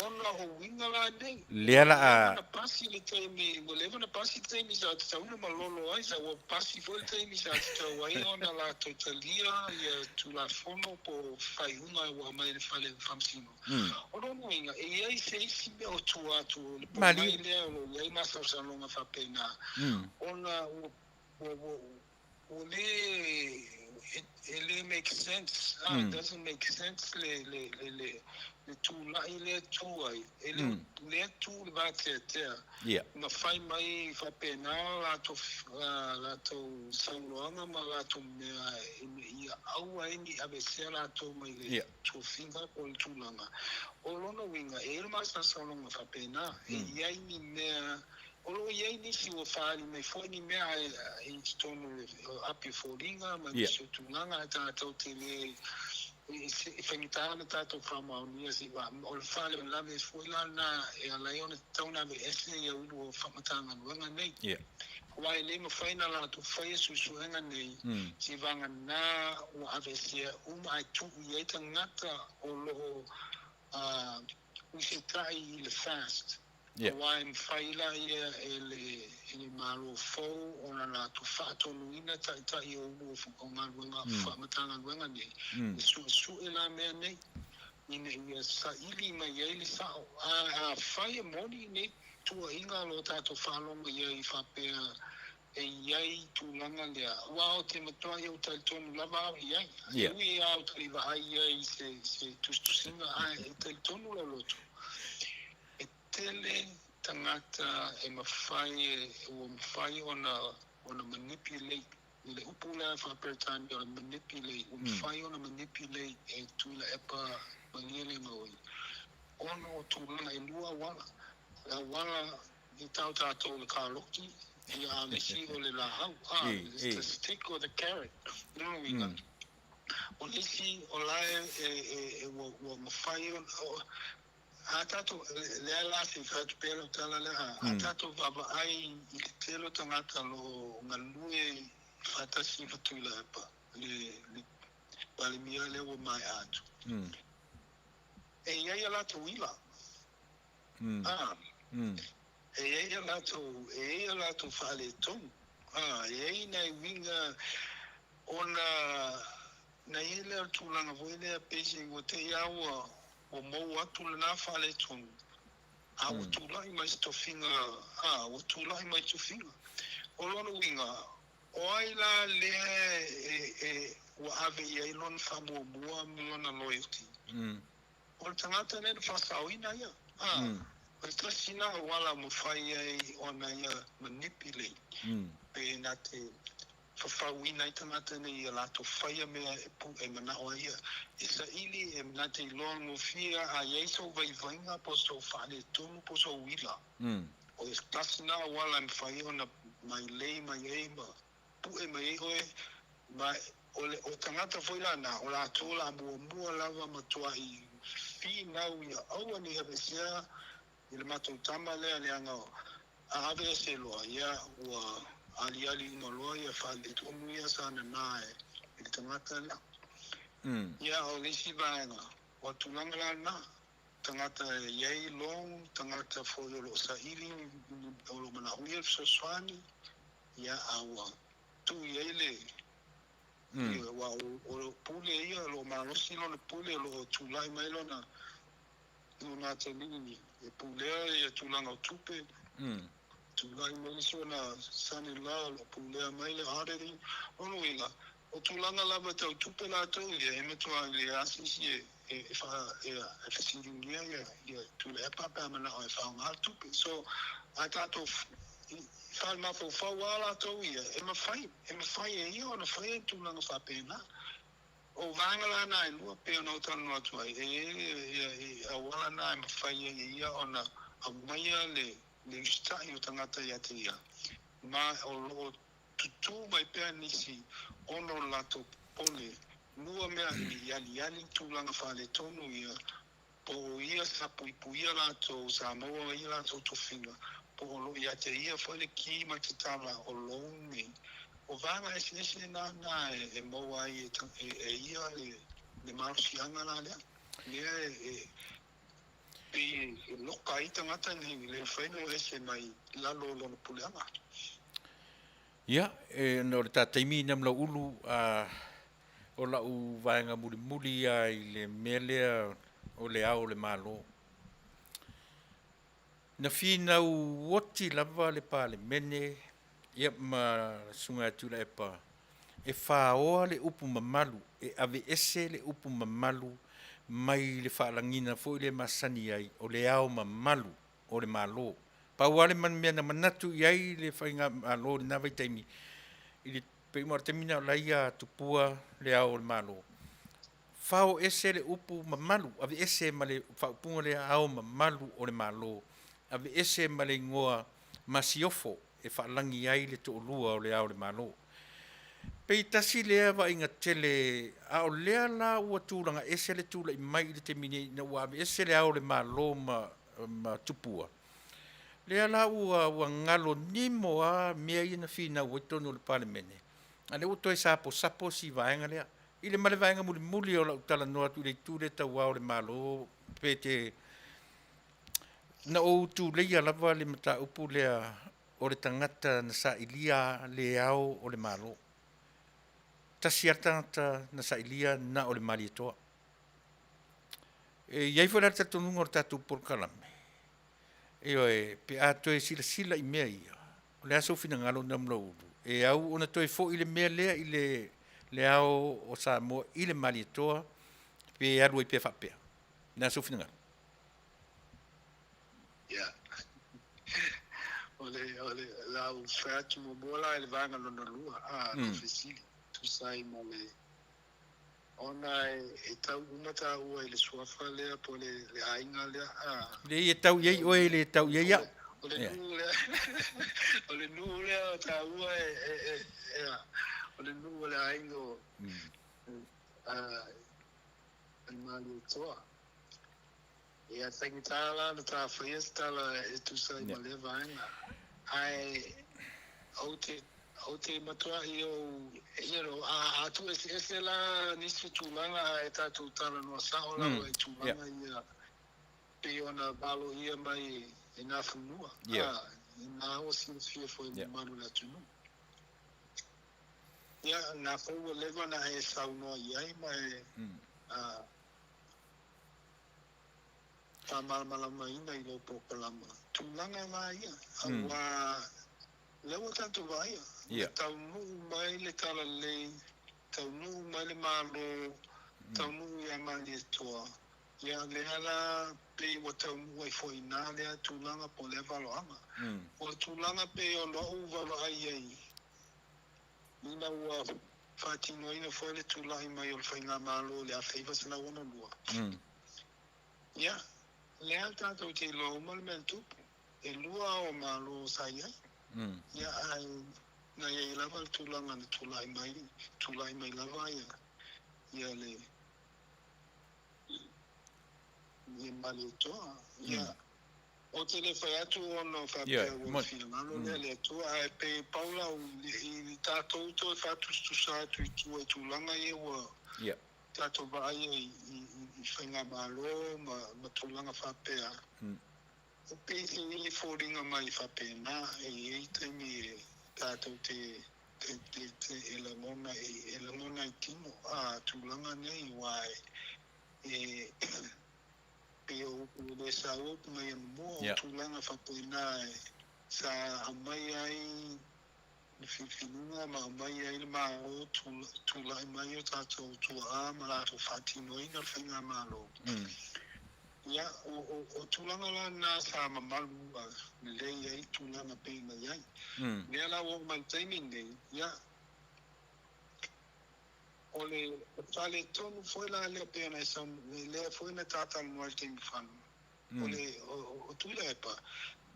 ona o uiga la nei. Lea Ua la leva a ona pasi le taimi, ua leva ona pasi le taimi sa tatau ona malolo ai, sa ua pasi foi le taimi sa tatau ai ona latou talia ia Tulafono po o faaiuga ua aumai e le Fale Faamasino. O lona uiga, e i ai se isi mea o tua atu o le pomai Malie. lea o lo o i ai masalosaloga faapena, ona ua, ua, ua, ua le, e le make sense, ah, it doesn't make sense le, le, le, le, le tulai lea tu ai, e le o lea tu le vateatea, na fai mai faapena latou, latou saunoaga ma latou mea ina ia aua ai ne i aveesea latou mai le tofiga po o le tulaga. O lona uiga, e i ai le masalosaloga faapena, e i ai ni mea O lo o i ai nisi ua faaali mai foi ni mea i totonu o api o foliga ma nisi o tulaga ae tatou te le e faigata ona tatou faamaonia se i o le faalavelave foi la lena e ala ai ona tatau ona aveese ia ulu o Matagaluega nei. Aua e le mafai ona latou faia suesuega nei seivagana ua aveesea uma ae tuu i ai tagata o lo o usitai i le FAST. Aua e mafai laia e le Malo fou ona latou faatonuina taitai o ulu o galuega faa-Matagaluega nei e suesue la mea nei ina ia saili mai ai le sao. A afai e moni nei tuuaiga o lo o tatou faalogo i ai faapea e i ai tulaga lea, aua ou te matuai ou talitonu lava au i ai. E ui lava ou te le i vaai i ai i se tusitusiga, ae e talitonu lou loto, E tele tagata e mafai e, ua mafai ona, ona manipulate, i le upu lea faa-Peretania o le manipulate, ua mafai ona manipulate e Tuilaepa Malielegaoi, ona o tulaga e lua auala. O le auala e tau tatou o le kaloki, ia a o le isi o le laau, a, it's the stick or the carrot. O lona uiga, o le isi o la e, e, ua, ua mafai ona, A tatou, lea la se i fai atu pea lau tala lea, a tatou vaavaai i le tele o tagata o lo o galulue faatasi ma Tuilaepa, le, le Palemia lea ua maea atu, e i ai a latou ila. A, e i ai a latou, e i ai a latou faaletonu. A, e i ai nai uiga ona na i ai lea o le tulaga foi lea pei ua te i lava ua Ua mou atu lena faaletonu, a ua tulai mai se tofiga, a ua tulai mai tofiga. O lona uiga, o ai la lea e, e, ua ave i ai lona faamuamua ma lona loyalty? O le tagata lea na faasaoina ia. A, o le tasi lena auala mafai ai ona ia manipulate, pe na te fafauina ai tagata nei ia latou faia mea e pu e manao ai ia e saili e na te iloa gofie a i ai sou vaivaiga po o sou faaletonu po o sou uila. O le tasi na auala e mafai ai ona mailei mai ai ma pue mai ai oe ma o le o tagata foi la na o latou o le a muamua lava matuai finau ia aua ne i aveesea i le matou tama lea leaga a aveese loa, ia, ua aliali uma loa ia faaletonu ia sa nana e le tagata lea. Ia, o le isi vaega, o tulaga la lena, tagata e i ai loan, tagata foi o lo o saili, o lo o manaomia le fesoasoani, ia, a ua tuu i ai le, aua o pule ia, o lo o malosi lona pule, o lo o tulai mai lona lona atalii e pulea ia tulaga o tupe, tulai mai le sona son-in-law o lo o pulea mai le auditing. O lona uiga, o tulaga lava tau tupe latou ia, e matua leai lava se isi e e fesiligia ia Tuilaepa pe a manao e faaaoga le tupe. So, a tatou faalemafaufau lava latou ia, e mafai, e mafai e ia ona faia tulaga faapena. O vaega la na e lua pei ona ou talanoa atu ai, e i ai auala na e mafai ai e ia ona aumaia le usitai o tagata ia te ia, ma o lo o tutū mai pea nisi ona o le latou popole lua mea ina i aliali tulaga faaletonu ia, po o ia sa puipuia latou, sa maua ai a latou tofiga, po o lo o ia te ia foi le ki ma le tatala o loan nei. O vaega eseese na na e maua ai e ia le malosiaga la lea, lea e pei e loka ai tagata i le mafai ona o ese mai lalo o lona puleaga. Ia, e ona o le ta taimi ina ma lau ulu, a o lau vaega mulimuli ia i le mea lea o le ao o le Malo. Na finau oti lava le Palemene ia ma le Susuga ia Tuilaepa e faoa le upu mamalu, e aveese le upu mamalu mai le faalagiga foi lea e masani ai o le ao mamalu o le Malo. Pau lava le mea na manatu i ai le Faigamalo i lena vaitaimi, i le pei uma o le taimi lena o la e ia tupua le ao o le Malo, fao ese le upu mamalu, aveese ma le faaupuga lea ao mamalu o le Malo, aveese ma le igoa Masiofo e faalagi ai le toalua o le Ao o le Malo. Pei tasi lea vaaiga tele, a o lea la ua tulaga ese le tulai mai i le taimi nei ina ua aveese le Ao o le Malo ma Tupua, lea la ua galo nimo lava mea ia na finau ai totonu o le Palemene, a o lea ua toe saposapo si vaega lea. I le ma le vaega mulimuli o lau talanoa atu i le itu lea tau Ao o le Malo, pe te na ou tuleia lava le mataupu lea o le tagata na sailia le Ao o le Malo. Tasi lava le tagata na sailia na o le Malietoa. E i ai foi la le talitonuga o le tatou polokalame, ioe, pe a toe silasila i mea ia, o le a sou finagalo Namulauulu, e au ona toe foi le mea lea i le ao o Samoa i le Malietoa, pe alu ai pea faapea. O le a sou finagalo? Ia, o le, o le, le a ou fai atu muamua la i le vaega lona lua, a, le fesili, tusa ai ma le, ona e tau uma taua i le suafa lea po o le aiga lea, a. Leai, e tau i ai oe, e le tau i ai au. O le nuu lea, o le nuu lea o taua e, o le nuu o le aiga o le Malietoa. Ia, faigata la ona ta faia se tala e tusa ai ma lea vaega. Ae ou te, ou te matuai ou, you know, a, a tuueseese la nisi tulaga ae tatou talanoa sao lava i tulaga ia pei ona valoia mai e nā fanua. A, i nā ua silafia foi e mamalu o le atunuu. Ia, nā foi ua leva ona e saunoa i ai ma e faamalamalamaina i lou polokalama tulaga la ia, auā lea ua tatou vaaia, ua taunuu mai le talalelei, taunuu mai le Malo, taunuu ia Malietoa, ia lea la pei ua taunuu ai foi i ina lea tulaga po o lea valoaga. O le tulaga pei ona ou vaavaai ai, ina ua faatinoina foi le tulai mai o le Faigamalo i le 1962, ia, lea tatou te iloa uma le mea na tupu. E lua ao o Malo sa i ai. Ia, ae na i ai lava le tulaga na tulai mai, tulai mai lava ia le ia Malietoa. Ia, ou te le fai atu ona faapea ua le finagalo lea le Atua, ae pei pau lau i tatou toe faatusatusa atu i tua i tulaga ia ua tatou vaaia i faigamalo ma tulaga faapea, e pei e foliga mai faapena, e i ai taimi e tatou te e lagona e lagona i tino a tulaga nei, aua e pei o upu e le saua upu mai anamua, o tulaga faapena e sa aumai ai le filifiliga ma aumai ai le Malo, tulai mai o tatou tuaa ma latou faatinoina le faigamalo. Ia, o tulaga la na sa mamalu lelei ai tulaga pei ona i ai. Lea la ua oo mai i le taimi lenei, ia, o le faaletonu foi la lea pei ona e saunoa, lea foi na ta talanoa i le taimi fano, o le o Tuilaepa,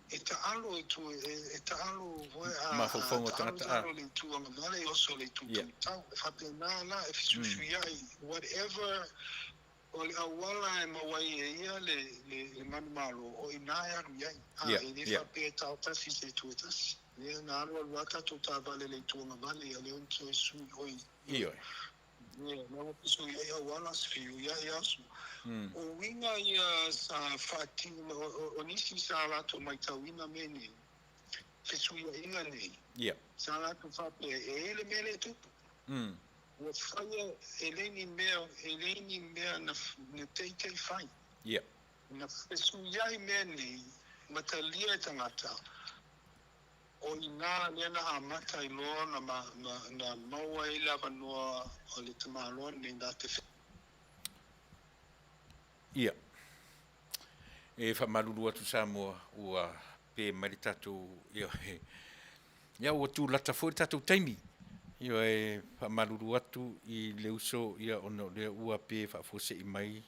e taalo i tua, e taalo foi a mafaufauga o taalo tagata, taalo le itu agavale, e oso le itu taumatau. E faapena la, e fesuisuiai, whatever o le auala e maua ai e ia le manumalo, o i ina e alu i ai. A, e le faapea e taotasi i se itu e tasi. Ia, na alualu lava tatou taavale i le Itu Agavale, ia lea ua toe sui oi. Ioe. Ia, lea ua fesuiai auala, fesuiai aso. O uiga ia sa faatino, o nisi sa latou matauina mea nei, fesuiaiga nei, Ia. sa latou faapea, e i ai le mea lea e tupu. Ua faia, e leai ni mea, e leai ni mea na, na teitei fai. Ia. Na fesuiai mea nei ma talia e tagata, o i ina lea na amata ai loa na, na, na maua ai le avanoa o le tamaloa lenei na te. Ia. E faamalulu atu Samoa ua pe mai le tatou, ioe, ia ua tulata foi le tatou taimi. Ioe, faamalulu atu i le uso, ia ona o lea ua pe faafuasei mai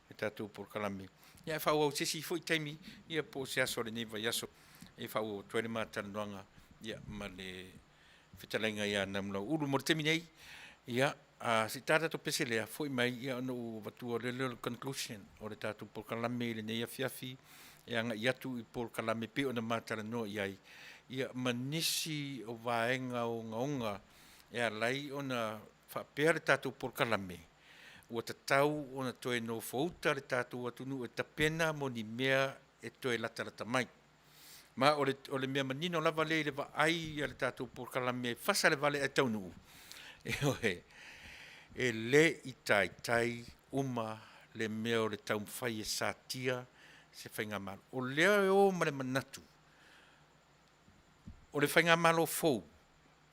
le tatou polokalame. Ia ae faaauau se isi foi taimi, ia po o se aso o lenei vaiaso e faaauau atu ai le ma talanoaga, ia ma le fetalaiga ia Namulauulu. Mo le taimi nei, ia, a se i ta tatou pese lea, foi mai, ia ona ou avatua lea o le conclusion o le tatou polokalame i lenei afiafi e agai atu i polokalame pei ona ma talanoa i ai, ia ma nisi o vaega ogaoga e ala ai ona faapea le tatou polokalame ua tatau ona toe nofouta le tatou atunuu e tapena mo ni mea e toe latalata mai. Ma o le, o le mea manino lava lea i le vaai a le tatou polokalame e fasa le vale ae taunuu, ioe, e le i taitai uma le mea o le taumafai e satia se faigamalo. O lea e o ma le manatu, o le faigamalo fou,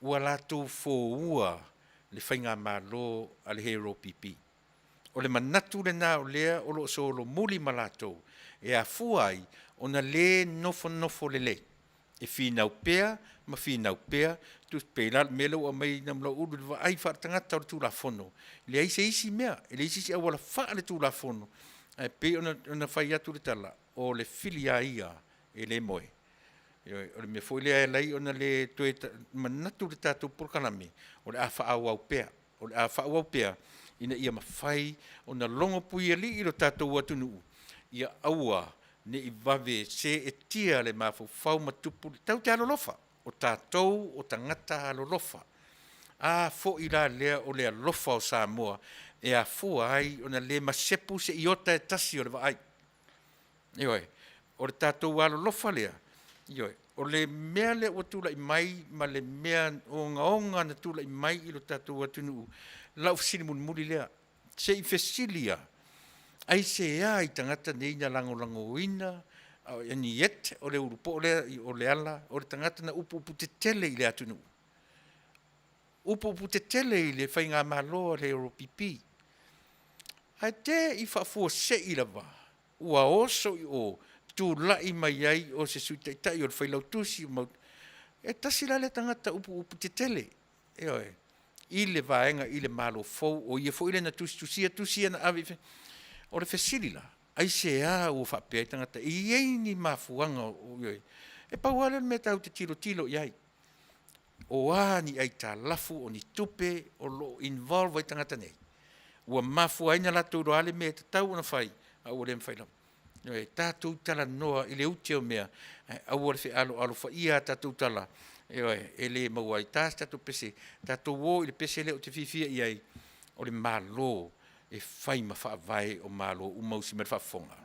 ua latou foua le faigamalo a le HRPP. O le manatu lena o lea o lo o solomuli ma latou e afua ai ona le nofonofo lelei, e finau pea ma finau pea, pei la o le mea lea ua aumai Namulauulu i le vaai faaletagata o le Tulafono, e leai se isi mea, e leai se isi auala faaletulafono, ae pei ona fai atu le tala, o le fili lava ia e le moe. Ioe, o le mea foi lea e ala ai ona le toe manatu le tatou polokalame, o le a faaauau pea, o le a faaauau pea ina ia mafai ona logopuialii lo tatou atunuu, ia aua ne i vave seetia le mafaufau ma tupu, tatou te alolofa, o tatou o tagata alolofa. A foi la lea o le alofa o Samoa e afua ai ona le masepu se iota e tasi o le vaai. Ioe, o le tatou alolofa lea, ioe, o le mea lea ua tulai mai ma le mea ogaoga na tulai mai i lo tatou atunuu, lau fesili mulimuli lea, se i fesili lava, aisea i tagata nei na lagolagoina and yet o le ulupoo lea o Leala, o le tagata na upuupu tetele i le atunuu, upuupu tetele i le faigamalo a le HRPP. Ae te i faafuasei lava ua oso i o, tulai mai ai o se Sui Taitai o le Failautusi, e tasi la lea tagata upuupu tetele, ioe, i le vaega i le Malo fou, o ia foi lea na tusitusia tusi ia na ave i O le fesili la, aisea ua faapea ai tagata? E i ai ni mafuaaga? Ioe, e pau lava lea o le mea tatou te tilotilo i ai, o a ni aitalafu, o ni tupe o lo o involve ai tagata nei, ua mafua ai ona latou iloa le mea e tatau ona fai, a ua le mafai lava. Ioe, tatou talanoa i le ute o mea, ae aua le fealoalofaia a tatou tala, ioe, e le maua ai. Ta se tatou pese, tatou o i le pese lea ou te fiafia i ai, o le Malo e fai ma faavae o Malo uma usi mai le faafofoga.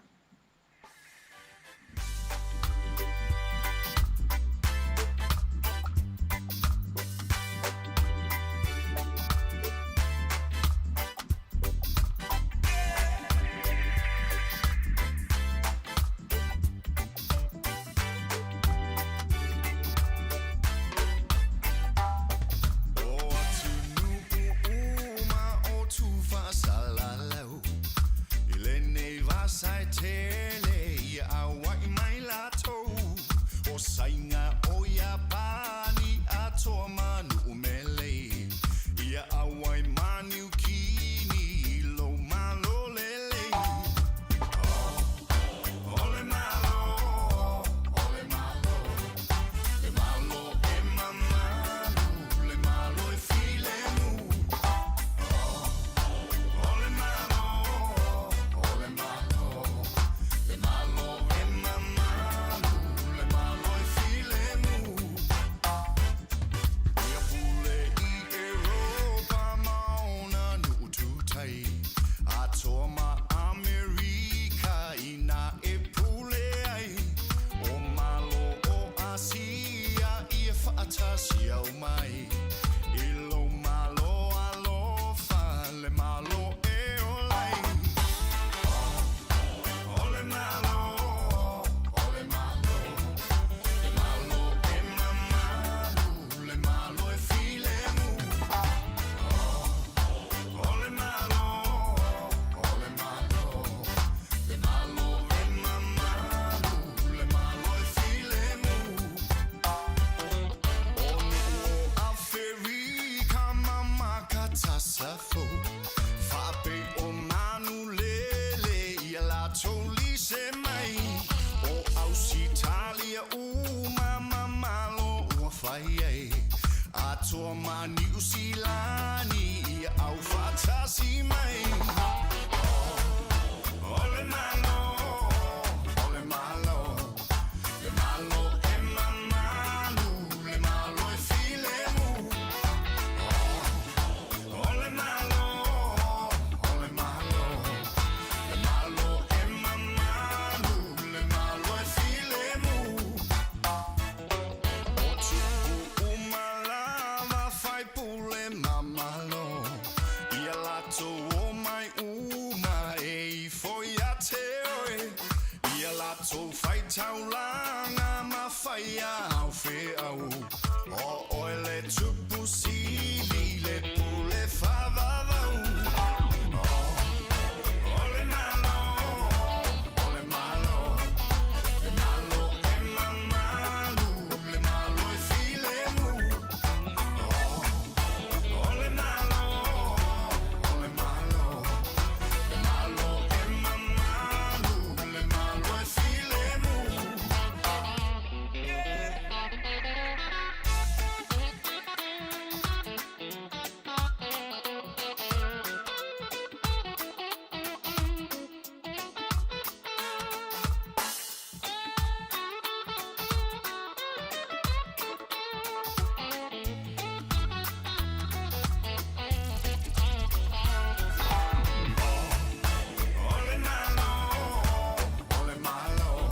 Niu Silani ia aufaatasi mai. O le Malo, o le Malo, le Malo e mamalu, le Malo e filemu. O le Malo, o le Malo, le Malo e mamalu, le Malo e filemu. O tupu uma lava faipule ma Malo, ia latou omai uma e ifo ia te oe, ia latou faitaulaga ma faia au feau. O oe le Tupu Sili, le pule faavavau. O le Malo, o le Malo, le Malo e mamalu, le Malo e filemu. O le Malo, o le Malo, le Malo e mamalu, le Malo e filemu. O le Malo, o le Malo,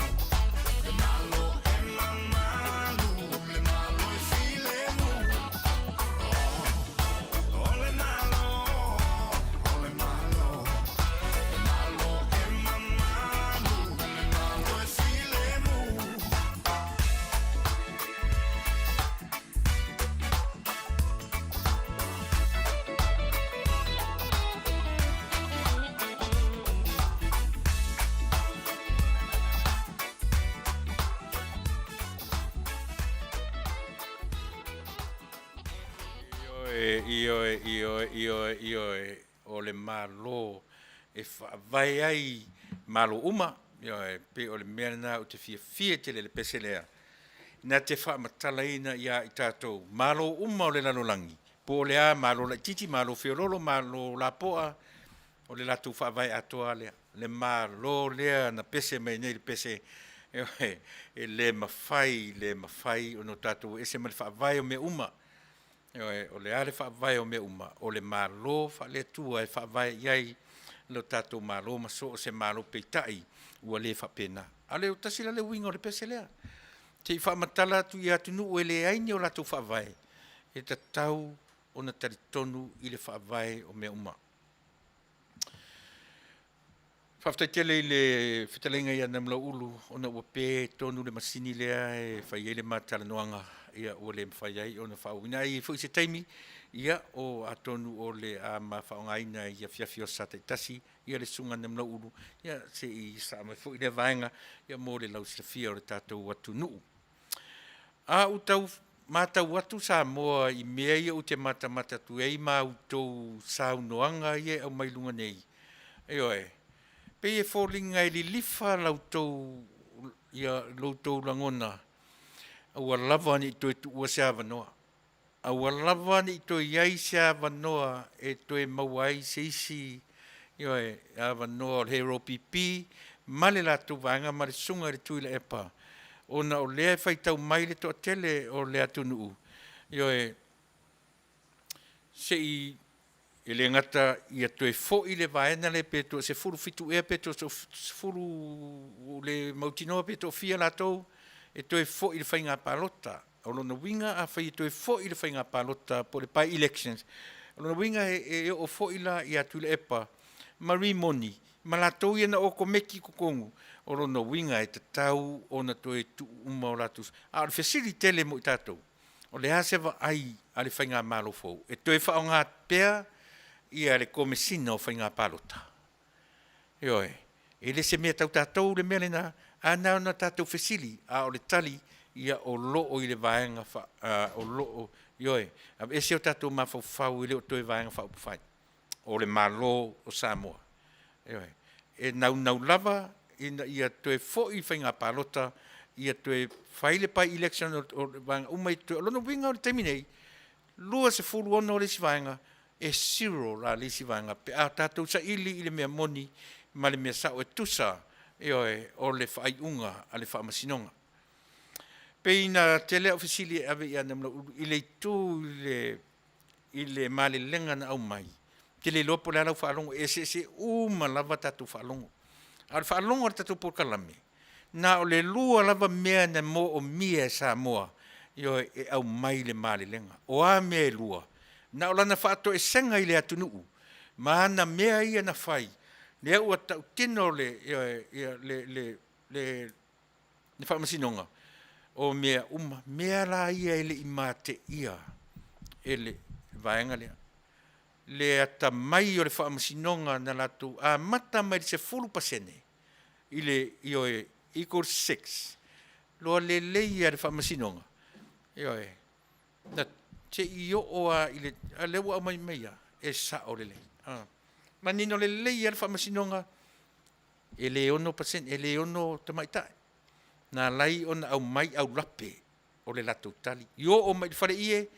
le Malo e mamalu, le Malo e filemu. O le Malo, o le Malo, le Malo e mamalu, le Malo e filemu. Ioe, ioe, ioe, ioe, ioe, o le Malo e faavae ai Malo uma, ioe, pei o le mea lena ou te fiafia tele i le pese lea, na te faamatalaina ia i tatou Malo uma o le lalolagi, po o le a Malo laitiiti, Malo feoloolo, Malo lapoa, o le latou faavae atoa lava lea. Le Malo lea na pese mai nei i le pese, ioe, e le mafai, le mafai ona tatou o ese ma le faavae o mea uma. Ioe, o le a le faavae o mea uma? O le Malo faale-Atua e faavae i ai lo tatou Malo ma so o se Malo, peitai ua le faapena. A o le tasi la lea uiga o le pese lea, se i faamatala atu i atunuu e leai ni o latou faavae, e tatau ona talitonu i le faavae o mea uma. Faafetai tele i le fetalaiga ia Namulauulu ona ua pe tonu le masini lea e fai ai le ma talanoaga, ia ua le mafai ai ona faaauauina. Ae i ai foi se taimi, ia o atonu o le a ma faaaogaina i afiafi o aso Sa taitasi ia le Susuga Namulauulu, ia se i sasaa mai foi lea vaega ia mo le lausilafia o le tatou atunuu. A ou tau matau atu Samoa i mea ia ou te matamata atu ai ma outou saunoaga ia e aumai i luga nei, ioe, pei e foliga e lilifa la outou, ia lo outou lagona, aua lava ne i toe tuua se avanoa. Aua lava ne i toe i ai se avanoa e toe maua ai se isi, ioe, avanoa o le HRPP ma le latou vaega ma le Susuga i le Tuilaepa, ona o lea e faitau mai le toatele o le atunuu, ioe, se i, e le gata ia toe foi le vaega lea pe toe 17 ea pe toe 10, ua le mautinoa pe toafia latou e toe foi i le faiga palota. O lona uiga afai e toe foi i le faiga palota po o le by-elections, o lona uiga e oo foi la ia Tuilaepa ma Rimoni ma latou ia na okomeki i totonu, o lona uiga e tatau ona toe tuu uma o latou. A o le fesili tele mo i tatou, o le a se vaai a le Faigamalo fou e toe faaaoga pea ia le Komesina o Faiga Palota? Ioe, e le se mea tau tatou le mea lena, ae na ona tatou fesili, a o le tali, ia o lo o i le vaega, o lo o, ioe, aveese o tatou mafaufau e le o toe Vaega Faaupufai, o le Malo o Samoa. Ioe, e naunau lava ina ia toe foi i faiga palota, ia toe fai le by-election o vaega uma ia e totoe. O lona uiga o le taimi nei, 26 le isi vaega, e zero la le isi vaega pe a tatou saili i le mea moni ma le mea sao e tusa, ioe, o le faaiuga a le Faamasinoga. Pei na tele au fesili e ave ia Namulauulu i le itu i le i le malelega na aumai, ou te le iloa po o le a lau faalogo, e eseese uma lava tatou faalogo. A o le faalogo a le tatou polokalame, na o le lua lava mea na moomia e Samoa, ioe, e aumai le malelega. O a mea e lua? Na o lana faatoesega i le atunuu ma ana mea ia na fai, lea ua tautino le, ioe, ia le, le, le, le Faamasinoga, o mea uma, mea la ia e le i mateia e le vaega lea. Le atamai o le Faamasinoga na latou amata mai le 10% i le, ioe, equals 6, loa lelei lava e le Faamasinoga, ioe, na se i oo lava i le, a o lea ua aumai mai lava, e sao lelei. Manino lelei lava le Faamasinoga, e le 6%, e le 6 tamaitai. Na ala ai ona aumai aulape o le latou tali. I oo mai i le faleie,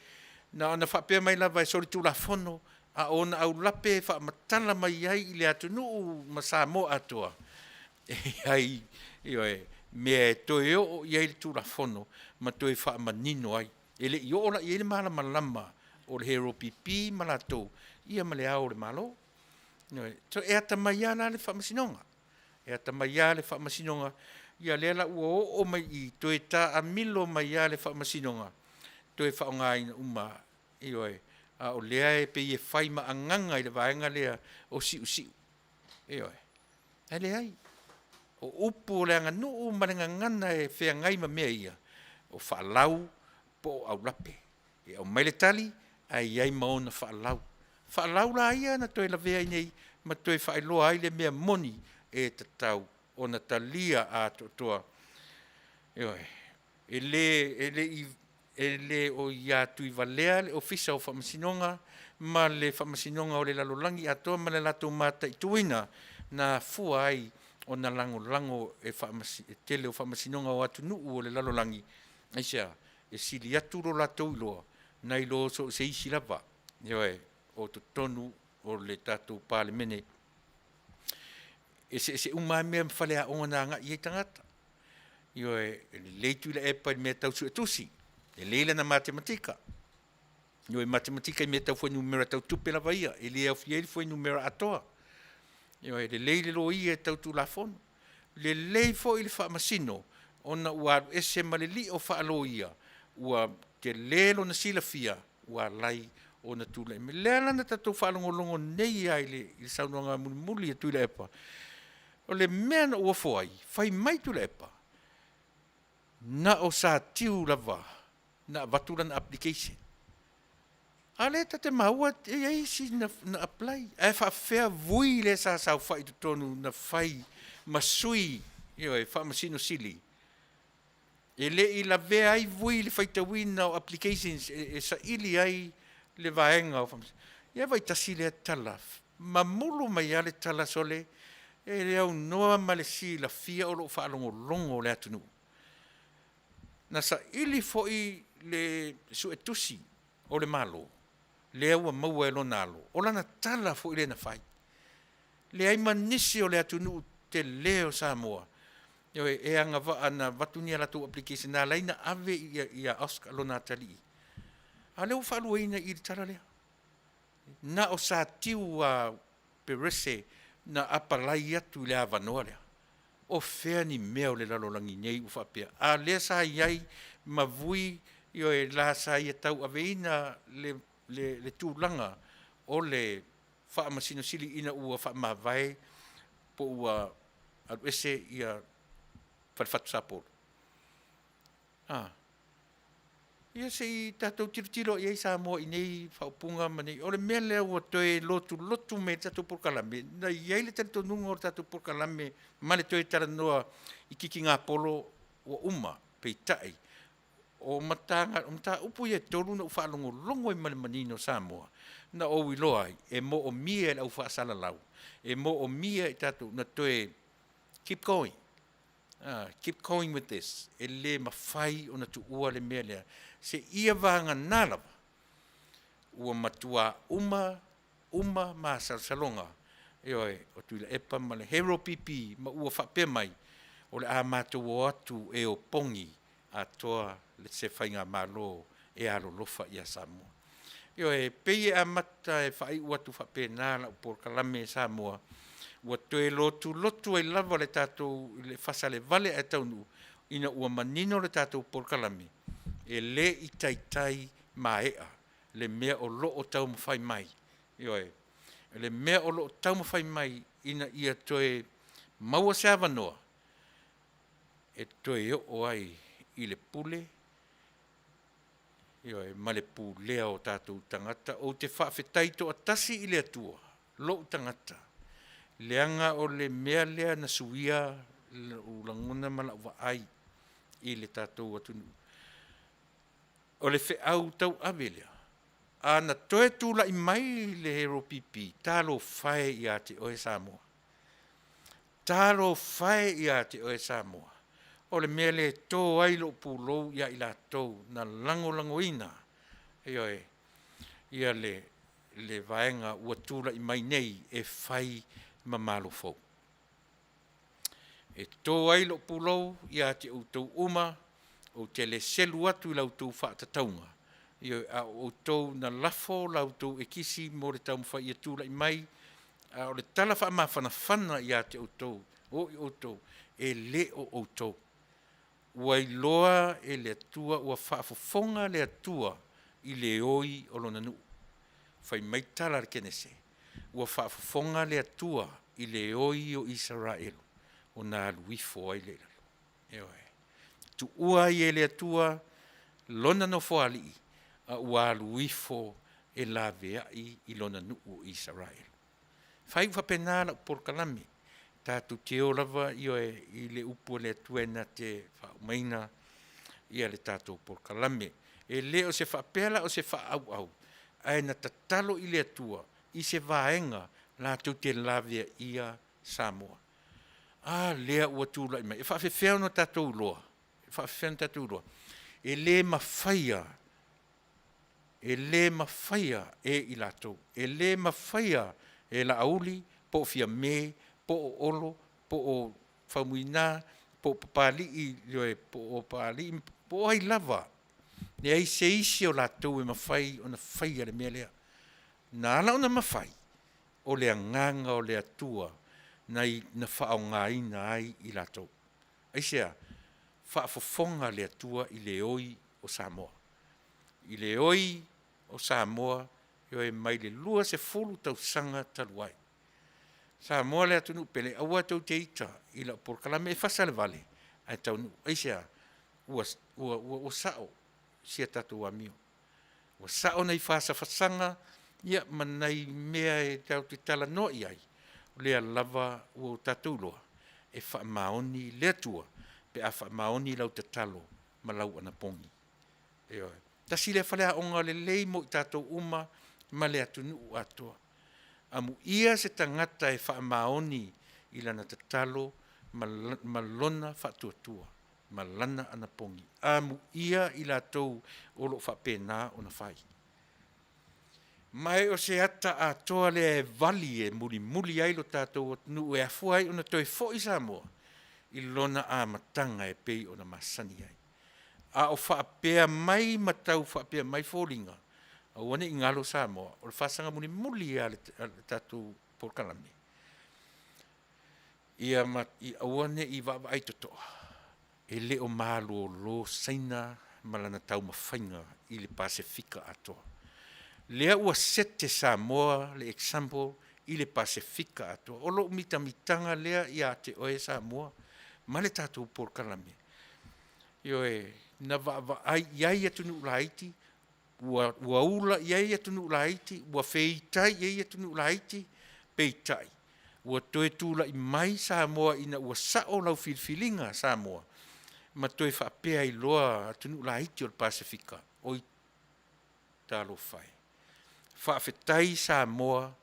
na ona faapea mai lava e solitulafono, a o ona aulape e faamatala mai ai i le atunuu ma Samoa atoa, e i ai, ioe, mea e toe oo i ai le Tulafono ma toe faamanino ai. E le i oo la i ai le malamalama o le HRPP ma latou, ia ma Le Ao o le Malo. Ioe. So e atamai lava la le Faamasinoga, e atamai lava le Faamasinoga, ia lea la ua oo mai i i, toe taamilo mai lava le Faamasinoga, toe faaaogaina uma, ioe, a o lea e pei e fai ma agaga i le vaega lea o siusiu. Ioe. Ae leai, o upu o le aganuu ma le gagana e feagai ma mea ia, o faalau po o aulape. E aumai le tali ae i ai ma ona faalau. Faalau la ia na toe lavea i inei ma toe faailoa ai le mea moni e tatau ona talia atoatoa. Ioe. E le, e le i, e le o ia Tuivalea le Ofisa o Faamasinoga ma le Faamasinoga o le Lalolagi atoa ma le latou mataituina na afua ai ona lagolago e e tele o faamasinoga o atunuu o le lalolagi. Aisea? E sili atu lo latou iloa nai lo so o se isi lava, ioe, o totonu o le tatou Palemene. E eseese uma lava mea ma faleaoga na agai i ai tagata. Ioe, e lelei Tuilaepa i le mea tau suetusi, lelei lana matematika. Ioe, matematika i mea tau fuainumera tau tupe lava ia, e le aofia ai le fuainumera atoa. Ioe, lelei le loia tau Tulafono, lelei foi le faamasino ona ua alu ese ma le lio faaloia, ua tele lona silafia ua ala ai ona tulai mai. Lea la na tatou faalogologo nei lava i le saunoaga mulimuli a Tuilaepa, o le mea na ou ofo ai, fai mai Tuilaepa, na o Satiu lava na avatu lana application. A o lea ta te maua e i ai isi na apply, ae faapefea Vui lea sa saofai i totonu na fai ma sui, ioe, Faamasino Sili? E le i lavea ai Vui i le faitauina o applications e saili ai le vaega o Faamasino. Ia vaai tasi lea tala, mamulu mai lava le tala sole, e le aunoa ma le silafia o lo o faalogologo le atunuu. Na saili foi le Suetusi o le Malo, lea ua maua e lona alo, o lana tala foi lea na fai. Leai ma nisi o le atunuu tele o Samoa, ioe, e agavaa na avatu ni a latou application na ala ai ona ave ia Oscar lona atalii, a o lea ua faaluaina i i le tala lea. Na o Satiu lava Perese na apalai atu i le avanoa lea. O fea ni mea o le lalolagi nei ua faapea? A o lea sa i ai ma Vui, ioe, la sa ia tauaveina le, le, le tulaga o le Faamasino Sili ina ua faamavae po ua alu ese ia Falefatu Sapolu. A, ia se i tatou tilotilo i ai Samoa i nei faaupuga ma nei, o le mea lea ua toe lotulotu mai ai le tatou polokalame, na i ai le talitonuga o le tatou polokalame ma le toe talanoa i kikigapolo ua uma, peitai, o mataupu ia e tolu na ou faalogologo ai ma le manino Samoa, na ou iloa ai e moomia e le au faasalalau, e moomia e tatou na toe keep going, keep going with this. E le mafai ona tuua le mea lea, seia vagana lava. Ua matuā uma, uma masalosaloga, ioe, o Tuilaepa ma le Hero PP ma ua faapea mai, o le a matou o atu e opogi atoa le se faigamalo e alolofa ia Samoa. Ioe, e pei e amata e faaiu atu faapena lau polokalame Samoa, ua toe lotulotu ai lava le tatou i le fasalevale ae taunuu ina ua manino le tatou polokalame, e le i taitai maea le mea o lo o taumafai mai. Ioe, o le mea o lo o taumafai mai ina ia toe maua se avanoa e toe oo ai i le pule, ioe, ma le pulea o tatou tagata. Ou te faafetai toatasi i le Atua lou tagata, leaga o le mea lea na suia lou lagona ma lau vaai i le tatou atunuu. O le feau tauave lea, a na toe tulai mai le HRPP, talofa e ia te oe Samoa, talofa e ia te oe Samoa. O le mea lea e to ai lou pulou ia i latou na lagolagoina, ioe, ia le vaega ua tulai mai nei e fai ma Malo fou. E to ai lou pulou ia te outou uma, ou te le selu atu i la outou faatatauga, ioe, a o outou na lafo la outou ekisi mo le taumafai ia tulai mai, a o le tala faamafanafana ia te outou, o i outou, e le o outou. Ua iloa e le Atua ua faafofoga le Atua i le oi o Lona nuu. Fai mai tala a le Kenese, ua faafofoga le Atua i le oi o Isaraelu ona alu ifo ai lea i lalo. Ioe. Tuua ai e le Atua Lona Nofoalii a ua alu ifo e laveai i Lona nuu o Isaraelu. E faaiu faapena lau polokalame, tatou te o lava, ioe, i le upu a le Atua e na te faaumaina le tatou polokalame. E le o se faapea la o se faaauau, ae na tatalo i le Atua i se vaega latou te laveaia Samoa. A lea ua tulai mai, e faapefea ona tatou iloa? E faapefea ona tatou iloa? E le mafaia, e le mafaia e i latou, e le mafaia e Laauli po o Fiame po o Olo po o Faumuina po o Papalii, ioe, po o Papalii po o ai lava, leai se isi o latou e mafai ona faia le mea lea. Na ala ona mafai, o le Agaga o le Atua na faaaogaina ai i latou. Aisea? Faafofoga le Atua i le oi o Samoa, i le oi o Samoa, ioe, mai le 20 tausaga talu ai. Samoa le atunuu pele, aua tou te ita i lau polokalame, e fasa le vale ae taunuu. Aisea? Ua sao si a tatou amio, ua sao nai fasafasaga, ia ma nai mea e tatou te talanoa i ai, o lea lava ua tatou iloa e faamaoni le Atua pe a faamaoni lau tatalo ma lau anapogi. Ioe. Tasi lea faleaoga lelei mo i tatou uma ma le atunuu atoa. Amuia se tagata e faamaoni i lana tatalo ma lona faatuatua ma lana anapogi. Amuia i latou o lo o faapena ona fai. Ma o se ata atoa lea e vali e mulimuli ai lo tatou atunuu e afua ai ona toe foi Samoa i lona amataga e pei ona masani ai. A o faapea mai ma tau faapea mai foliga, aua ne i galo Samoa, o le faasaga mulimuli lava a le tatou polokalame, ia aua ne i vaavaai totoa, e le o malolo Saina ma lana taumafaiga i le Pasefika atoa. Lea ua sete Samoa le example i le Pasefika atoa. O lou mitamitaga lea ia te oe Samoa ma le tatou polokalame. Ioe, na vaavaai i ai atunuu laiti, ua ula i ai atunuu laiti, ua feitai i ai atunuu laiti, peitai ua toe tulai mai Samoa ina ua sao lau filifiliga Samoa, ma toe faapea ai loa atunuu laiti o le Pasefika, oi talofa e, faafetai Samoa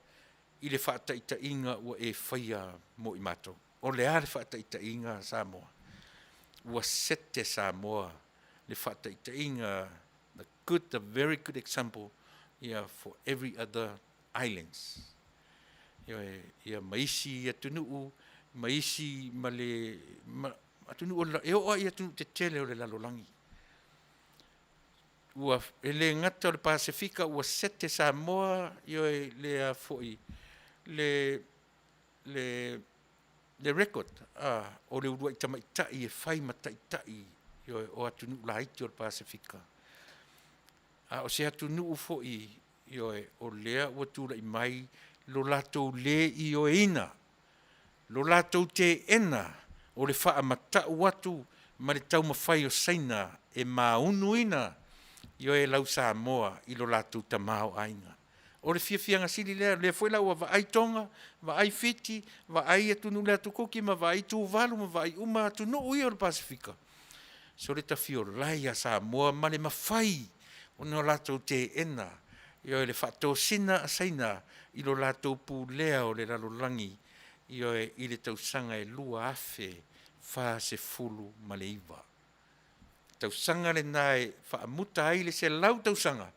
i le faataitaiga ua e faia mo i matou. O le a le faataitaiga Samoa? Ua sete Samoa le faataitaiga, the good, the very good example. ia, for every other islands. Ioe, ia ma isi atunuu, ma isi ma le, ma atunuu o le, e oo lava i atunuu tetele o le lalolagi. Ua, e le gata o le Pasefika ua sete Samoa, ioe, le a foi, le, le, le record, a, o le uluai tamaitai e fai ma taitai, ioe, o atunuu laiti o le Pasefika. A o se atunuu foi, ioe, o lea ua tulai mai lo latou le ioeina, lo latou teena o le faamatau atu ma le taumafai o Saina e maunuina, ioe, lau Samoa i lo latou tamaoaiga. O le fiafiaga sili lea, o lea foi la ua vaai Toga, vaai Fiti, vaai atunuu i le Atu Kuki ma vaai Tuvalu ma vaai uma atunuu ia o le Pasefika, sole tafiolae ia Samoa ma le mafai ona latou teena, ioe, le faatosina a Saina i lo latou pulea o le lalolagi, ioe, i le tausaga e 2049. Tausaga lena e faamuta ai le 100 tausaga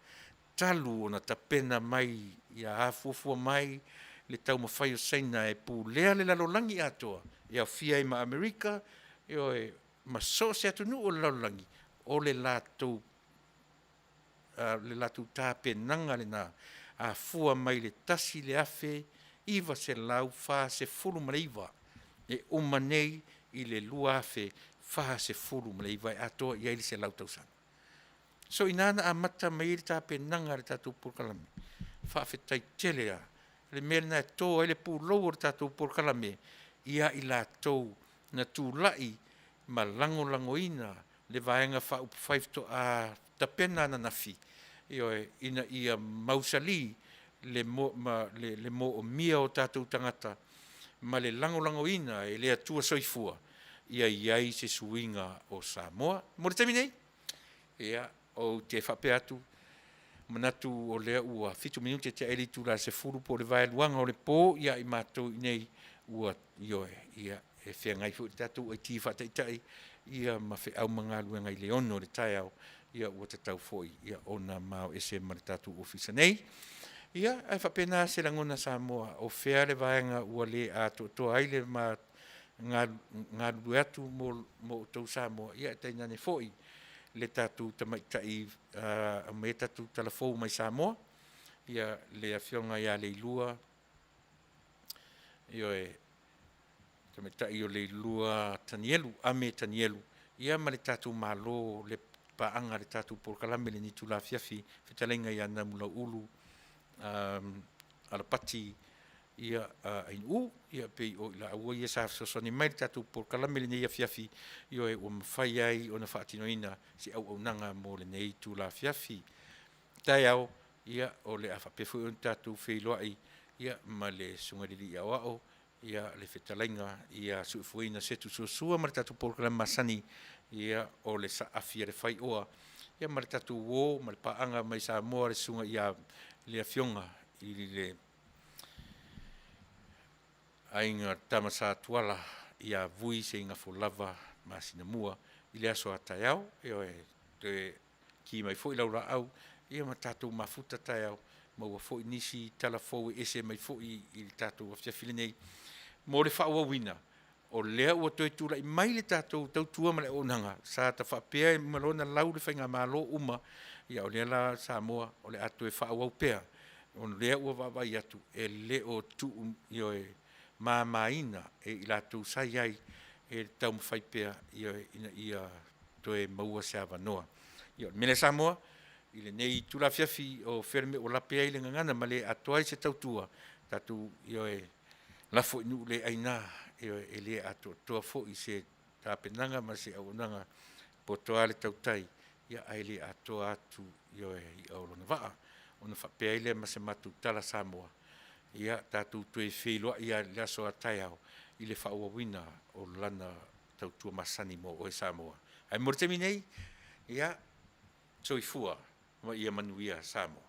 talu ona tapena mai ia afuafua mai le taumafai o Saina e pulea le lalolagi atoa, e aofia ai ma Amerika, ioe, ma so o se atunuu o le lalolagi, o le latou le latou tapenaga lena, afua mai le 1949 e uma nei i le 2049 e atoa i ai le 100 tausaga. So i ina na amata mai ai le tapenaga a le tatou polokalame. Faafetai tele lava. O le mea lena e to ai le pulou o le tatou polokalame ia i latou na tulai ma lagolagoina le Vaega Faaupufai faatoa tapena ananafi, ioe, ina ia mausali le le moomia o tatou tagata ma le lagolagoina e le Atua Soifua ia i ai se suiga o Samoa. Mo le taimi nei, ia, ou te faapea atu, manatu o lea ua 7 minute tea ai le itula e 10 po o le vaeluaga o le po ia i matou i inei ua, ioe, ia, e feagai foi le tatou IT faataitai ia ma feau ma galuega i le 6 i le taeao, ia ua tatau foi ona mao ese ma le tatou ofisa nei. Ia, ae faapena se lagona Samoa, o fea le vaega ua le atoatoa ai le ma galulue atu mo outou Samoa, ia tainane foi le tatou tamaitai aumai ai tatou tala fou mai Samoa, ia le Afioga ia Leilua, ioe, tamaitai o Leilua Tanielu, Ame Tanielu, ia ma le tatou Malo, le paaga i le tatou polokalame i lenei itula afiafi, fetalaiga ia Namulauulu Alapati Ainuu, ia pei o i laua ia sa fesoasoani mai i le tatou polokalame i lenei afiafi, ioe, ua mafai ai ona faatinoina se auaunaga mo lenei itula afiafi. Taeao, ia, o le a faapea foi ona tatou feiloai ma le Susuga i le Alii Aoao, le fetalaiga ia Suefueina Setu Suasua ma le tatou polokalame masani, ia, o le Saafi a le Faioa, ia ma le tatou uo ma le paaga mai Samoa le susuga ia le Afioga i le Aiga Tama Sa Tuala ia Vui Seigafolava Masinamua i le aso a taeao. Ioe, toe ki mai foi lau laau ia ma tatou mafuta taeao, maua foi nisi tala fou e ese mai foi i le tatou afiafi lenei mo le faaauauina. O lea ua toe tulai mai le tatou tautua ma le auaunaga sa ta faapea e uma loa ona lau le faigamalo uma, ia o lea la Samoa o le a toe faaauau pea, o lea ua vaavaai atu e le o tuu, ioe, mamaina e i latou sa i ai e taumafai pea, ioe, ina ia toe maua se avanoa. Ia o le mea lea Samoa, i lenei itula afiafi o fea le mea ua lape ai le gagana ma le atoa ai se tautua, tatou, ioe, lafo i nuu le aina, ioe, e le atoatoa foi se tapenaga ma se auaunaga, poto lava le tautai, ae le atoa atu, ioe, i'a o lona vaa. Ona faapea ai lea ma se matou tala Samoa, ia tatou toe feiloai lava i le aso a taeao i le faaauauina o lana tautua masani mo oe Samoa. Ae mo le taimi nei, ia, soifua ma ia manuia Samoa.